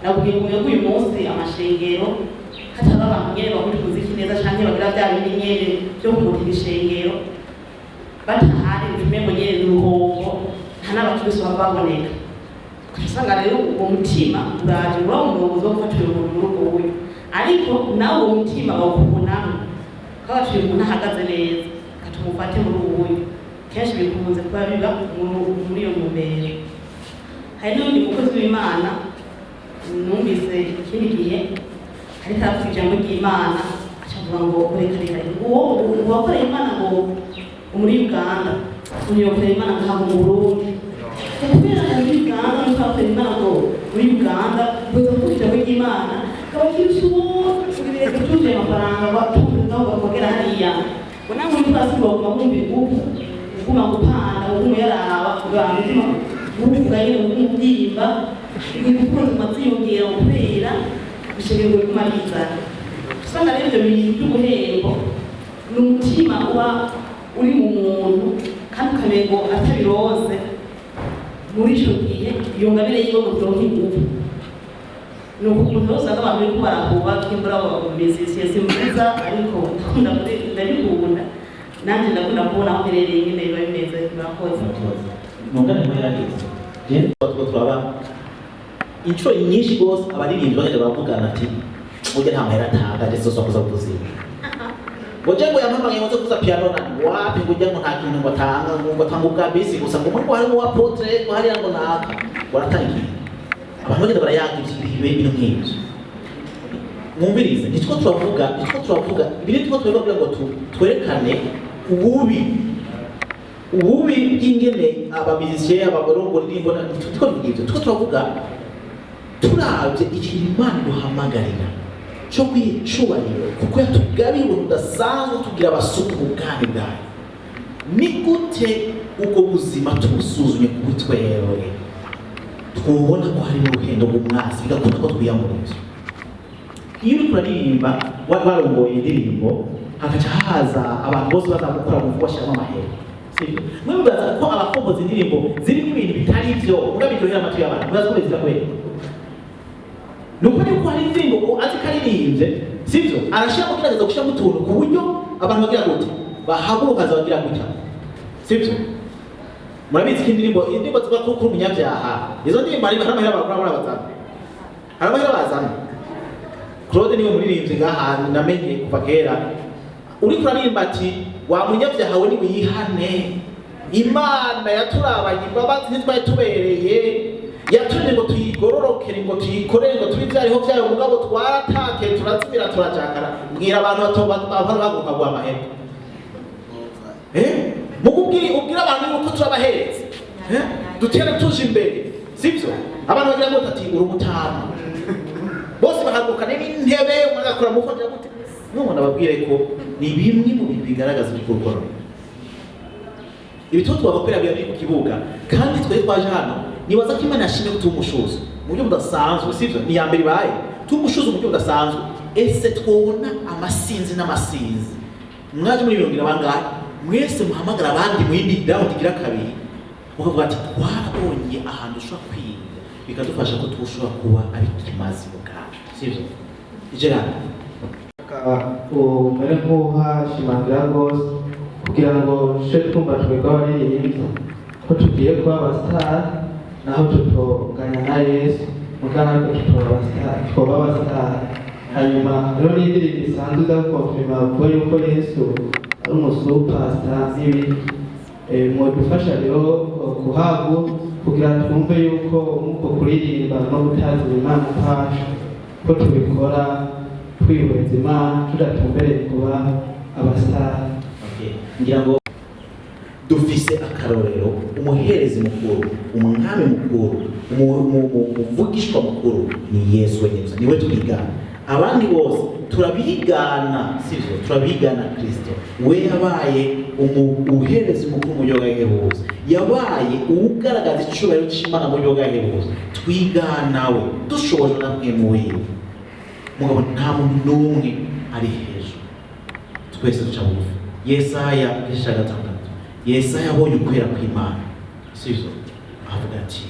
Nabwiye ngo uyu munsi amashengero hataba abantu nyene bakunda umuziki neza canke bagira vya bindi nyene vyo kumurika ishengero, batahari utumengo nyene n'uruhombo, nta n'abakristo baba baboneka. Usanga rero uwo mutima uraje uri umurongozi wo gufata uyu muntu muri ubwo buryo, ariko nawe uwo mutima bawukubonamo ko uyu muntu ahagaze neza, katumufate muri ubu buryo. Kenshi bikunze kuba biba muri iyo ntumbero. Hari n'undi mukozi w'Imana numvise ikindi gihe ariko aravuga ijambo ry'Imana, acavuga ngo: "Reka reka reka, uwo uwakoreye Imana ngo muri Uganda ntiyokorera Imana ntabwo mu Burundi, kubera ngo muri Uganda nuko akorera Imana ngo muri Uganda gusa kuvuga ijambo ry'Imana, abakirisu bose ibirenge byuzuye amafaranga batunze nabo bakogera hariya, ngo nawe muri pasi baguma bumva igugu, uguma gupanda, uguma uyaraba uguma uvuga nyine, uguma ubyimba, ibintu ziguma ziyongera kubera ibishegego biguma bizana." Usanga rero ibyo bintu by'ubuhembo ni umutima uba uri mu muntu, kandi ukamengo atabironse muri ico gihe iyo ngabire yiwe ngo turonke inguvu. Ni uku kuntu rero usanga abantu bariko barahuba kimbura bamezisiye. Simvuza, ariko ndakunda, ndabikunda nanje, ndakunda kubona aho mperereye nyene biba bimeze. Murakoze. Nungane muri yarageze je tuba turaba inshuro nyinshi rwose, abaririmbyi bagenda baravugana ati: "Burya nta mahera atanga, je soswa kuza kuvuza, ngo je ngo yampamagaye ngo nze kuvuza piano na wapi, ngo ujya ngo nta kintu ngo atanga, ngo atanga ubwa bisi gusa, ngo muri ngo harimo wa apôtre, ngo hariya ngo naka ngo aratanga ikintu." Abantu bagenda barayaga ibintu nk'ibyo. Mwumvirize, nitwo turavuga ibi, nitwo turavuga kugira ngo twerekane ububi bw'ingene abamizisiye, abarongo indirimbo. Nitwo tuvuga ibyo, two turavuga turavye ikintu Imana iduhamagarira cyo kwicubahiro, kuko yatugabiye ubuntu budasanzwe, tugira abasuku mu bwami bwayo. Ni gute ubwo buzima tubusuzumye kuri twebwe, twubona ko harimo uruhendo rw'umwasi, bigakunda ko twiyambura ivyo? Iyo uriko uraririmba, warongoye indirimbo, hagaca haza abantu bose baza gukora mu bashyiramo amahera, sibyo? Mwe mubaza ko abakompoza indirimbo zirimo ibintu bitari byo, muga biryohera amatwi y'abantu, mubaza ko bizira kubera ni uko yuko hari indirimbo ubu azi ko aririmbye, sibyo? Arashyiramo, gerageza gushyiramo utuntu ku buryo abantu bagira gute, bahaguruka bagira gutya, sibyo? Murabizi ko indirimbo zivuga ko kuri umunyabyaha, izo ndirimbo hari amahera bakora muri abazana, hari amahera bazana. Claude niwe muririmbyi ngaha namenye kuva kera. Uriko uraririmba ati: "Wa munyabyaha we, niwihane, Imana yaturabanye imbabazi, ntitwari tubereye, yatumye ngo tuyigororokere, ngo tuyikorere, ngo tube ivyariho vyayo, mugabo twaratake, turazimira, turajakara." Mbwira abantu bahora baguruka guha amahera, eh mugubwira, ubwira abantu yuko turabahereza, eh dutere tuje imbere, sivyo? Abantu bagira ngo ati: "Uri umutama." Bose bahaguruka n'intebe, umwe agakora mu agira gute. None nababwire ko ni bimwe mu bintu bigaragaza ibikorwa ibitoto babakorera biba biri ku kibuga. Kandi twe twaje hano, nibaza ko Imana yashimye ko tuba umushuzo mu buryo budasanzwe, sivyo? Ni iya mbere ibaye tuba umushuzo mu buryo budasanzwe. Ese twobona amasinzi n'amasinzi? Mwaje muri 40 bangahe? Mwese muhamagara abandi mu yindi round igira kabiri, mukavuga ati: "Twarabonye ahantu ushobora kwiga, bikadufasha ko tushobora kuba abikimazi ubwacu," sivyo, Gerard? Umere nk'uhashimangira rwose kugira ngo tuje twumva twebwe abaririmbyi ko tugiye kuba abasitari, naho tutoganya na Yesu, muga natwe tutoba abasitari, twoba abasitari. Hanyuma rero n'indirimbo isanzwe iza gukonfirma ko yuko Yesu ari umusupasita n'ibindi. Mwodufasha rero kuhabwa kugira twumve yuko nk'uko kuririmba no gutazira Imana kwacu ko tubikora twihweza Imana, tudatumbereye kuba abasitari. Okay. Ngira ngo dufise akarorero: umuherezi mukuru, umwami mukuru, umuvugishwa mukuru ni Yesu wenyine gusa, niwe twigana. Abandi bose turabigana, sivyo? Turabigana Kristo. We yabaye umuherezi mukuru mu buryo bw'agahebuzo, yabaye uwugaragaza icubahiro c'Imana mu buryo bw'agahebuzo. Twigana we dushobojwe na mwe muwiwe. Mugabo nta muntu n'umwe ari hejuru, twese duca bugufi. Yesaya igice cya 6, Yesaya abonye ukwera kw'Imana, sivyo? Avuga ati: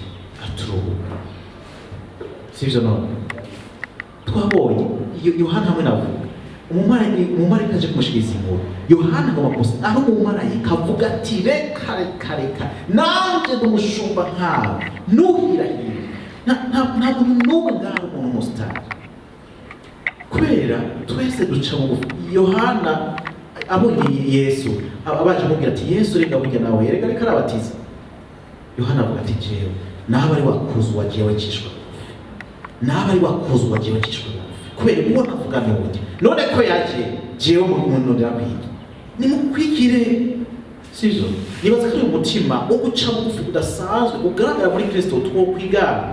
"Aturuhuka," sivyo? None twabonye Yohana hamwe navuga umumarayika aje kumushikiriza inkuru. Yohana agomba kumusa aho umumarayika avuga ati: "Reka, reka, reka, nanje ndi umushumba nkawe, ntuhirahire." Nta muntu n'umwe ngaho umuntu umusitari, kubera twese duca bugufi. Yohana abonye Yesu abaje amubwira ati: "Yesu, reka, burya nawe reka, reka," arabatiza. Yohana avuga ati: "Jewe naba ari wakuzwa, jewe cishwa bugufi, naba ari wakuzwa, jewe cishwa bugufi, kubera uwo navuga n'uburyo none ko yaje jewe mu ndera kwiga, nimukwikire," sivyo? Nibaza ko uyu mutima wo guca bugufi udasanzwe ugaragara muri Kristo twokwigana,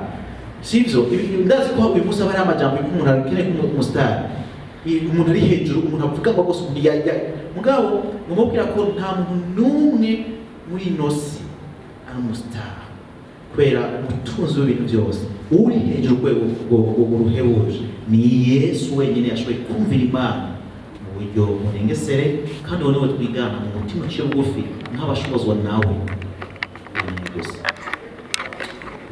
sivyo? Ndazi ko uyu munsi aba ari amajambo yuko umuntu akeneye kuba umusitari, umuntu ari hejuru, umuntu avuga ngo rwose umuntu yajya. Mugabo mumubwira ko nta muntu n'umwe muri ino si ari umusitari, kubera umutunzi w'ibintu byose uri hejuru urwego ruhebuje ni Yesu wenyine, yashoboye kumvira Imana mu buryo burengesere. Kandi uwo niwe twigana mu mutima uciye bugufi nk'abashobozwa nawe wenyine gusa.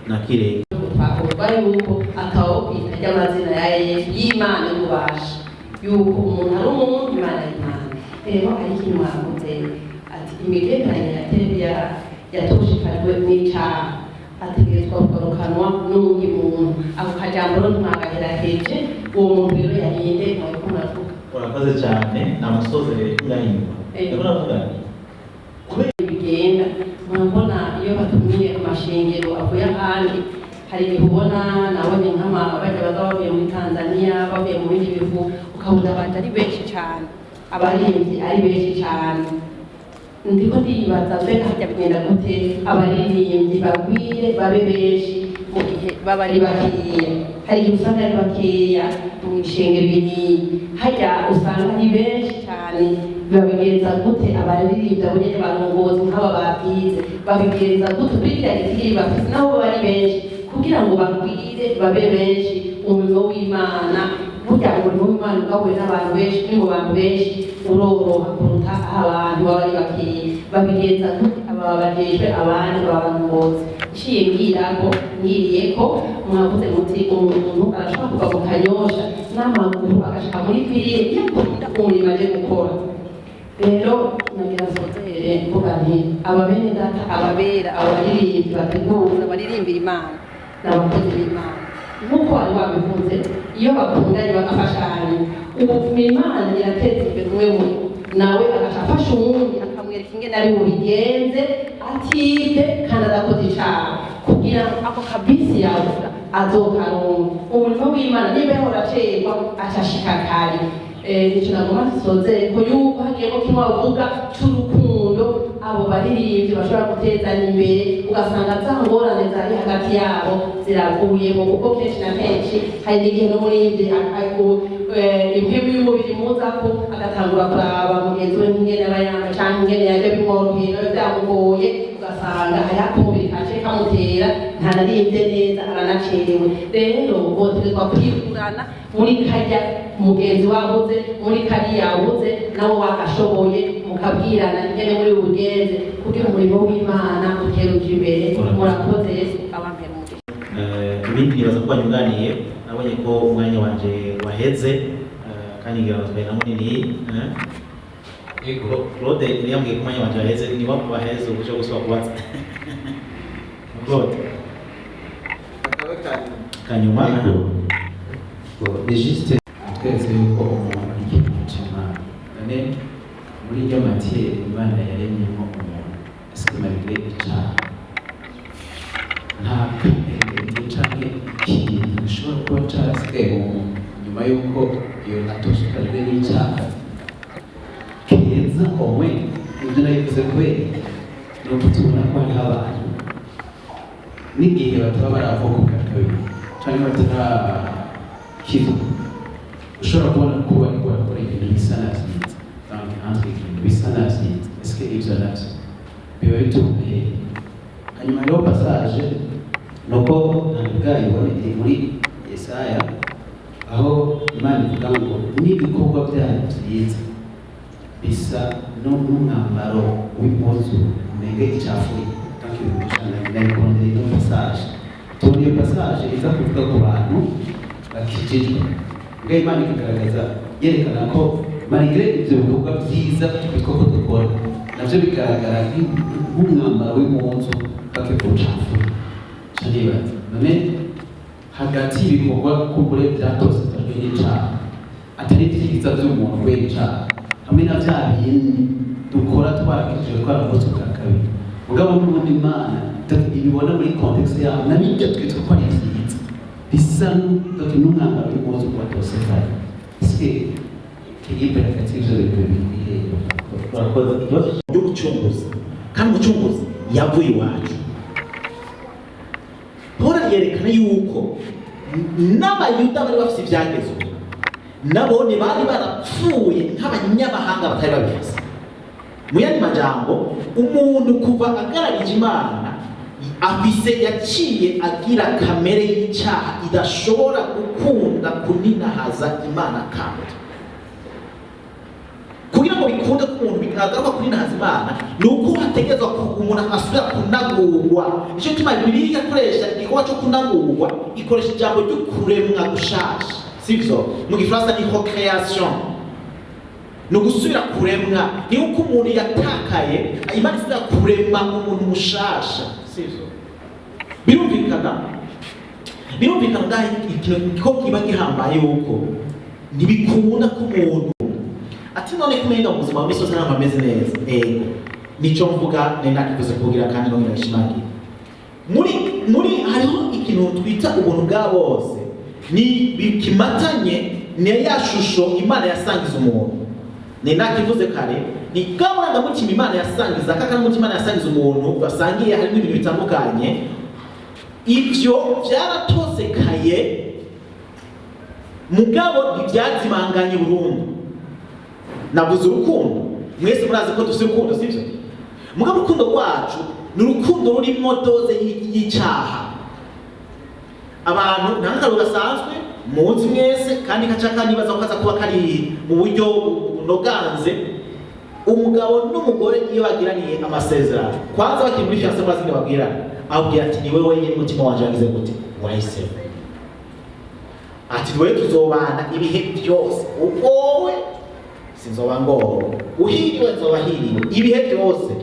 Nakire. Twakumva yuko atawo kwita ry'amazina ya Yesu y'Imana y'ububasha, yuko umuntu ari umuntu, Imana ari Imana. Rero ari ikintu mwavuze ati imigenderanire yatoshekajwe n'icaha ategerezwa kugarukanwa n'uwundi muntu. Ako kajambo rero ntimwagaheraheje. Uwo muntu rero yarinde mwariko muravuga? Urakoze cyane. Ni amasozere ngahinyuma. Ndiko navuga nti kubera bigenda murabona iyo batumiye amashengero avuye ahandi. Hari igihe ubona, nabonye nk'ama bajya baza bavuye muri Tanzania, bavuye mu bindi bihugu, ukabona baje ari benshi cyane, abaririmbyi ari benshi cyane. Ndiko ndibaza, mbega harya bigenda gute abaririmbyi bagwire, babe benshi, mu gihe baba ari bakeya? Hari igihe usanga ari bakeya mu ishengero binini, harya usanga ari benshi cyane. Babigenza gute abaririmbyi abo nyene, barongozi nk'aba babyize, babigenza gute kuri kiriya gitigiri bafise, nabo baba ari benshi, kugira ngo bagwire, babe benshi? Umurimo w'Imana, burya umurimo w'Imana ugahuye n'abantu benshi, uri mu bantu benshi, uroroha kuruta aho abantu baba ari bakeya. Babigenza gute aba bajejwe abandi, babarongozi? Nciye mbwirako, ngiriye ko mwavuze muti umuntu arashobora kuva mu Kanyosha n'amaguru agashika muri ville yakunda umurimo aje gukora. Rero nagira nsozere mvuga nti aba bene data, ababera, aba baririmbyi bategura, baririmbira Imana, ni abakozi b'Imana nk'uko wari wabivuze. Iyo bakundanye, bagafashanya, ubu Imana irateza imbere umwe muri bo, nawe agaca afasha uwundi, akamwereka ingene ari bubigenze atibye kandi adakoze icaha, kugira ngo ako kabisi yavuga azokaronka. Umurimo w'Imana niba yahora acerwa, acashika kare. Nico nagomba nsozere ko yuko hagiyemo kimwe bavuga c'urukundo, abo baririmbyi bashobora gutezanya imbere, ugasanga za ngorane zari hagati yabo ziravuyemo, kuko kenshi na kenshi hari n'igihe n'umuririmbyi impemu y'umubiri muzako, agatangura kuraba mugenzi we nk'ingene aba yambaye canke ingene yaje bimworoheye, nawe vyamugoye, ugasanga hariho akumubiri kace kamutera, ntanarimbye neza, aranacerewe. Rero botegerezwa kwigurana muri karya mugenzi wabuze, muri kariya yabuze, nawe wakashoboye, mukabwirana ingene muri bugenze kugira umurimo w'Imana utere uja imbere. Murakoze, Yesu abampera umugisha. Ibindi nibaza ko banyunganiye. Nabonye ko umwanya wanje waheze, kandi ngira ngo twari na munini. Ego. Claude yari yambwiye ko umwanya wanje waheze. Niba waheze, uburyo gusubira kubaza Claude kanyuma. Ego. Ni juste twese yuko umuntu ari ikintu c'Imana. None muri iryo matière Imana yaremyemo umuntu, est-ce que malgré icaha nta kamere canke ikintu gishobora kuba carasigaye mu muntu nyuma y'uko iyo atoshekajwe n'icaha keza omwe? Ibyo nabivuze kubera iki? Ni uko tubona ko hariho abantu n'igihe bataba baravuka ubwa kabiri canke batarakizwa, ushobora kubona ko bariko barakora ibintu bisa na vyiza, donc entre guillemets bisa na vyiza. Est-ce que ivyo navyo biba bituruka hehe? Hanyuma hariho passage, nuko ntabwo bwayibone, iri muri Yesaya, aho Imana ivuga ngo n'ibikorwa byayo vyiza bisa n'umwambaro w'impuzu umenga icafuye. Donc ndayikondera ino passage. Tubona iyo passage iza kuvuga ku bantu bakijijwe, mbwa Imana ikagaragaza, yerekana ko malgré ivyo bikorwa vyiza twitwa ko dukora, navyo bigaragara nk'umwambaro w'impuzu bakiva ucafuye. Ca nibaza, none hagati y'ibikorwa kumbure vyatosekajwe n'icaha, atari vyiza vy'umuntu kubera icaha, hamwe na vya bindi dukora twarakijijwe, twaravutse ubwa kabiri, mugabo n'ubundi Imana ibibona muri contexte yaho, na bijya twitwa ko ari vyiza bisa n'umwambaro w'impuzu watosekaye, est-ce que équilibre hagati y'ivyo bintu bibiri iri hehe? Urakoze. Ikibazo cy'ubucunguzi, kandi umucunguzi yavuye iwacu. Paul yerekana yuko n'Abayuda bari bafite ibyagezwe, nabone bari barapfuye nk'abanyamahanga batari babifise. Mu yandi majambo, umuntu kuva agararije Imana, afise, yaciye agira kamere y'icyaha idashobora gukunda kuninahaza Imana. Kandi kugira ngo bikunde ko umuntu agaruka kuninahaza Imana, ni uko hategerezwa ko umuntu asubira kunagurwa. Nicyo gituma Bibiliya ikoresha igikorwa cyo kunagurwa, ikoresha ijambo ryo kuremwa gushasha, sivyo? Mu Gifaransa ni recréation, ni ugusubira kuremwa. Ni uko umuntu yatakaye, Imana isubira kurema umuntu mushasha, sivyo? Birumvikana ngaho ikintu ko kiba gihambaye, yuko ntibikunda ko umuntu ati none kumenga mu buzima bw'isi yose ntabwo ameze neza. Ego, nico mvuga, nari nakivuze kugira kandi nongera gishimangira. Muri hariho ikintu twita ubuntu bwa bose, ni bikimatanye ni ya shusho Imana yasangiza umuntu. Ni nakivuze kare, ni bwa burangamutima Imana yasangiza, kakamutima Imana yasangiza umuntu basangiye, harimo ibintu bitandukanye. Ivyo vyaratosekaye, mugabo ntibyazimanganye burundu. Navuze urukundo, mwese murazi ko dufite urukundo, sivyo? Mugabo urukundo rwacu ni urukundo rurimo dose y'icyaha. Abantu nta nk'akararo gasanzwe muzi mwese, kandi kaca kanibaza ko kaza kuba kari mu buryo bunoganze. Umugabo n'umugore iyo bagiraniye amasezerano, kwanza bakiri muri fiancé, murazi ingene babwirana. Ababwira ati: "Ni wewe wenyine umutima wanje wagize gute? Wahisemo." Ati: "Twe tuzobana ibihe byose, ugowe sinzoba ngowe, uhiriwe nzoba hiriwe, ibihe byose."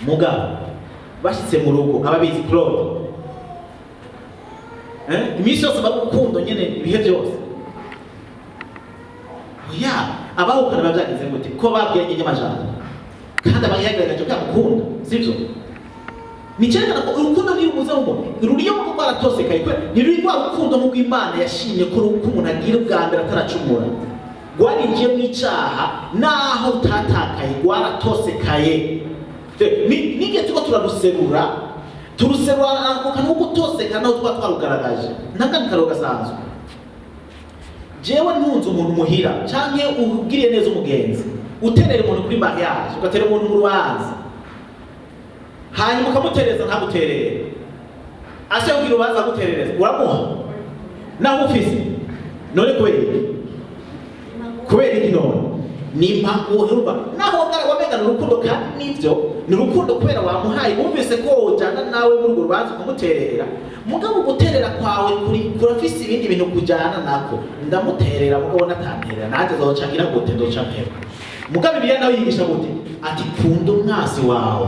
Mugabo bashyitse mu rugo, ababizi Claude, iminsi yose bari urukundo nyene ibihe byose? Oya. Abahukana biba byagenze gute ko babwiranye amajambo kandi aba yagaragaje ko yamukunda, sivyo? Ni cyerekana ko urukundo ntirubuze ngo ruriyo muko rwaratosekaye, kubera ntiruri rwa rukundo nk'uko Imana yashimye ko umuntu agira ubwa mbere ataracumura. Rwarinjiye mu icaha, naho rutatakaye, rwaratosekaye. N'igihe turiko turaruserura, turuserura ako kantu ko gutoseka, naho tuba twarugaragaje. Ntakandi karoro gasanzwe: jewe ntunze umuntu muhira, canke ugiriye neza umugenzi, uterera umuntu kuri mariage, ugatera umuntu mu rubanza, hanyuma ukamutereza ntaguterere, ase kugira urubanza aguterereza, uramuha naho ufise. None kubera iki? Kubera iki? None nimpa urumva naho wamenga ni urukundo, kandi nivyo ni urukundo, kubera wamuhaye, wumvise ko wojana nawe muri urwo rubanza ukamuterera. Mugabo guterera kwawe kuri kurafise ibindi bintu kujana nako. Ndamuterera mugabo natanterera, nanjye nzoca ngira gute? Nzoca mpeba. Mugabo Bibiliya nawe yigisha gute? Ati: "Kunda umwasi wawe."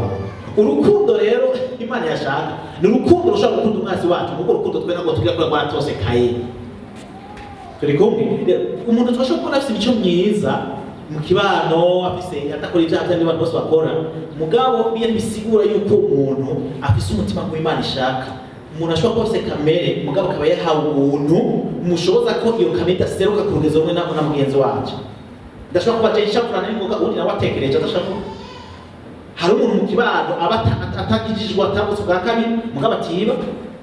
Urukundo rero Imana yashaka ni urukundo rushobora gukunda umwasi wacu, kuko urukundo twe ntabwo tugira kubera rwaratosekaye. Turi kumwe? Rero, umuntu twashobora kubona afise imico myiza mu kibano, afise adakora ibyaha by'abandi bantu bose bakora, mugabo biya bisigura yuko umuntu afise umutima nk'uw'Imana ishaka. Umuntu ashobora kuba afise kamere, mugabo akaba yahawe ubuntu mushoboza ko iyo kamere idaseruka ku rugezo rumwe na mugenzi wacu. Ndashobora kuba jewe nshavurana n'ingoga, uwundi nawe atekereje adashavura. Hari umuntu mu kibano aba atakijijwe, atavutse ubwa kabiri, mugabo atiba.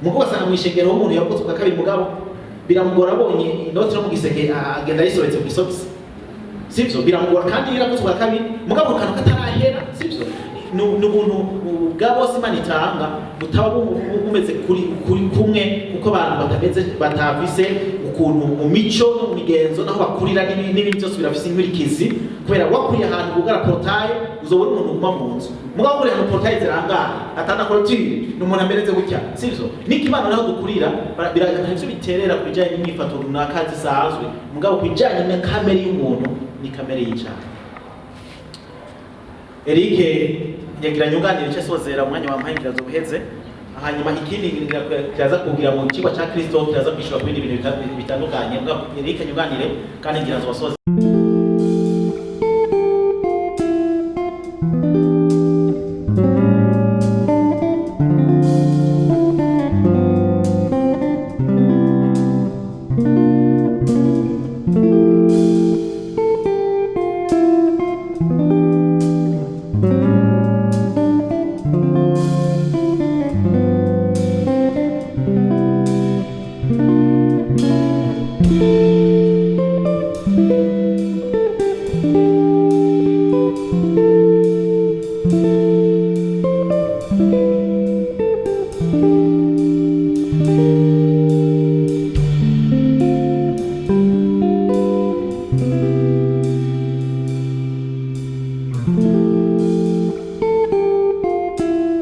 Mugabo asanga mu ishengero w'umuntu yavutse ubwa kabiri, mugabo biramugora, abonye inoti no mu giseke agenda ayisobetse mu isogisi, sivyo? Biramugora kandi yaravutse ubwa kabiri, mugabo ako kantu katarahera, sivyo? Ni ubuntu bwa bose Imana itanga butaba bumeze kuri kumwe, kuko abantu batameze, batavise ukuntu mu mico no mu migenzo naho bakurira n'ibindi byose birafise inkurikizi. Kubera wakuriye ahantu bugara portail, uzobona umuntu uguma mu nzu, mugabo wakuriye ahantu portail zirangaye atana clôture, ni umuntu amereze gutya, sivyo? N'ikibano naho dukurira hari ivyo biterera ku bijanye n'imyifato runaka zisanzwe, mugabo ku bijanye na kamere y'umuntu, ni kamere y'icaha. Eric yagira nyunganire icyo asozera umwanya wampaye, ngira zobuheze. Hanyuma ikindi ngira kiraza kugira mu kigo cya Kristo, kiraza kwishura ku bindi bintu bitandukanye. Mugabo Eric nyunganire kandi ngira zobasozera.